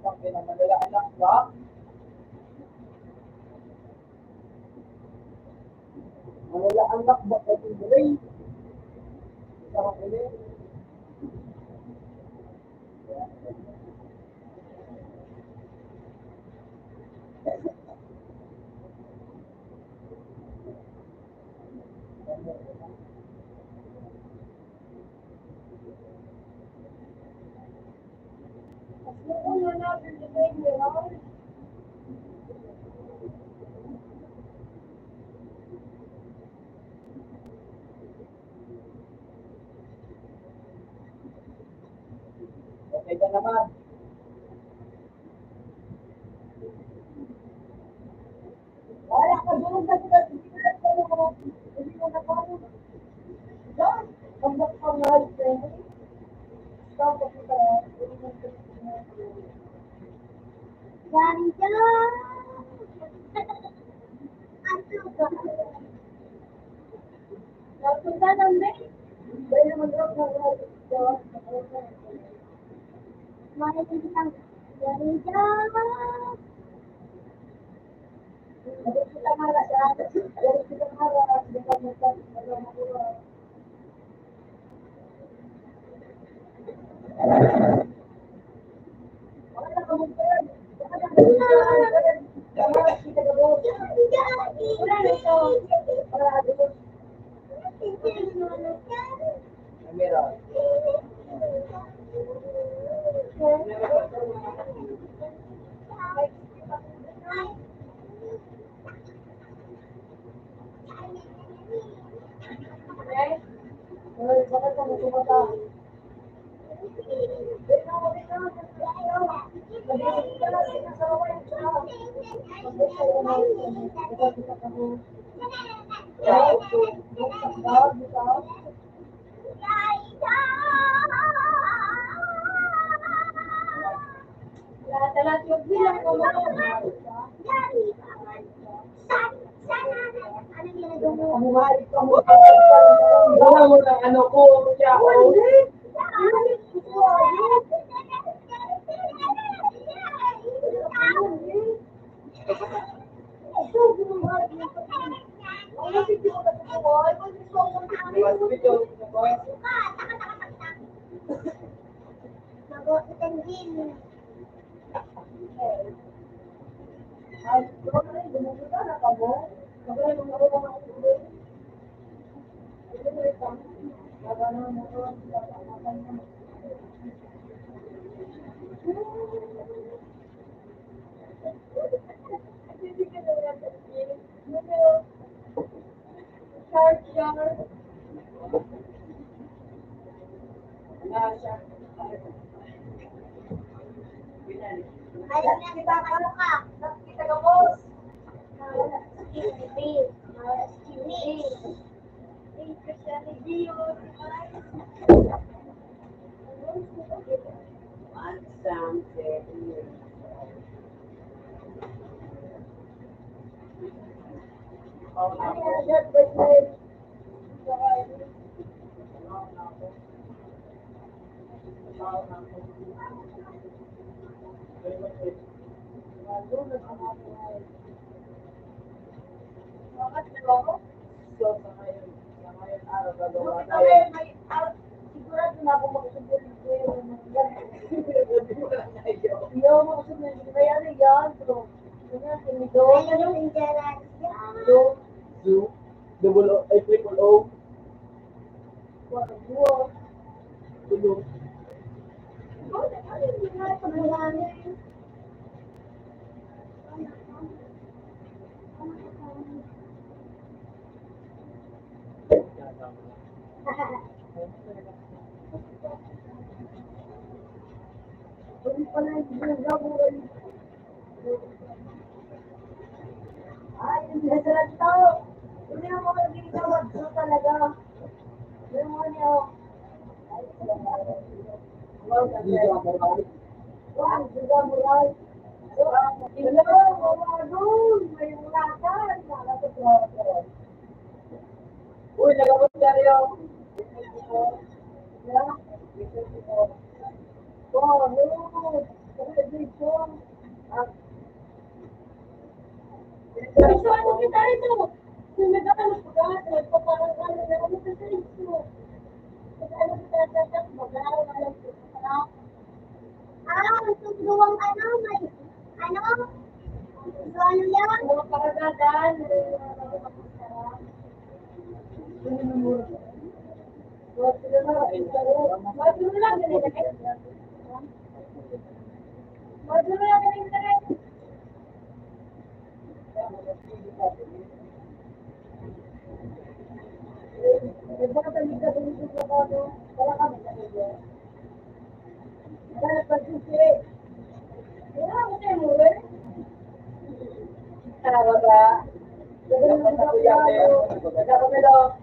Tangina, malala anak ba? Malala anak ba? Pati mo rin. Sa akin eh. Okay ka naman. Wala ka doon sa sila, hindi mo na kayo. Diyan, ang magpangalit na yun. Tapos ito, Ganda! Ang tuga. Napunta ng May. Dahil naman daw na may isang ganda. Wala mo ng ano ko, siya, oh. Alam niya, kita ka, kita ka, boss. Sigurado na ako makasubod. Yo, makasubod. Kaya ano yan? So, ano yan? Tinido? Ano? Zoo? Double O, ay, triple O. Tulog. Ay, hindi na sila tao. Hindi mo mga ginagawa doon talaga. Yung ano, ay, hindi na ako. Wow, hindi na ako. Hello, mga doon. May mga kan. Uy, nagkapunta rin ako. Ah, ang tugluwang ano, may, ano, so ano yan? Mga paradahan. Maduro lang, ganun, ganun. Maduro lang, ganun, ganun. Tara ba? Dapat na kuya, dapat na daw.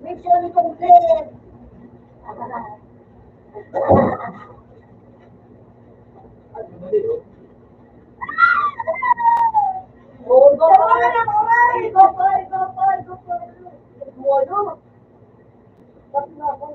Mission complete! Ikaw muna po,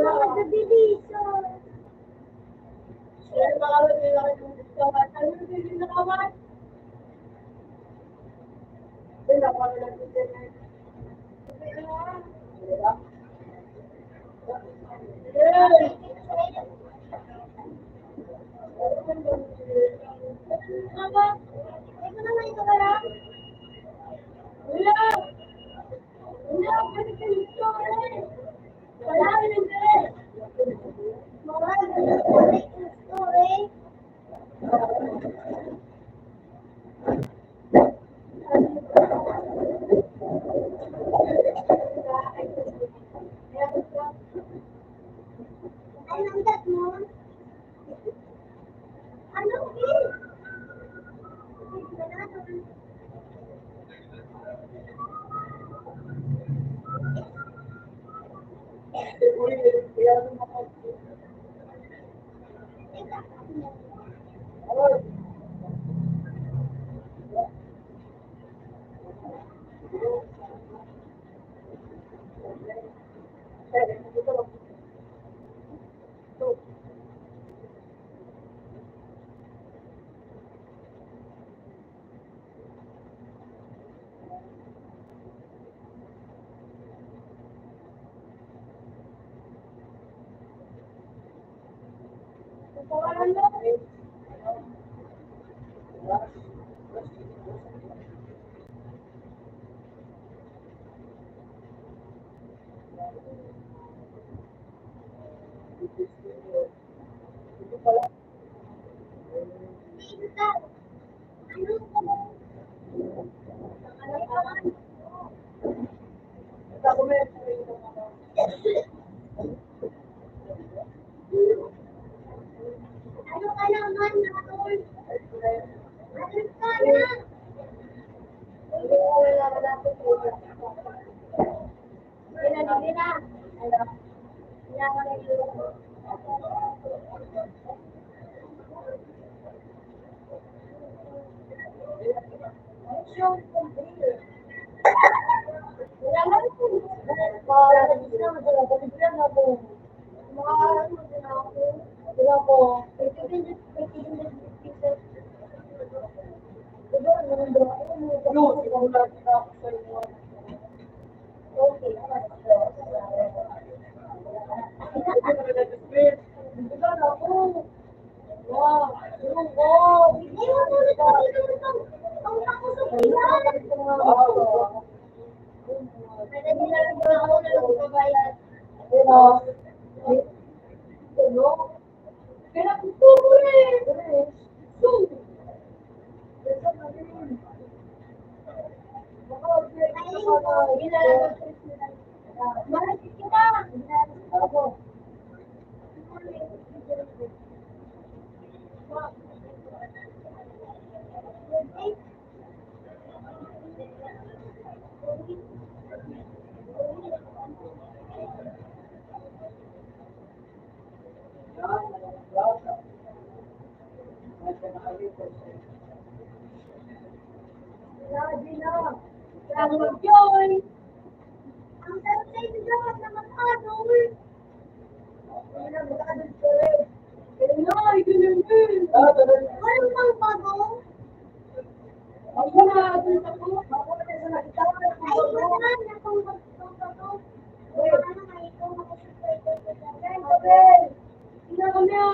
mga Jabilisa.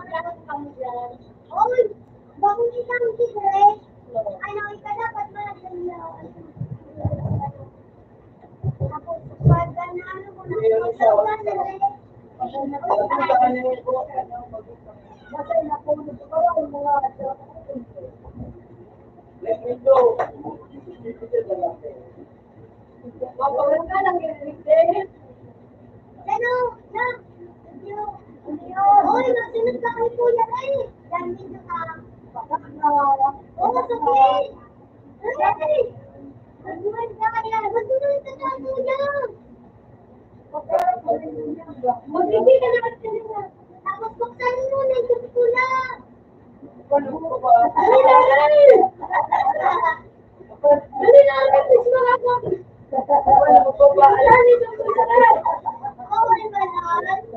Oy, bakong isang tigre. Ano, ika dapat mga ganyan. Tapos, pag ano, ano mo na, pag ano, eh. Ano, na? Uy, magsunod ka kay Kuya Ray. Yan dito ka. Oo, sige. Ray! Magsunod ka kaya. Magsunod ka kay Kuya. Magbibigay ka na kasi na. Tapos buksan mo na yung kukulang. Dali na, Ray! Dali na, Ray! Gusto nga ako. Dali na, Ray! Buksan na, Ray! Dali na, Ray!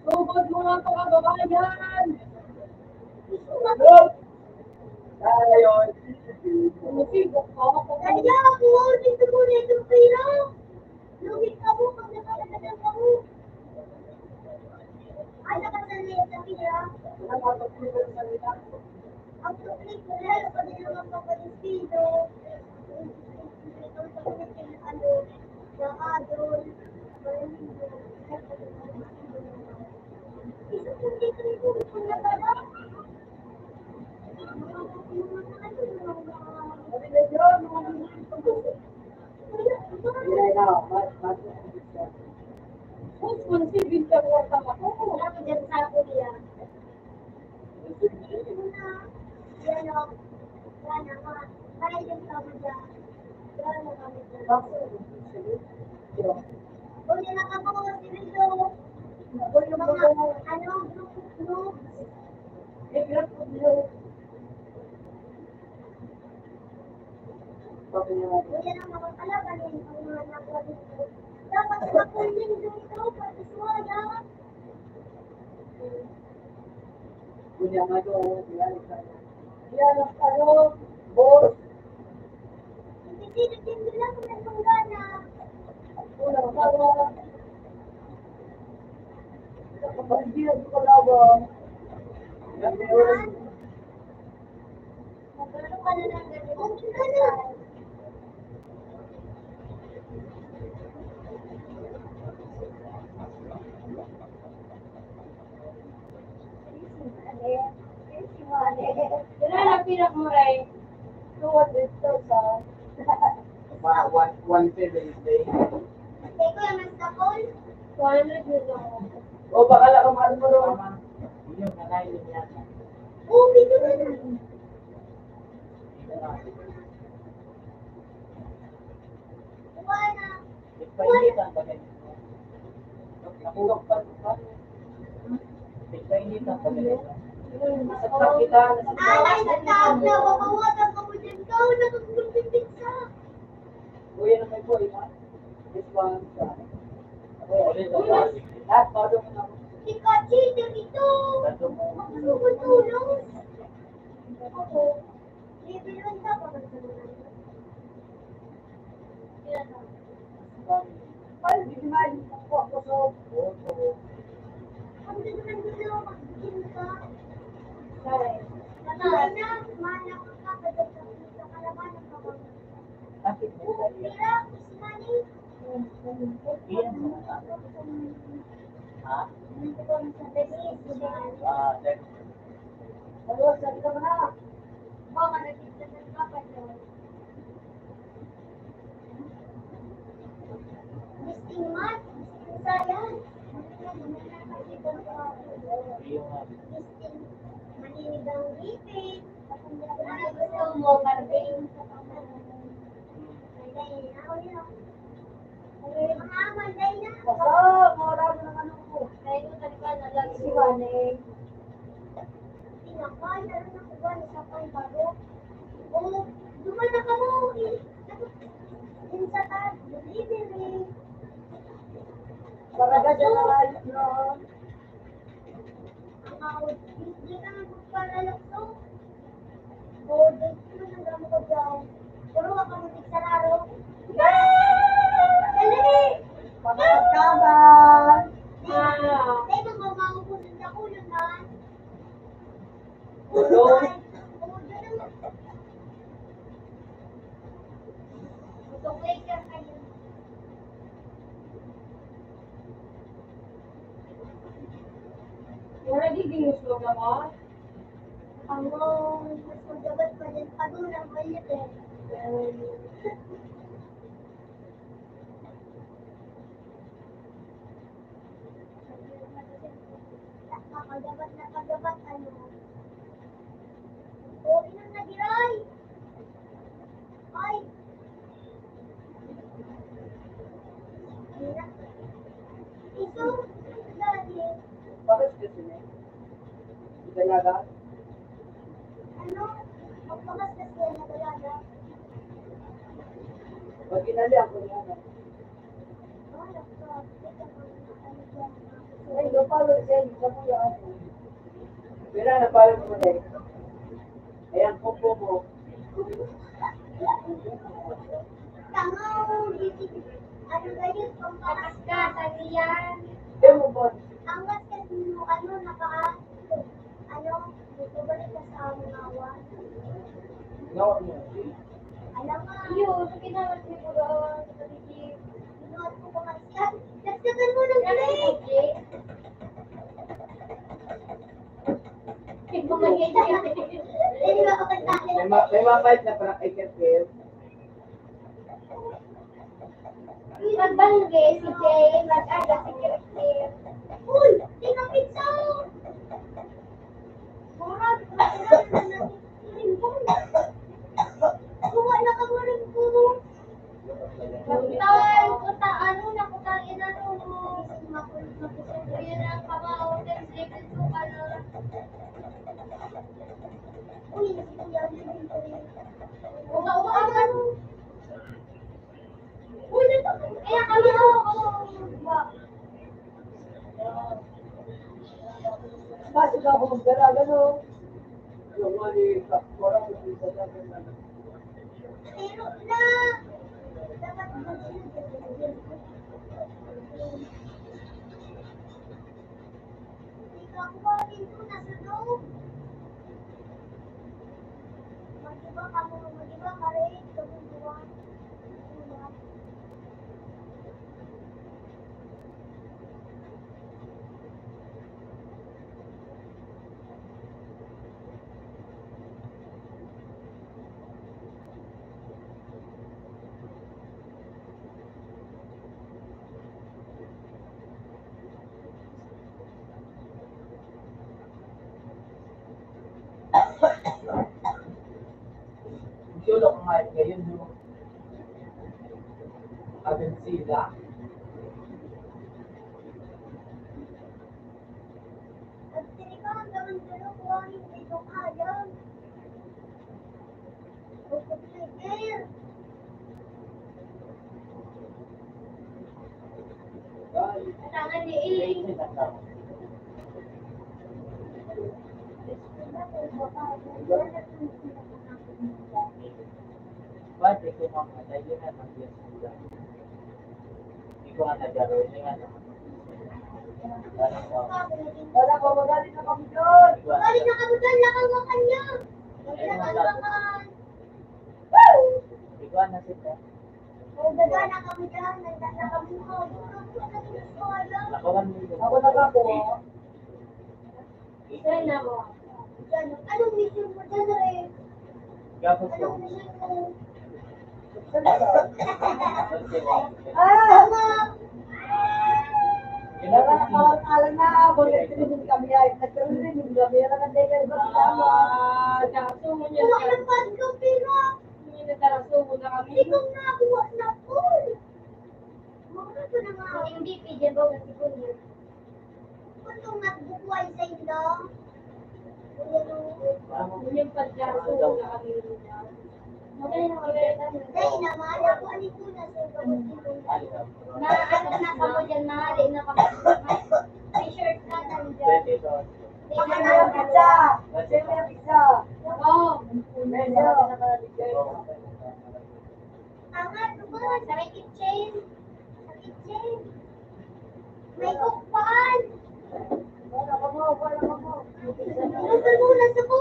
Tugod, mga kababayan! Ayun. Kaya ako, dito mo na itong pera. Lugi ka mo, pag nakakatagal ka mo. Ay, nakasanay sa pera. Ang tuplik mo na, kapag hindi naman kapag-ispido. Dapat sa kuling dito, pati suwaya. Kunya nga doon, yan, yan ang ano, boss. Hindi, hindi lang kung anong gana. Kulang pa ba? Kapag hindi na ito kalaban, yan, meron. Wala na, pinakmuray. Two hundred thousand. Mga one, one K na yung day. Teko, yung mas kapon? Two hundred na lang. O, baka lang ang ano mo doon. Yun, nalayo niya. Oo, medyo na lang. Wala na. Nagpainitan pa ganito. Nakuha pa, pa. Nagpainitan pa ganito. Nasaktan kita, nasaktan. Ay, nasaktan na, mapawasan ka mo dyan. Ikaw, nakagulong yung pizza. Kuya na may boy, ha? This one, sa. Lahat, todo mo na. Ikaw, cheater ito. Todo mo. Magsusunod tulong. Ako. Ha? Ah, Misting math, misting science. Misting maninigang ngipin. Ano gusto mo, Marvin? Ako yun. Basta, mawala mo ng ano ko. Kaya ko talaga na lang si Juan eh. Pinakain na rin ako ba sa pangbago? O, duman na ka mo, eh. Yung sa tag, delivery. Para dyan na lang, no? Ang ako, hindi ka nagpapalala to. O, dito na lang ako dyan. Pero wag ka mo nagsarado. Ulo. Wala di ginusto ka mo? Ang mas magabat pa din, pag-unang maliit eh. Nakagabat, nakagabat, ano. O, inang na diray. Ay. Iso, dali. Bakit kasi niya? Dalaga? Ano? Magpakas kasi na dalaga. Pag inali ako niya, ano? Ay, no, follow din. Sa mga ano. Pero na follow mo na eh. Ayan, kuko mo. Ano ba yun? Pampakas ka, sabihan. Demo ba? Ang gas kasi mo, ano, naka, ano, dito balik ka sa mga awan. Ginawa mo. Alam mo. Iyo, sa kinawas ni Puro, sa pagiging Binuhat ko pa kasi. Dagdagan mo ng plate. Hindi ba kapag tayo? May ma-, may mga fight na parang I can feel. Magbangge si Jay, mag-aga si Christine. Uy! Di ka pizza! Murag, murag, murag, murag, murag, murag, murag, murag, Kuta, ano na, kuta, inano mo. Yun ang kamao, then sleeping ko ka na. Uy, uga, uga, ano? Uy, dito. Kaya kami, oh, oh, oh. Kaso ka ako magdala, gano'n. Yung mga ni Pastora, kung sa sabi na. Pero na, dapat mag-, ikaw ko pa rin doon, nasa loob. Mag-iba ka mo, mag-iba ka rin, ikaw mo buwan. Yun ako nga ngayon, no? Abensiga. Pagtirikan, gawin dulu ko ang hindi ko kaya. Pwede ko mga layo na ng Diyos nila. Hindi ko nga nagkaroon niya. Wala pa, magaling na kami doon. Magaling na kami doon, lakang wakan niya. Lakang wakan. Ikaw na sila. Nagdala kami dyan, nagdala kami ko. Nakawan mo ito. Ako na ba po? Isa na mo. Anong mission mo dyan, Ray? Gapos ko. Anong mission mo? Ah! Kailangan nakawal-alan na, bakit ito yung kami ay, nagkaroon din yung kami, alam ang dahil ba sila mo? Ah, daso mo niya. Wala nang pagkaw, pero Hindi na taraso mo na kami. Ikaw na, buwan na, Paul. Mga ito na nga. Hindi, pwede ba, kasi ko niya. Kung itong nagbubuhay sa inyo, Yun yung pagkaso na kami nila. Dahil na, mahal ako, ano po na sa iba ko. Na, ano na kamo dyan, mahali na kamo. May shirt na nandyan. Baka na lang pizza. Baka na lang pizza. Oo. Medyo. Angat, lugar, sa kitchen. Sa kitchen. May kukpaan. Inuman mo na sa ko.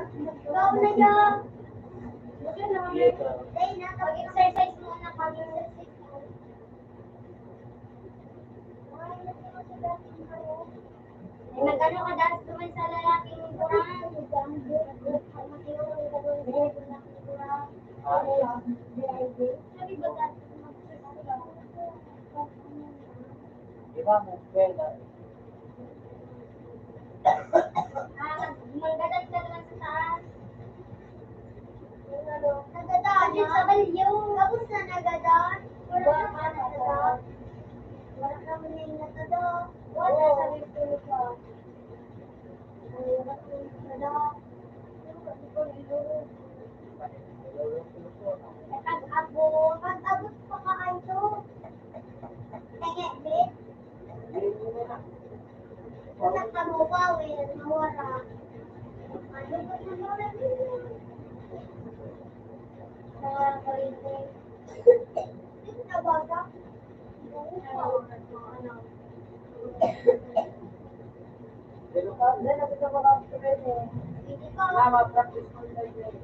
Ikaw na yan. Dahil na, pag-exercise mo na, pag-exercise mo. Nag-ano ka, dance naman sa lalaking kurang. Sabi ba, dance? Di ba, may eskwela? Ah, mag-, magdadagdag lang sa taas. Yung ano, nagdadaan na. Sa balyo. Tapos na nagdadaan. Wala na nagdadaan. Wala naman yung nagdadaan. Wala sa Pilipinas. Ang hirap ng nagdadaan. Yung ano, pag-abot, pag-abot pa ka ito. Kaya, eh, Anak ka mo, Pawi, at mawara. Ano ba yung mga mga ito? Yung tabaga? Ano? Pero pa, hindi na kita mga friend eh. Hindi pa. Mama, practice mo na yun.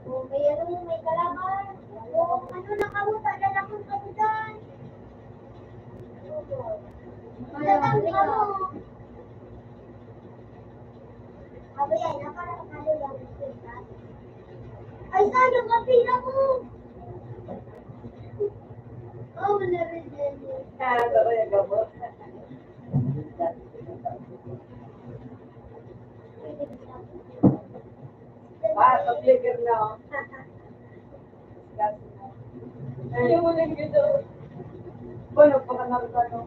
O, may ano, may kalaban. O, ano, nakamuta na lang kung ano dyan. Matatang ka mo. Abo yan, naparakalo lang. Ay, saan yung kapila ko? Oh, wala rin yan. Ah, sabay ang gamot. Ah, pag-flicker na, oh. Ayaw mo lang gito. Ba, nagpakanal ka, no?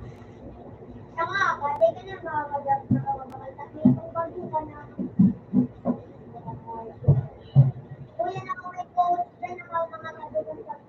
Saka, pwede ka na makakagap-, makakapagkakita. May pagbago ka na. Kuya, na kung may post na, nakakakagap-, nakakakagap-,